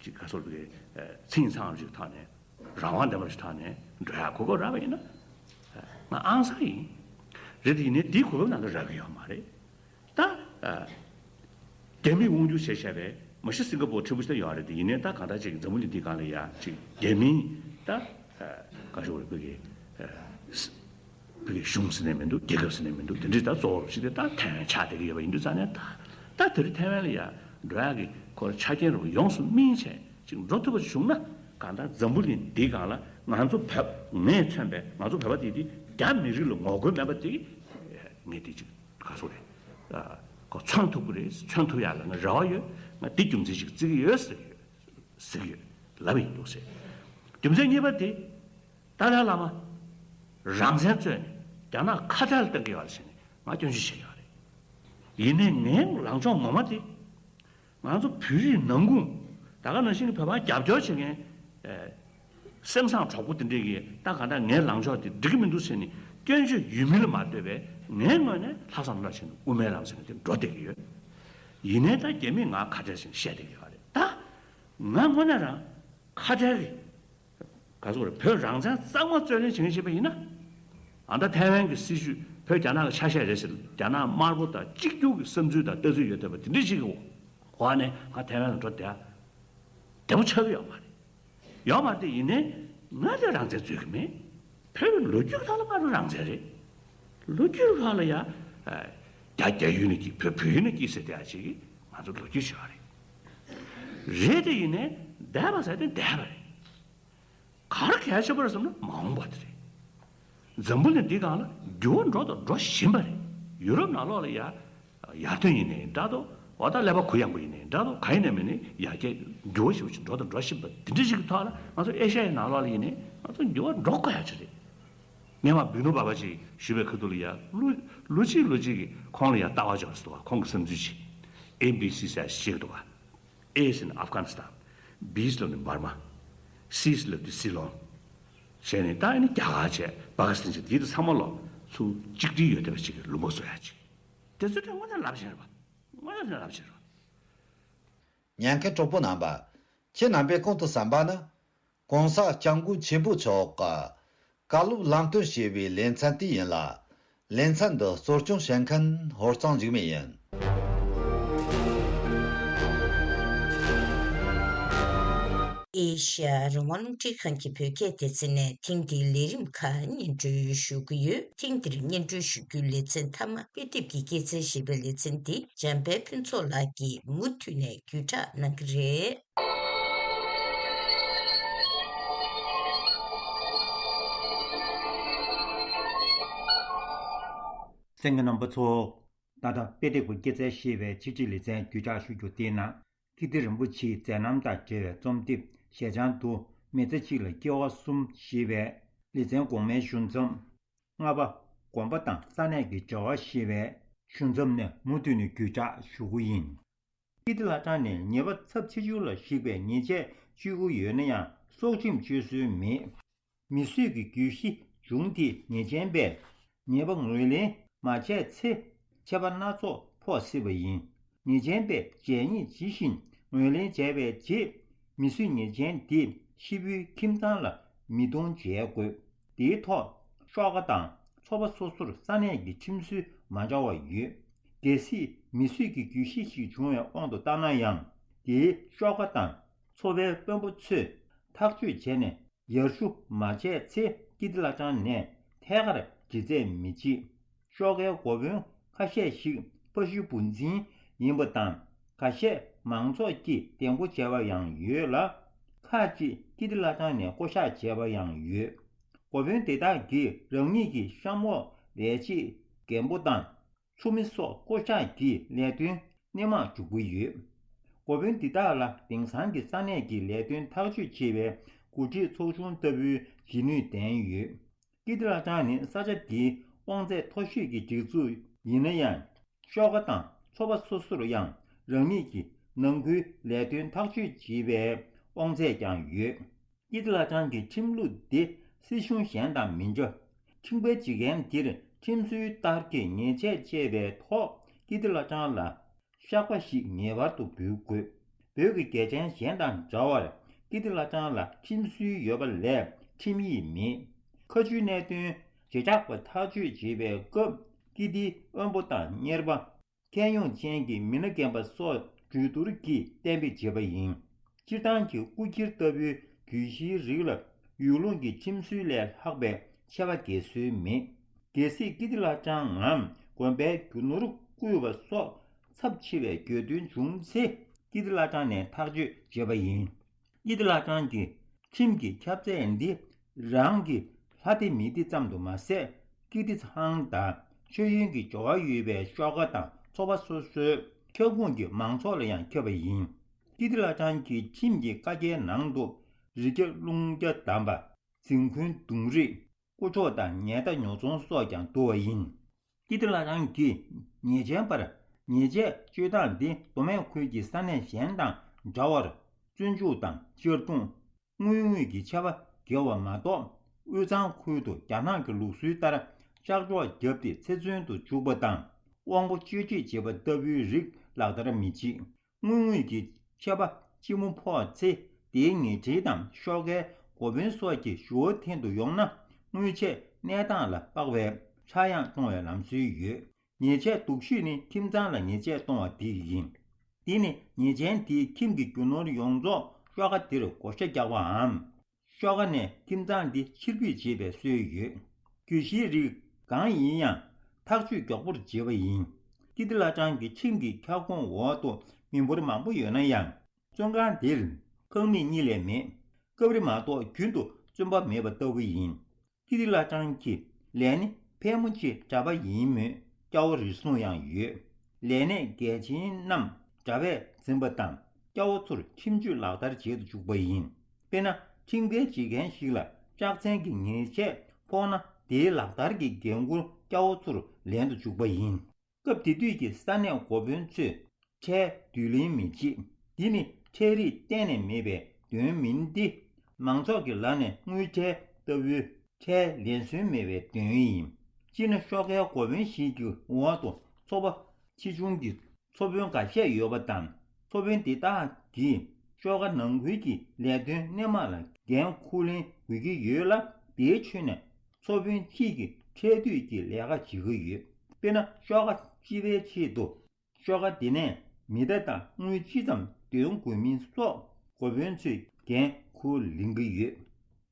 ཅིག་ག་ཚོད་པའི་ཨ། ཚེས་ཚང་བ་ཅིག་ཐོག་ནས་རང་དབང་ལྡན་པ་ཅིག་ཐོག་ནས་འགྲོ་ཡག་གོ་སྐབས་རག་པ་ཡིན་ན། ཨ། ང་ཨང་གསར་ཡིན། རེད་དེ། ཡིན་ནའི་དེའི་གོ་སྐབས་ནང་ལ་རག་གི་ཡོད་མ་རེད། ད་ཨ། རྒྱ་མིས་དབང་སྒྱུར་བྱས་བཞག་པའི་མ་གཞི་སིང་ག་པོར་ཕྲན་བུ་ཞིག་ད་ཡོད་རེད་དེ། ཡིན་ནའི་ད་གང་ལྟར་ཅིག་འཛམ་བུ་གླིང་འདིའི་སྒང་ལ་ཡ་ཅིག་རྒྱ་མིའི་ད་ཨ་ག་ཞུ་རེད། བོད་ཀྱི་ཨ་བོད་ཀྱི་གཞུང་ཟེར་ནས་མི་འདུག་རྒྱལ་ཁབ་ཟེར་ནས་མི་འདུག་དེ་འདྲའི་ད་གཙོ་བོར་བྱས་ཏེ་ད་ཐའེ་ཝན་ཆགས་བསྡད་ཀྱི་ཡོད་པ་ཡིན་དུས་ཙང་ནས། ད་ད་དེ་རིང་ཐའེ་ཝན་ལ་ཡ་འགྲོ་ཡག་གི་ཁོ་ཆ་རྐྱེན་རུ་ཡོངས་སུ་སྨིན་བྱས་ཅིག་འགྲོ་ཐུབ་པ་བྱུང་ན། གང་ལྟར་འཛམ་བུ་གླིང་འདིའི་སྒང་ལ་ ང་ཚོ་བོད་ངས་མཚོན་པའི་ང་ཚོ་བོད་པ་དེ་དེ་རྒྱ་མི་རིགས་ལ་ངོ་རྒོལ་མེད་པ་དེ་ངས་དེ་ཅིག་ག་སོ་རེད། ཨ་ཁོ་མཚོན་ཐུབ་ཀྱི་རེད། མཚོན་ཐུབ་ཡག་ལ་ང་རེ་བ་ཡོད། ང་དེ་རྒྱུ་མཚན་ཞིག་བརྩི་གི་ཡོད་ཟེར་གི་ཡོད། ཟེར་གི་ཡོད་ལབ་ཡིན་འདུག་ཟེར། རྒྱུ་མཚན་གཉིས་པ་དེ། ཏཱ་ལའི་བླ་མ་རང་བཙན་རྩོད་ནས་རྒྱ་ནག་ཁ་བྲལ་གཏང་གི་ཡོད་ལ་ཟེར་ནས་ང་སྐྱོན་བརྗོད་བྱེད་ཀྱི་ཡོད་རེད། ཡིན་ནའི་ངའི་ལངས་ཕྱོགས་ངོ་མ་དེ། ང་ཚོ་བོད་རིགས་ནང་ཁུལ་ད་ག་ནང་བཞིན་གྱི་བོད་པ་རྒྱབ་སྐྱོར་བྱེད་མཁན། ཨེ། སེམས་བཟང་གྲོགས་པོ་དེ་འདྲས་ཀྱིས་ད་ག་ད་ངའི་ལངས་ཕྱོགས་དེ་འགྲིག་གི་མི་འདུག་ཟེར་ནས་སྐྱོན་བརྗོད་ཡོད་མིན་ལ་མ་ལྟོས་པའི་ངའི་ངོས་ནས་ལྷག་བསམ་རླབས་ཆེན་དབུ་མའི་ལམ་ཟེར་ནས་དེ་འགྲོ་བསྡད་ཀྱི་ཡོད། ཡིན་ནའི་ད་རྒྱ་མིས་ང་ཁ་བྲལ་ཟེར་ནས་བཤད་བསྡད་ཀྱི་ཡོད་རེད། ད་ང་དངོས་གནས་རང་ཁ་བྲལ་གི་ག་ཚོད་རེད། བོད་རང་བཙན་གཙང་མ་རྩོད་ལེན་བྱེད་མཁན་ཞིག་ཡིན་ན། ཨ་ད་ཐའེ་ཝན་གྱི་སྲིད་བྱུས་བོད་རྒྱ་ནག་གི་ཆ་ཤས་རེད་ཟེར། རྒྱ་ནག་དམར་པོ་དང་གཅིག་གྱུར་གྱི་བསམ་ཚུལ་དང་ལྟ་ཚུལ་ཡོད་བསྡད་པ་དེ་འདྲ་ཞིག་གི་འོག་ནས་ང་ཐའེ་ཝན་ལ་འགྲོ་བསྡད་བདེ་པོ་ཆགས་ཀྱི་ཡོད་མ་རེད། ཡོད་མ་རེད་དེ། ཡིན་ནའི་ང་དེ་རང་བཙན་རྩོད་ཀྱི་མེད། བོད་ལོ་རྒྱུས་ཁག་ལ་ང་རང་བཙན་རེད། ལོ་རྒྱུས་ཁག་ལ་ཡ། རྒྱ་རྒྱ་ཡུལ་ནས་སྐྱིད། བོད་བོད་ཡུལ་ནས་སྐྱིད་ཟེར་བསྡད་ཡ་ཅིག་ང་ཚོ་ལོ་རྒྱུས་ཤིག་རེད། རེད་དེ། ཡིན་ནའི་འདས་པ་ཟེར་དེ་འདས་པ་རེད། ག་རེ་གལ་ཆེན་པོ་རེད་བསམ་ན་མ་འོངས་པ་དེ་རེད། འཛམ་བུ་གླིང་འདིའི་སྒང་ལ་འགྱུར་བ་འགྲོ་དང་འགྲོ་བཞིན་པ་རེད། ཡུ་རོབ་ནང་ལོགས་ལ་ཡ། ཡར་ཐོན་ཡིན་ནའི་འདྲ་འདུག་འོ་ད་ཀླད་པ་གུ་ཡངས་པོ་ཡིན་ནའི་འདྲ་འདུག་གང་ཡིན་ནའི་མིན་ནའི་ཡར་རྒྱས་འགྱུར་བ་ཞེ་པོ་ཅིག་འགྲོ་དང་འགྲོ་བཞིན་པ་དེ་འདྲ་ཞིག་གི་ཐོག་ལ་ང་ཚོ་ཨེ་ཤ་ཡའི་ནང་ལོགས་ལ་ཡིན་ནའི་ང་ཚོ་འགྱུར་བ་འགྲོ་དགོས་ཡ་ཅིག་རེད། སྔོན་མ་བི་ནོ་བྷ་བྷ་ཅིག་ཞུས་པའི་ཁ་ཐུག་ལ་ཡ། ལོ་ལོ་གཅིག་ལོ་གཅིག་གི་ཁོང་ལ་ཡ་ལྟ་བ་འབྱོར་སོང་བ། ཁོང་གི་བསམ་ཚུལ་ཅིག་ཨེ་བི་སི་ཟེར་ཞིག་འདུག་ག་ཨེ་ཟེར་ན་ཨབ་གྷ་ནི་སི་ཐན། བི་ཟེར་ལབ་ནི་འབར་མ། སི་ཟེར་ལབ་དུས་སྲིད་བློན། བྱས་ནས་ད་ཨ་ནི་རྒྱ་གར་བྱས། པ་ཀི་སི་ཐན་བྱས། དེའི་དུ་ཚང་མ་ལོ་ཚུར་གཅིག་སྒྲིལ་ཡོད་བསྡད་པ་ཅིག་གི་ལུང་པ་བཟོ་ཡ་ཅིག་དེ་ཚོ་དེ་དངོས་གནས་རླབས་ཆེན་རེད་པ། དངོས་གནས་རླབས་ཆེན་རེད་པ། ཉན་མཁན་གྲོགས་པོ་རྣམ་པ། ཁྱེད་རྣམ་པས་ཁོང་དུ་བསམ་པ་ནི། གོང་ས་སྐྱབས་མགོན་ཆེན་པོ་མཆོག་གི་བཀའ་སློབ་ལམ་སྟོན་ཞེས་པའི་ལེ་ཚན་དེ་ཡིན་ལ། ལེ་ཚན་འདི་གཙོ་སྐྱོང་བྱེད་མཁན་ཧོར་གཙང་འཇིགས་མེད་ཡིན། ཨེ་ཤ་ཡ་རང་དབང་རླུང་འཕྲིན་ཁང་གི་བོད་སྐད་སྡེ་ཚན་ནས་ཐེངས་འདིའི་ལས་རིམ་ཁག་སྙན་སྒྲོན་ཞུ་གི་ཡོད། ཐེངས་འདིར་སྙན་སྒྲོན་ཞུ་རྒྱུའི་ལེ་ཚན་མཐའ་མ་དཔེ་དེབ་ཀྱི་སྐྱེད་ཚལ་ཞེས་པའི་ལེ་ཚན་འདི་འཇམ་དཔལ་ཕུན་ཚོགས་ལགས་ཀྱིས་མུ་མཐུད་ནས་བརྒྱུད་བསྒྲགས་གནང་གི་རེད། གསན་མཁན་རྣམ་པ་ཚོ། ད་ལྟ་དཔེ་དེབ་ཀྱི་སྐྱེད་ཚལ་ཞེས་པའི་ཆིག་སྒྲིལ་ལེ་ཚན་བརྒྱུད་བསྒྲགས་ཞུ་རྒྱུ་དེའི་ནང་། ཀིརྟི་རིན་པོ་ཆེའི་མཛད་རྣམ་དང་འབྲེལ་བའི་རྩོམ་དེབ་ཞལ་བྱང་དུ། མི་ཚེ་གཅིག་ལ་སྐྱེ་བ་གསུམ་ཞེས་པའི་ལེ་ཚན་གོང་མའི་ཞུ་མཚམས། ལྔ་པ། དགོན་པ་དང་ས་གནས་ཀྱི་འབྲེལ་བ་ཞེས་པའི་ཞུ་མཚམས་ནས་མུ་མཐུད་ནས་བརྒྱུད་བསྒྲགས་ཞུ་གི་ཡིན། ཀིརྟི་བླ་བྲང་ནས་ཉེས་པ་ཚབས་ཆེ་ཤོས་ལ་བཤིག་པའི་ཉེས་ཆད་གཅོད་ཀྱི་ཡོད་ན་ཡང་སྲོག་ཁྲིམས་གཅོད་སྲོལ་མེད། མི་གསོད་ཀྱི་གྱོད་གཞི་བྱུང་སྟེ་ཉེས་ཅན་པས་ཉེས་པ་ངོས་ལེན་མ་བྱས་ཚེ་ཆད་པ་སྣ་ཚོགས་ཕོག་སྲིད་པ་ཡིན། ཉེས་ཅན་པས་བྱས་ཉེས་ཇི་བཞིན་ངོས་ལེན་བྱས་པའི་རྗེས། མི་གསོད་ཉེས་ཅན་དེ་གཤིན་པོའི་ཁྱིམ་ཚང་ལ་མི་གཏོང་བྱས་དགོས། དེའི་ཐོག་ཤོག་ཁག་དང་ཚོགས་པ་སོ་སོར་ས་གནས་ཀྱི་ཁྲིམས་སྲོལ་མ་འདྲ་བ་ཡོད། གལ་སྲིད་མི་གསོད་ཀྱི་གྱོད་གཞི་ཞིག་བྱུང་བའི་དབང་དུ་བཏང་ན་ཡང་། དེའི་ཤོག་ཁག་དང་ཚོགས་པའི་དཔོན་པོ་ཚོས་ཐག་གཅོད་བྱས་ནས། ཡར་ཞུ་མ་བྱས་ཚེ་ཀིརྟི་བླ་བྲང་ནས་ཐད་ཀར་འདྲི་རྩད་མི་བྱེད། ཤོག་ཁའི་འགོ་དཔོན་ཁ་ཤས་ཤིག་ཕ་ཤུལ་བུ་འཛིན་ཡིན་པ་དང་། ཁ་ཤས་མང་ཚོགས་ཀྱིས་གདེང་སྤོ་བྱས་པ་ཡང་ཡོད་ལ། ཁག་ཅིག་ཀིརྟི་བླ་བྲང་ནས་བསྐོ་གཞག་བྱས་པ་ཡང་ཡོད། འགོ་དཔོན་དེ་དག་གིས་རང་ཉིད་ཀྱི་གཤམ་འོག་ལས་བྱེད་འགན་པོ་དང་། ཚོགས་མི་སོགས་བསྐོ་གཞག་གིས་ལས་དོན་སྣེ་མང་སྒྲུབ་ཀྱི་ཡོད། འགོ་དཔོན་འདི་དག་ལ་དེང་སང་གི་ས་གནས་ཀྱི་ལས་དོན་ཐག་གཅོད་བྱེད་པའི་འགོ་ཁྲིད་ཚོགས་ཆུང་ལྟ་བུའི་བྱེད་ནུས་ལྡན་ཡོད། ཀིརྟི་བླ་བྲང་ནི་ས་ཆ་འདིའི་དབང་ཚད་མཐོ་ཤོས་ཀྱི་སྒྲིག་འཛུགས་ཡིན་ན་ཡང་། ཤོག་ཁག་དང་ཚོགས་པ་སོ་སོར་ཡང་རང་ཉིད་ཀྱི་ནང་ཁུལ་ལས་དོན་ཐག་གཅོད་བྱེད་པའི་དབང་ཚད་ཀྱང་ཡོད། ཀིརྟི་བླ་བྲང་གི་ཁྲིམས་ལུགས་འདི་སྲིད་གཞུང་གཞན་དང་མི་འདྲ། ཁྲིམས་འགལ་བྱེད་མཁན་འདིར་ཁྲིམས་སྲོལ་ལྟར་གྱི་ཉེས་ཆད་བཅད་པའི་ཐོག་ཀིརྟི་བླ་བྲང་ལ་བཤགས་པ་ཞིག་ངེས་པར་དུ་འབུལ་དགོས། བོད་ཀྱི་རྒྱལ་ཆེན་གཞན་དང་འདྲ་བར་ཀིརྟི་བླ་བྲང་ལ་ཁྲིམས་སྲོལ་ཡོད་པ་ལས་ཁྲིམས་ཡིག་མེད། ཁ་མཆུའི་གནད་དོན་བརྗེ་ཆགས་པ་ཐག་གཅོད་བྱེད་པའི་སྐབས་ཀིརྟིའི་དབོན་པོ་དང་གཉེར་པ། མཁྱེན་ཡོན་ཅན་གྱི་མི་སྣ་རྒན་པ་སོགས་གྲོས་བསྡུར་གྱིས་གཏན་འབེབས་བྱེད་པ་ཡིན། སྤྱིར་བཏང་གི་རྐུ་འཁྱེར་ལྟ་བུའི་གྱོད་གཞིའི་རིགས་ལ་ཡུལ་ལུང་གི་ཁྲིམས་སྲོལ་ལས་ལྷག་པའི་ཆད་པ་འགེལ་སྲོལ་མེད། གལ་སྲིད་ཀིརྟི་བླ་བྲང་ངམ་དགོན་པའི་རྒྱུ་ནོར་བརྐུས་པ་སོགས་ཚབས་ཆེ་བའི་གྱོད་དོན་བྱུང་ཚེ་ཀིརྟི་བླ་བྲང་ནས་ཐག་གཅོད་བྱེད་པ་ཡིན། ཀིརྟི་བླ་བྲང་གི་ཁྲིམས་ཀྱི་ཁྱབ་ཚད་འདི་ རང་གི་ལྷ་སྡེ་མི་སྡེ་ཙམ་དུ་མ་ཟད། ཀིརྟི་ཚང་དང་ཆོས་ཡོན་གྱི་འབྱོར་བ་ཡོད་པའི་ཤོག་ཁ་དང་ཚོགས་པ་སོ་སོའི་ཁྱབ་ཁོངས་ཀྱི་མང་ཚོགས་ལ་ཡང་ཁྱབ་པ་ཡིན། ཀིརྟི་བླ་བྲང་གི་ཁྲིམས་ཀྱི་བཀའ་རྒྱའི་ནང་དུ་རི་རྒྱ་ཀླུང་རྒྱ་བསྡམས་པ། འཛིན་ཁུལ་གདོང་རིས། རྐུ་འཕྲོག་དང་ཉལ་ཐ་ཉོ་ཚོང་སོགས་ཀྱང་འདུ་བ་ཡིན། ཀིརྟི་བླ་བྲང་གིས་ཉེས་ཅན་པར་ཉེས་ཆད་གཅོད་སྟངས་འདི་མདོ་སྨད་ཁུལ་གྱི་ས་གནས་གཞན་དང་འདྲ་བར། བཙོན་འཇུག་དང་གཅར་རྡུང་། དངུལ་དངོས་ཀྱི་ཆད་པ་འགེལ་བ་མ་གཏོགས། དབུས་གཙང་ཁུལ་དུ་རྒྱ་ནག་གི་ལུགས་སྲོལ་ལྟར་ཤག་ཆོག་བརྒྱབ་སྟེ་ཚེ་བཙོན་དུ་འཇུག་པ་དང་། དབང་པོ་གཅོད་འབྲེག་བྱེད་པ་ལྟ་བུའི་རིགས་ལག་བསྟར་མི་བྱེད། དངུལ་དངོས་ཀྱི་ཆད་པ་ལྕི་མོ་ཕོག་ཚེ། དེའི་ཉེས་ཁྲི་དང་ཤོག་ཁའི་འགོ་དཔོན་སོགས་ཀྱི་ཞུ་བ་འཐེན་དུ་ཡོང་ན། དངུལ་ཆད་གནས་སྟངས་ལ་དཔག་པའི་ཆག་ཡང་གཏོང་བའི་ལམ་སྲོལ་ཡོད། ཉེས་ཆད་སྡུག་ཤོས་ནི་ཁྱིམ་ཚང་ལ་ཉེས་ཆད་གཏོང་བ་དེ་ཡིན། འདི་ནི་ཉེས་ཅན་དེའི་ཁྱིམ་གྱི་རྒྱུ་ནོར་ཡོངས་རྫོགས་ཤོག་ཁ་དེར་བགོ་བཤའ་རྒྱག་པའམ། ཤོག་ཁ་ནས་ཁྱིམ་ཚང་འདི་ཕྱིར་འབུད་བྱེད་པའི་སྲོལ་ཡོད། གྱོད་གཞིའི་རིགས་གང་ཡིན་ཡང་ཐག་གཅོད་མགྱོགས་པོར་བྱེད་པ་ཡིན། ཀིརྟི་བླ་བྲང་གི་ཁྲིམས་ཀྱི་ཁྱབ་ཁོངས་འོག་ཏུ་མི་འབོར་མང་པོ་ཡོད་ན་ཡང་། བཙོན་ཁང་འདིར་ཁང་མིག་གཉིས་ལས་མེད། སྐབས་རེ་མ་གཏོགས་རྒྱུན་དུ་བཙོན་པ་མེད་པ་ལྟ་བུ་ཡིན། ཀིརྟི་བླ་བྲང་གི་ལས་སྣེ་ཕལ་མོ་ཆེ་གྲྭ་པ་ཡིན་མོད། སྐྱ་བོ་རེ་ཟུང་ཡང་ཡོད། ལས་སྣེ་གལ་ཆེན་རྣམས་གྲྭ་པས་འཛིན་པ་དང་། སྐྱ་བོ་ཚོར་ཁྲིམས་གཅོད་ལག་བསྟར་བྱེད་དུ་བཅུག་པ་ཡིན། དཔེར་ན། ཁྲིམས་འགལ་བྱེད་མཁན་ཞིག་ལ་ལྕགས་ཚན་གྱི་ཉེས་ཆད་ཕོག་ན། དེའི་ལག་བསྟར་གྱི་འགན་འཁུར་སྐྱ་བོ་ཚོར་ལེན་དུ་བཅུག་པ་ཡིན། སྐབས་དེ་དུས་ཀྱི་ས་གནས་འགོ་དཔོན་ཚོས་ཁྲལ་སྡུད་ལེན་མི་བྱེད། འདི་ནི་ཁྲལ་རིགས་གཏན་ནས་མེད་པའི་དོན་མིན་ཏེ། མང་ཚོགས་ཀྱི་ལག་ནས་དངུལ་ཁྲལ་ལྟ་བུའི་ཁྲལ་ལེན་སྲོལ་མེད་པའི་དོན་ཡིན། སྤྱིར་ན་ཤོག་ཁའི་འགོ་དཔོན་ཞིག་གི་འོག་ཏུ་ཚོགས་པ་ཆེ་ཆུང་གི་ཚོ་དཔོན་འགའ་ཤས་ཡོད་པ་དང་། ཚོ་དཔོན་དེ་དག་གིས་ཤོག་ཁ་ནང་ཁུལ་གྱི་ལས་དོན་སྣེ་མང་ལ་འགན་འཁུར་ལེན་དགོས་ཀྱི་ཡོད་ལ། དེའི་ཁྲོད་ནས་ཚོ་དཔོན་གཅིག་གིས་ཁྲལ་སྡུད་ཀྱི་ལས་ཀ་བྱེད་ཀྱི་ཡོད། དཔེར་ན། ཤོག་ཁ་སྤྱི་པའི་ཆེད་དུ་ཤོག་ཁ་དེ་ནས་མི་རྟ་དང་དངུལ་ཅི་ཙམ་འདོན་དགོས་མིན་སོགས་འགོ་དཔོན་ཚོས་འགན་འཁུར་ལེན་གྱི་ཡོད།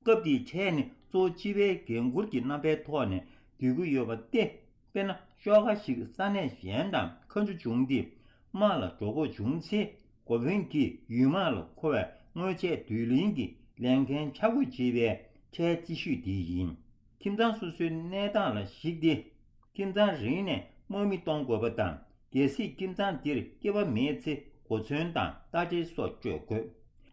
སྐབས་དེའི་ཁྲལ་ནི་གཙོ་བོ་སྤྱི་པའི་འགན་འཁུར་གྱི་རྣམ་པའི་ཐོག་ནས་བསྡུ་གི་ཡོད་པ་སྟེ། དཔེར་ན། ཤོག་ཁ་ཞིག་ས་གནས་གཞན་དང་ཁ་མཆུ་བྱུང་སྟེ་དམག་ལ་འགྲོ་དགོས་བྱུང་ཚེ། འགོ་དཔོན་གྱིས་ཡུལ་དམག་ལ་མཁོ་བའི་དངུལ་ཆད་སྡུད་ལེན་གྱི་ལས་འགན་ཆ་བགོས་བྱེད་པའི་ཁྲལ་རྩིས་ཞུས་དེ་ཡིན། ཁྱིམ་ཚང་སོ་སོའི་གནས་སྟངས་ལ་གཞིགས་ཏེ། ཁྱིམ་ཚང་རེ་ནས་དམག་མི་གཏོང་དགོས་པ་དང་། གལ་སྲིད་ཁྱིམ་ཚང་དེར་སྐྱེས་པ་མེད་ཚེ། གོ་མཚོན་དང་རྟ་དྲེལ་སོགས་སྤྲོད་དགོས།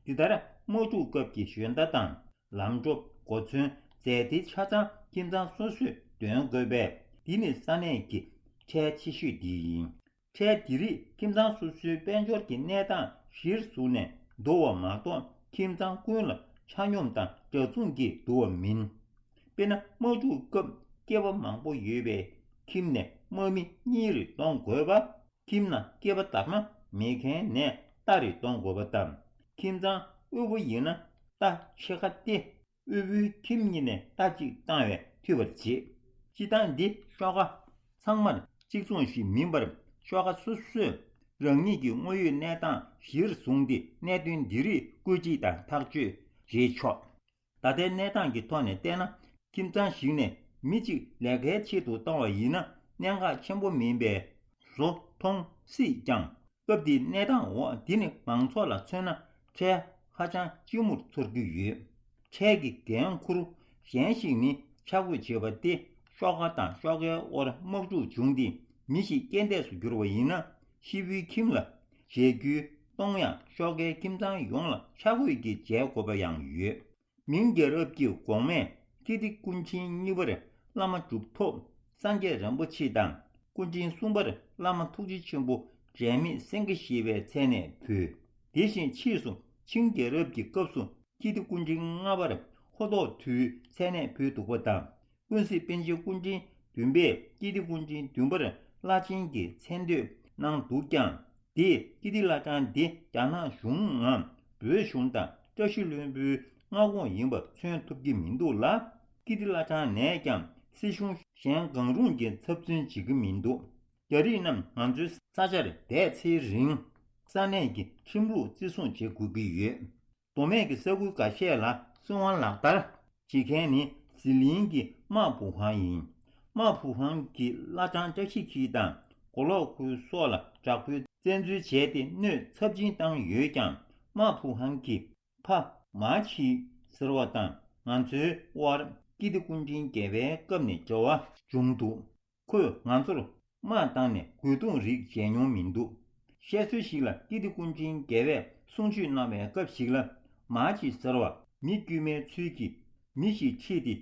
འདི་ལྟར་དམག་འཁྲུག་སྐབས་ཀྱི་ཞོན་རྟ་དང་། ལམ་གྲོ། གོ་མཚོན། རྫས་དེ་ཆ་ཚང་ཁྱིམ་ཚང་སོ་སོས་འདོན་དགོས་པས། འདི་ནི་ས་གནས་ཀྱི་ཁྲལ་ཆེ་ཤོས་འདི་ཡིན། ཁྲལ་འདི་རིགས་ཁྱིམ་ཚང་སོ་སོའི་དཔལ་འབྱོར་གྱི་གནས་སྟངས་གཞིར་བཟུང་ནས་བསྡུ་བ་མ་གཏོགས། ཁྱིམ་ཚང་ཀུན་ལ་ཆ་སྙོམས་དང་འདྲ་མཚུངས་ཀྱིས་བསྡུ་བ་མིན། དཔེར་ན། དམག་འཁྲུག་སྐབས་སྐྱེས་པ་མང་པོ་ཡོད་པའི་ཁྱིམ་ནས་དམག་མི་གཉིས་རེ་གཏོང་དགོས་པ། ཁྱིམ་ནང་སྐྱེས་པ་དར་མ་མེད་མཁན་ནས་རྟ་རེ་གཏོང་དགོས་པ་དང་། ཁྱིམ་ཚང་དབུལ་པོ་ཡིན་ན་རྟ་ཕྱེད་ཀ་སྟེ། དབུལ་པོའི་ཁྱིམ་གཉིས་ནས་རྟ་གཅིག་བཏང་བས་འཐུས་པར་བྱེད། སྤྱིར་བཏང་འདི་ཤོག་ཁ་ཚང་མར་གཅིག་མཚུངས་ཤིག་མིན་པར། ཤོག་ཁ་སོ་སོས་རང་ཉིད་ཀྱི་དངོས་ཡོད་གནས་སྟངས་གཞིར་བཟུང་སྟེ། གནད་དོན་འདི་རིགས་བཀོད་སྒྲིག་དང་ཐག་གཅོད་བྱེད་ཆོག། ད་ལྟའི་གནས་སྟངས་ཀྱི་ཐོག་ནས་བལྟས་ན། ཁྱིམ་ཚང་ཞིག་ནས་མི་གཅིག་ལས་ཀའི་ཆེད་དུ་བཏང་བ་ཡིན་ན། གནད་འགག་ཆེན་པོ་མིན་པའི་བཟོ་མཐོང་སྲིད་ཀྱང་། སྐབས་དེའི་གནས་སྟངས་འོག། འདི་ནི་མང་ཚོགས་ལ་མཚོན་ན་ཁྲལ་ཧ་ཅང་ལྕི་མོར་ཚོར་གྱི་ཡོད། ཁྲལ་གྱི་འགན་འཁུར་གཞན་ཞིག་ནི་ཆ་བགོས་བྱས་པ་སྟེ། ཤོག་ཁ་དང་ཤོག་ཁའི་དབར་དམག་འཁྲུག་བྱུང་སྟེ་མི་ཞིག་རྐྱེན་འདས་སུ་གྱུར་བ་ཡིན་ན། ཤི་བོའི་ཁྱིམ་ལ་བྱས་རྒྱུའི་གཏོང་ཡང་ཤོག་ཁའི་ཁྱིམ་ཚང་ཡོངས་ལ་ཆ་བགོས་ཀྱིས་འཇལ་དགོས་པ་ཡང་ཡོད། མིང་རྒྱལ་རབས་ཀྱི་གོང་མས་ཀིརྟི་སྐུ་ཕྲེང་གཉིས་པར་བླ་མ་གྲུབ་ཐོབ་སངས་རྒྱས་རིན་པོ་ཆེ་དང་། སྐུ་ཕྲེང་གསུམ་པར་བླ་མ་ཐུགས་རྗེ་ཆེན་པོ་འབྲལ་མེད་སེང་གེ་ཞེས་པའི་མཚན་ནས་ཕུལ། དེ་བཞིན་ཕྱིས་སུ་ཆིང་རྒྱལ་རབས་ཀྱི་སྐབས་སུ་ཀིརྟི་སྐུ་ཕྲེང་ལྔ་པར་ཧོར་ཐོག་ཐུའི་མཚན་ནས་ཕུལ་འདུག་པ་དང་། ཀུན་གཟིགས་པཎ་ཆེན་སྐུ་ཕྲེང་བདུན་པས་ཀིརྟི་སྐུ་ཕྲེང་བདུན་པར་བླ་ཆེན་གྱི་མཚན་བསྟོད་གནང་འདུག་ཀྱང་། དེས་ཀིརྟི་བླ་བྲང་འདི་རྒྱ་ནག་གཞུང་ངམ་བོད་གཞུང་དང་བཀྲ་ཤིས་ལྷུན་པོའི་མངའ་ཁོངས་ཡིན་པ་མཚོན་ཐུབ་ཀྱི་མི་འདུག་ལ། ཀིརྟི་བླ་བྲང་ནས་ཀྱང་སྲིད་གཞུང་གཞན་གང་རུང་གིས་ཚབ་མཚོན་བྱེད་ཀྱི་མི་འདུག། རྒྱ་རིགས་རྣམས་ང་ཚོའི་ས་ཆར་བསྡད་ཚེ་རིང་། ས་གནས་ཀྱི་ཁྲིམས་ལུགས་བརྩི་སྲུང་བྱེད་དགོས་ཀྱི་ཡོད། མདོ་སྨད་ཀྱི་ས་ཁུལ་འགའ་ཤས་ལ་སྲིད་དབང་ལག་བསྟར་བྱེད་མཁན་ནི་ཟི་ལིང་གི་དམག་བུ་ཧང་ཡིན། དམག་བུ་ཧང་གིས་བླ་བྲང་བཀྲ་ཤིས་འཁྱིལ་དང་མགོ་ལོག་ཁུལ་སོགས་ལ་དྲག་པོའི་བཙན་འཛུལ་བྱས་ཏེ་གནོད་ཚབས་ཆེན་བཏང་ཡོད་ཀྱང་། དམག་བུ་ཧང་གིས་ཕ་མ་ཆི་ཟེར་བ་དང་ ང་ཚོའི་དབར་ཀིརྟི་སྐུ་ཕྲེང་བརྒྱད་པའི་སྐབས་ནས་འབྲེལ་བ་བྱུང་འདུག་ཁོས་ང་ཚོར་དམག་བཏང་ནས་རྒོལ་རྡུང་རིགས་བྱས་མྱོང་མི་འདུག་བཤད་སྲོལ་ཞིག་ལ་ཀིརྟི་སྐུ་ཕྲེང་བརྒྱད་པས་གསུང་ཆོས་གནང་བའི་སྐབས་ཤིག་ལ། མ་ཆེ་ཟེར་བ་མི་དཀྱུས་མའི་ཚུལ་གྱིས་མི་ཞིག་ཁྲིད་དེ་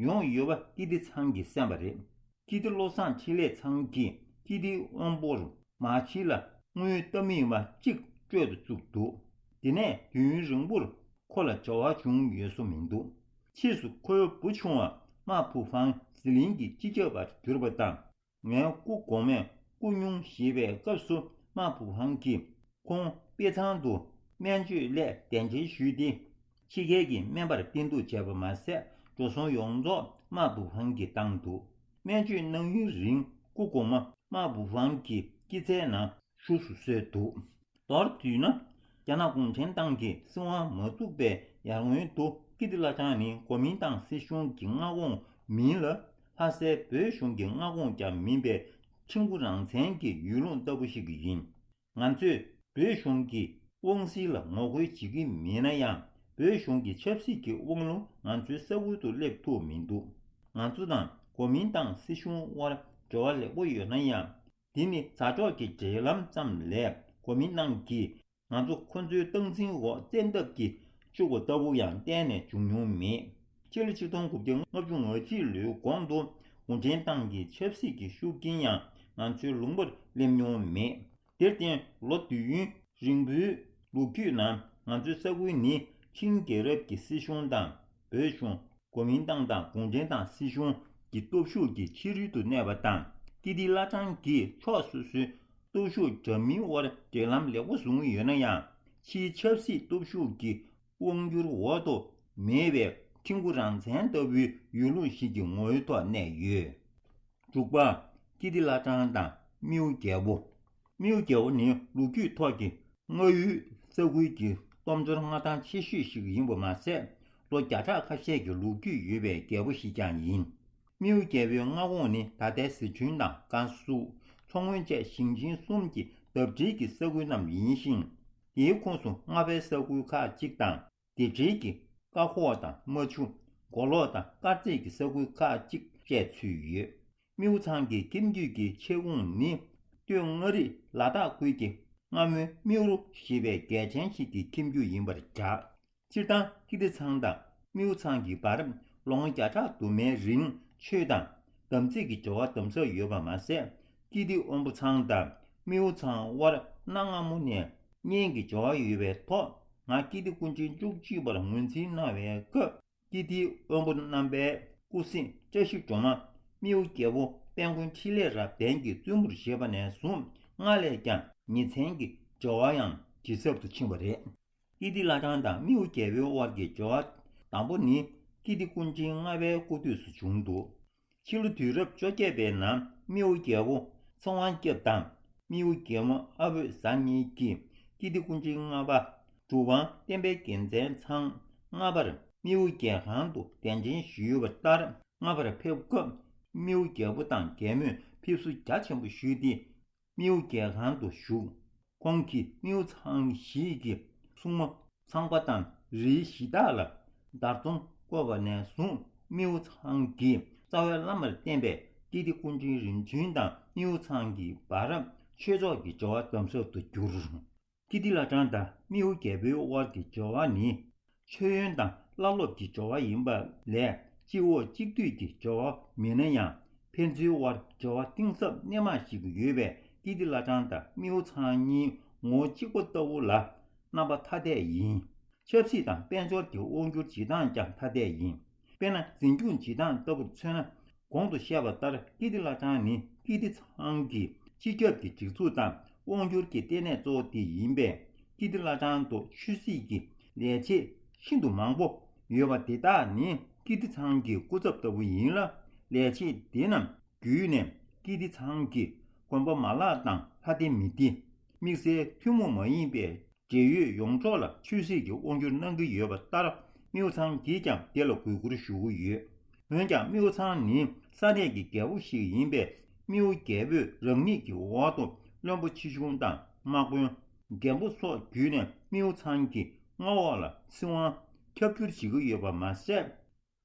ཡོང་ཡོད་པ་ཀིརྟི་ཚང་གིས་གསན་པ་རེད། ཀིརྟི་བློ་བཟང་འཕྲིན་ལས་ཚང་གིས་ཀིརྟིའི་དབོན་པོར་མ་ཆེ་ལ་དངུལ་བཏབ་མིན་པ་གཅིག་སྤྲོད་དུ་བཅུག་འདུག་དེ་ནས་དུས་ཡུན་རིང་པོར་ཁོ་ལ་བྱ་བ་བྱུང་ཡོད་བཟོ་མི་འདུག་ཕྱིས་སུ་ཁོའི་བུ་ཆུང་བ་དམག་བུ་ཧྥང་ཟི་ལིང་གི་སྤྱི་ཁྱབ་པར་གྱུར་པ་དང་། ངའི་སྐུ་གོང་མས་སྐུ་སྙུང་བཞེས་པའི་སྐབས་སུ་དམག་བུ་ཧྥང་གིས་ཁོང་དཔེ་ཚང་དུ་སྨན་བཅོས་སླད་གདན་འདྲེན་ཞུས་ཏེ། ཕྱི་རྒྱལ་གྱི་སྨན་པར་བསྟེན་གཏུགས་བྱས་པ་མ་ཟད། འགྲོ་སོང་ཡོངས་རྫོགས་དམག་བུ་ཧྥང་གིས་བཏང་འདུག་སྨན་བཅོས་གནང་ཡུན་རིང་སྐུ་གོང་མ་དམག་བུ་ཧྥང་གི་སྐྱེད་ཚལ་ནང་བཞུགས་སུ་གསོལ་འདུག་མདོར་བསྡུས་ན། རྒྱ་ནག་གུང་ཁྲན་ཏང་གིས་སྲིད་དབང་མ་བཙུགས་པའི་ཡར་སྔོན་དུ་ཀིརྟི་བླ་བྲང་ནི་གོ་མིན་ཏང་སྲིད་གཞུང་གི་མངའ་ཁོངས་མིན་ལ། ལྷ་སའི་བོད་གཞུང་གི་མངའ་ཁོངས་ཀྱང་མིན་པའི་ཁྲིམས་མགོ་རང་བཙན་གྱི་ཡུལ་ལུང་ལྟ་བུ་ཞིག་ཡིན། ང་ཚོས་བོད་གཞུང་གི་དབང་སྲིད་ལ་ངོ་རྒོལ་བྱེད་ཀྱི་མིན་ན་ཡང་། བོད་གཞུང་གི་ཆབ་སྲིད་ཀྱི་དབང་ལུང་ང་ཚོའི་ས་ཁུལ་དུ་སླེབས་ཐུབ་མི་འདུག་ང་ཚོ་དང་གོ་མིན་ཏང་སྲིད་གཞུང་དབར་འབྲེལ་བ་ལེགས་པོ་ཡོད་ན་ཡང་། དེ་ནི་མཛའ་གྲོགས་ཀྱི་འབྲེལ་ལམ་ཙམ་ལས། གོ་མིན་ཏང་གིས་ང་ཚོ་ཁོ་ཚོའི་སྟངས་འཛིན་འོག་བཙན་ཐབས་ཀྱིས་བཅུག་པ་ལྟ་བུ་ཡང་གཏན་ནས་བྱུང་མྱོང་མེད། ཕྱི་ལོ་ཆིག་སྟོང་དགུ་བརྒྱ་ལྔ་བཅུ་ང་གཅིག་ལོའི་གོང་དུ་གུང་ཁྲན་ཏང་གི་ཆབ་སྲིད་ཀྱི་ཤུགས་རྐྱེན་ཡང་ང་ཚོའི་ལུང་པར་སླེབས་མྱོང་མེད། དེར་བརྟེན་ལོ་དུས་ཡུན་རིང་པོའི་ལོ་རྒྱུས་ནང་ང་ཚོའི་ས་ཁུལ་ནི་ཆིང་རྒྱལ་རབས་ཀྱི་སྲིད་གཞུང་དང་བོད་གཞུང་། གོ་མིན་ཏང་དང་གུང་ཁྲན་ཏང་སྲིད་གཞུང་གི་སྟོབས་ཤུགས་ཀྱི་ཕྱི་རོལ་དུ་གནས་པ་དང་། ཀིརྟི་བླ་བྲང་གིས་ཕྱོགས་སོ་སོའི་སྟོབས་ཤུགས་འདྲ་མིན་དབར་འབྲེལ་ལམ་ལེགས་པོ་བཟུང་ཡོད་ན་ཡང་། ཕྱིའི་ཆབ་སྲིད་སྟོབས་ཤུགས་ཀྱི་དབང་སྒྱུར་འོག་ཏུ་མེད་པའི་ཁྲིམས་མགོ་རང་བཙན་ལྟ་བུའི་ཡུལ་ལུང་ཞིག་གི་ངོ་བོའི་ཐོག་གནས་ཡོད། དྲུག་པ། ཀིརྟི་བླ་བྲང་དང་རྨེའུ་རྒྱལ་པོ། རྨེའུ་རྒྱལ་པོ་ནི་ལོ་རྒྱུས་ཐོག་གི་རྔ་ཡུལ་ས་ཁུལ་གྱི་སྟོབས་འབྱོར་མངའ་ཐང་ཆེ་ཤོས་ཤིག་ཡིན་པ་མ་ཟད། ལོ་བརྒྱ་ཕྲག་ཁ་ཤས་ཀྱི་ལོ་རྒྱུས་ཡོད་པའི་རྒྱལ་པོ་ཞིག་ཀྱང་ཡིན། རྨེའུ་རྒྱལ་པོའི་མངའ་ཁོངས་ནི་ད་ལྟའི་ཟི་ཁྲོན་དང་ཀན་སུའུ། མཚོ་སྔོན་བཅས་ཞིང་ཆེན་གསུམ་གྱི་འདབས་འབྲེལ་གྱི་ས་ཁུལ་རྣམས་ཡིན་ཞིང་། དེའི་ཁོངས་སུ་རྔ་པའི་ས་ཁུལ་ཁག་ཅིག་དང་། དེ་འབྲེལ་གྱི་ཀ་ཧོ་དང་རྨ་ཆུ། མགོ་ལོག་དང་དཀར་མཛེས་ཀྱི་ས་ཁུལ་ཁག་ཅིག་བཅས་ཚུད་ཡོད། རྨེའུ་ཚང་གི་ཁྱིམ་རྒྱུད་ཀྱི་ཆེ་ཁུངས་ནི་སྟོད་མངའ་རིས་ལ་དྭགས་ཁུལ་གྱི་རྔ་སྨོན་རྨེའུ་རུ་ཞེས་པའི་རྒྱལ་ཆེན་ཞིག་གི་ཁྱིམ་རྒྱུད་ཡིན་པར་གྲགས། སྤྱིར་བཏང་ཀིརྟི་ཚང་དང་རྨེའུ་ཚང་གི་བར་ལོ་ངོ་བརྒྱ་ཕྲག་དུ་མའི་རིང་ཆོས་དང་དམ་ཚིག་གི་འབྲེལ་བ་དམ་ཟབ་ཡོད་པ་མ་ཟད། ཀིརྟི་དབོན་པོ་ཚང་དང་རྨེའུ་ཚང་དབར་གནའ་སྔ་མོ་ནས་གཉེན་གྱི་འབྲེལ་བ་ཡོད་པའི་ཐོག་ང་ཀིརྟི་སྐུ་ཕྲེང་བཅུ་གཅིག་པར་ངོས་འཛིན་གནང་བའི་སྐབས། ཀིརྟིའི་དབོན་པོ་རྣམ་པའི་སྐུ་སྲིད་བཀྲ་ཤིས་སྒྲོལ་མ། རྨེའུ་རྒྱལ་པོ་དཔལ་མགོན་འཕྲིན་ལས་རབ་བརྟན་གྱི་བཙུན་མོར་བཞེས་པ་ནས་བཟུང་སྔར་ལས་ཀྱང་ཉེ་ཚན་གྱི་འབྲེལ་བ་ཡང་ཇེ་ཟབ་ཏུ་ཕྱིན་པ་རེད། ཀིརྟི་བླ་བྲང་དང་རྨེའུ་རྒྱལ་པོའི་དབར་གྱི་འབྲེལ་བ་དང་པོ་ནི་ཀིརྟི་སྐུ་ཕྲེང་ལྔ་པའི་སྐུ་དུས་སུ་བྱུང་འདུག་ཕྱི་ལོ་དུས་རབས་བཅོ་བརྒྱད་པའི་ནང་རྨེའུ་རྒྱལ་པོ་ཚེ་དབང་སྐྱབས་དང་རྨེའུ་རྒྱལ་མོ་ཨ་བོད་བཟའ་གཉིས་ཀྱིས་ཀིརྟི་སྐུ་ཕྲེང་ལྔ་པ་གྲུབ་དབང་བསྟན་པའི་རྒྱལ་མཚན་ཚང་ལྔ་པར་རྨེའུ་རྒྱལ་ཁང་དུ་གདན་འདྲེན་ཞུས་པ་ལྟར་ལྔ་པར་ཕེབས་སྐབས་རྨེའུ་རྒྱལ་པོ་དང་རྒྱལ་མོས་ཕེབས་བསུ་རྒྱ་ཆེན་པོ་ཞུས་ཏེ། རྨེའུ་རྒྱལ་ཁང་དུ་བཞུགས། ཁོང་གིས་རྨེའུ་ཚང་བཞི་གི་སྲུང་མ་ཚངས་པ་དང་རིའི་གཞི་བདག་ལ་དར་ཚོན་བཀོད་པ་ནས་བཟུང་རྨེའུ་ཚང་གིས་རྩ་བའི་བླ་མར་བསྟེན་པའི་ཀིརྟི་སྐུ་ཕྲེང་རིམ་བྱོན་དང་རྨེའུ་ཚང་གི་བར་ཆོས་ཕྱོགས་ཀྱི་འབྲེལ་བ་དམ་ཟབ་ཏུ་གྱུར། ཀིརྟི་བླ་བྲང་དང་རྨེའུ་རྒྱལ་པོའི་དབར་གྱི་འབྲེལ་བ་ནི། མཆོད་ཡོན་དང་བླ་སློབ་ཀྱི་འབྲེལ་བ་ཡིན་པ་ལས་སྤྱི་འོག་གཅིག་སྡུད་ཀྱི་འབྲེལ་བ་མིན་ན་ཡང་ཕན་ཚུན་དབར་འབྲེལ་བ་གཏིང་ཟབ་སྣེ་མང་ཞིག་ཡོད་པས་ཀིརྟི་བླ་བྲང་དང་རྨེའུ་ཚང་གཉིས་ངོ་བོ་གཅིག་པ་ལྟ་བུ་ལ་རྣམ་པ་ཐ་དད་ཡིན། ཆབ་སྲིད་དང་དཔལ་འབྱོར་གྱི་དབང་སྒྱུར་བྱེད་སྟངས་ཀྱང་ཐ་དད་ཡིན། དཔེར་ན་འཛིན་སྐྱོང་བྱེད་སྟངས་ལྟ་བུར་མཚོན་ན། གོང་དུ་བཤད་པ་ལྟར་ཀིརྟི་བླ་བྲང་ནི་ཀིརྟི་ཚང་གི་སྤྱི་ཁྱབ་ཀྱི་སྒྲིག་འཛུགས་དང་དབང་སྒྱུར་གྱི་ལྟེ་གནས་གཙོ་བོ་དེ་ཡིན་པས། ཀིརྟི་བླ་བྲང་དུ་ཆོས་སྲིད་ཀྱི་ལས་བྱེད་ཤིན་ཏུ་མང་པོ་ཡོད་པ་དེ་དག་ནི་ཀིརྟི་ཚང་གི་སྐུ་ཚབ་ལྟ་བུ་ཡིན་ལ། ལས་བྱེད་དེ་རྣམས་བརྒྱུད་ནས་ཀིརྟི་ཚང་གི་དགོན་པ་མ་ལག་དང་ལྷ་སྡེ་མི་སྡེ། དམིགས་བསལ་ཐུན་མོང་མ་ཡིན་པའི་འབྲེལ་ཡོད་ཡོངས་རྫོགས་ལ་ཆོས་སྲིད་ཀྱི་དབང་སྒྱུར་གནང་གི་ཡོད་པ་ལྟར། རྨེའུ་ཚང་གིས་ཀྱང་དེ་ལ་གུས་བཀུར་ཞུ་གི་ཡོད། འོན་ཀྱང་རྨེའུ་ཚང་ནི་ས་གནས་ཀྱི་རྒྱལ་པོ་ཞིག་ཡིན་པས། རྨེའུ་རྒྱལ་པོས་རང་ཉིད་ཀྱི་འོག་ཏུ་བློན་པོ་ཆེ་ཆུང་དང་དམག་དཔོན། རྒན་པོ་སོགས་བརྒྱུད་ནས་རྨེའུ་ཚང་གི་མངའ་འོག་ལ་སྲིད་དབང་ཁྱབ་བསྒྱུར་བྱེད་ཀྱི་ཡོད་པ་མ་ཟད།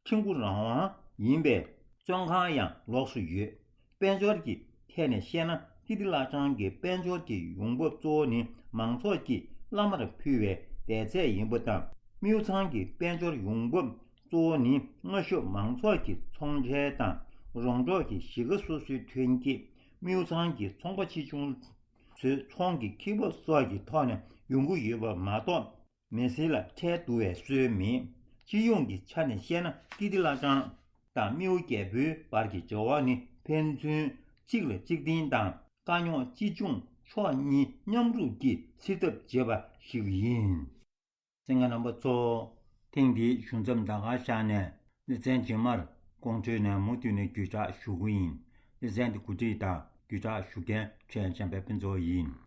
ཆིང་ཀུ་རང་དབང་ཡིན་པས། བཙོན་ཁང་ཡང་ལོགས་སུ་ཡོད། དཔལ་འབྱོར་གྱི་ཐད་ནས་བཤད་ན། ཀིརྟི་བླ་བྲང་གི་དཔལ་འབྱོར་གྱི་ཡོང་འབབ་གཙོ་བོ་ནི་མང་ཚོགས་ཀྱིས་བླ་མར་ཕུལ་བའི་འདས་ཚད་ཡིན་པ་དང་། དམེའུ་ཚང་གི་དཔལ་འབྱོར་ཡོང་འབབ་གཙོ་བོ་ནི་སྔ་གཞུག་མང་ཚོགས་ཀྱི་ཚོང་ཁྲལ་དང་རོང་འབྲོག་གི་གཞིས་ཀ་སོ་སོའི་ཐོན་སྐྱེད། དམེའུ་ཚང་གི་ཚོང་པ་ཆེ་ཆུང་ཚོའི་ཚོང་གི་ཁེ་སྤོགས་སོགས་ཀྱི་ཐོག་ནས་ཡོང་གི་ཡོད་པ་མ་གཏོགས། མི་སེར་ལ་ཁྲལ་བསྡུ་བའི་སྲོལ་མེད། སྤྱི་ཡོངས་ཀྱི་ཆ་ནས་བཤད་ན། ཀིརྟི་བླ་བྲང་དང་དམེའུ་རྒྱལ་པོའི་བར་གྱི་འབྲེལ་བ་ནི་ཕན་ཚུན་གཅིག་ལ་གཅིག་བརྟེན་དང་། དཀའ་རྙོག་གཅིག་མཚུངས་ཕྱོགས་གཉིས་མཉམ་རུབ་ཀྱིས་སེལ་ཐབས་བྱེད་པ་ཞིག་ཡིན། གསན་མཁན་རྣམ་པ་ཚོ། ཐེངས་འདིའི་ཞུ་མཚམས་ད་གར་བཞག་ནས། སླེ་ཚན་རྗེས་མར་ཀོང་སྤྲེལ་ནས་མུ་མཐུད་ནས་བརྒྱུད་བསྒྲགས་ཞུ་གི་ཡིན། སླེ་ཚན་འདི་གོ་སྒྲིག་དང་བརྒྱུད་བསྒྲགས་ཞུ་མཁན་ཁྱེད་འཇམ་དཔལ་ཕུན་ཚོགས་ཡིན།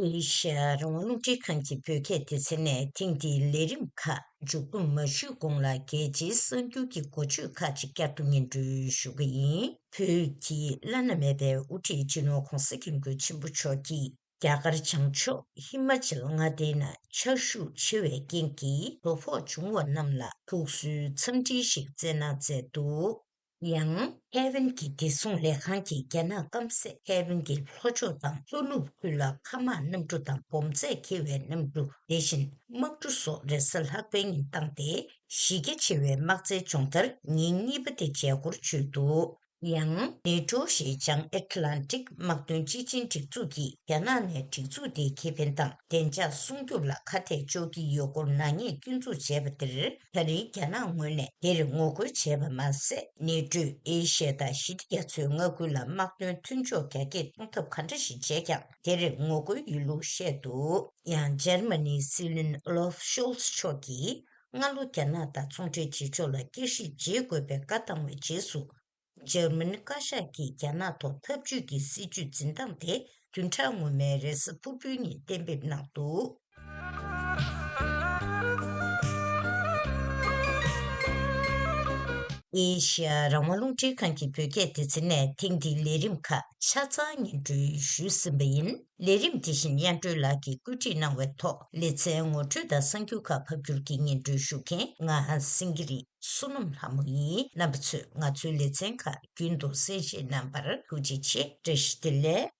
ཨེ་ཤ་ཡ་རང་དབང་རླུང་འཕྲིན་ཁང་གི་བོད་སྐད་སྡེ་ཚན་ནས་ཐེངས་འདིའི་ལས་རིམ་ཁག་མཇུག་བསྡོམས་མ་ཞུས་གོང་ལ། རྒྱལ་སྤྱིའི་གསར་འགྱུར་གྱི་འགོ་བརྗོད་ཁག་ཅིག་བསྐྱར་དུ་སྙན་སྒྲོན་ཞུ་གི་ཡིན། བོད་ཀྱི་བླ་ན་མེད་པའི་དབུ་ཁྲིད་སྤྱི་ནོར་༧གོང་ས་༧སྐྱབས་མགོན་ཆེན་པོ་མཆོག་གིས། རྒྱ་གར་བྱང་ཕྱོགས་ཧི་མ་ཅལ་མངའ་སྡེའི་ནང་ཆར་ཤུགས་ཆེ་བའི་རྐྱེན་གྱིས་དོ་ཕོག་བྱུང་བ་རྣམས་ལ་ཐུགས་གསོའི་འཚམས་འདྲི་ཞིག་སྩལ་གནང་མཛད་འདུག། ཡང་ཧེ་ཝན་གྱི་བདེ་སྲུང་ལས་ཁང་གིས་རྒྱ་ནག་སྐམ་སའི་ཧེ་ཝན་གྱི་ལྷོ་ཕྱོགས་དང་ལྷོ་ནུབ་ཁུལ་ལ་མཁའ་དམག་གནམ་གྲུ་དང་བོམ་རྫས་འཁྱེར་བའི་གནམ་གྲུ། དེ་བཞིན་དམག་གྲུ་སོགས་རེས་གཟའ་ལྷག་པའི་ཉིན་བཏང་སྟེ། གཞི་རྒྱ་ཆེ་བའི་དམག་རྩལ་སྦྱོང་བརྡར་ཉིན་གཉིས་པ་དེ་མཇལ་སྐོར་བྱོས་འདུག། ཡང་ནེ་ཊོ་ཞེས་བྱང་ཨེཊ་ལན་ཊིག་དམག་དོན་སྤྱི་ཆིངས་སྒྲིག་འཛུགས་ཀྱིས་རྒྱ་ནག་ནས་སྒྲིག་འཛུགས་དེའི་ཁེ་ཕན་དང་བདེ་འཇགས་སྲུང་སྐྱོབ་ལ་ཁ་གཏད་གཅོག་གི་ཡོད་སྐོར་ནག་ཉེས་སྐྱོན་འཛུགས་བྱས་པ་དེར། ད་རེས་རྒྱ་ནག་ངོས་ནས་དེར་ངོ་རྒོལ་བྱས་པ་མ་ཟད། ནེ་ཊོས་ཨེ་ཤི་ཡ་དང་ཞི་བདེ་རྒྱ་མཚོའི་མངའ་ཁུལ་ལ་དམག་དོན་མཐུན་ཕྱོགས་རྒྱ་སྐྱེད་གཏོང་ཐབས་ག་འདྲ་ཞིག་བྱས་ཀྱང་། དེར་ངོ་རྒོལ་ཡོད་ལུགས་བཤད་འདུག། ཡང་འཇར་མ་ནིའི་སྲིད་བློན་ཨོ་ལོབ་ཤོལ་ཚ་མཆོག་གིས། སྔ་ལོ་རྒྱ་ནག་དང་ཚོང་འབྲེལ་བྱེད་ཕྱོགས་ལ་བསྐྱར་ཞིབ་བྱེད་དགོས་པའི་བཀའ་བཏང་བའི་རྗེས་སུ། འཇར་མ་ནི་བཀའ་ཤག་གིས་རྒྱ་ནག་ཐོག་འཐབ་ཇུས་ཀྱི་སྲིད་ཇུས་འཛིན་སྟངས་དེ་བདུན་ཕྲག་སྔོན་མའི་རེས་གཟའ་ཕུར་བུའི་ཉིན་གཏན་འབེབས་གནང་འདུག། ཨེ་ཤི་ཡ་རང་དབང་རླུང་འཕྲིན་ཁང་གི་བོད་སྐད་སྡེ་ཚན་ནས་ཐེངས་འདིའི་ལས་རིམ་ཁག་ཆ་ཚང་སྙན་སྒྲོན་ཞུས་ཟིན་པ་ཡིན། ལས་རིམ་དེ་བཞིན་དབྱངས་སྒྲོན་ལགས་ཀྱིས་བཀོད་སྒྲིག་གནང་བའི་ཐོག་ལེ་ཚན་ངོ་སྤྲོད་དང་གསར་འགྱུར་ཁག་ཕབ་སྒྱུར་གྱིས་སྙན་སྒྲོན་ཞུ་མཁན་ང་སེང་གེ་རི་བསོད་ནམས་ལྷ་མོ་ཡིན། རྣམ་པ་ཚོས་ང་ཚོའི་ལེ་ཚན་ཁག་རྒྱུན་དུ་གསན་བཞེས་གནང་བར་ཐུགས་རྗེ་ཆེ། བཀྲ་ཤིས་བདེ་ལེགས།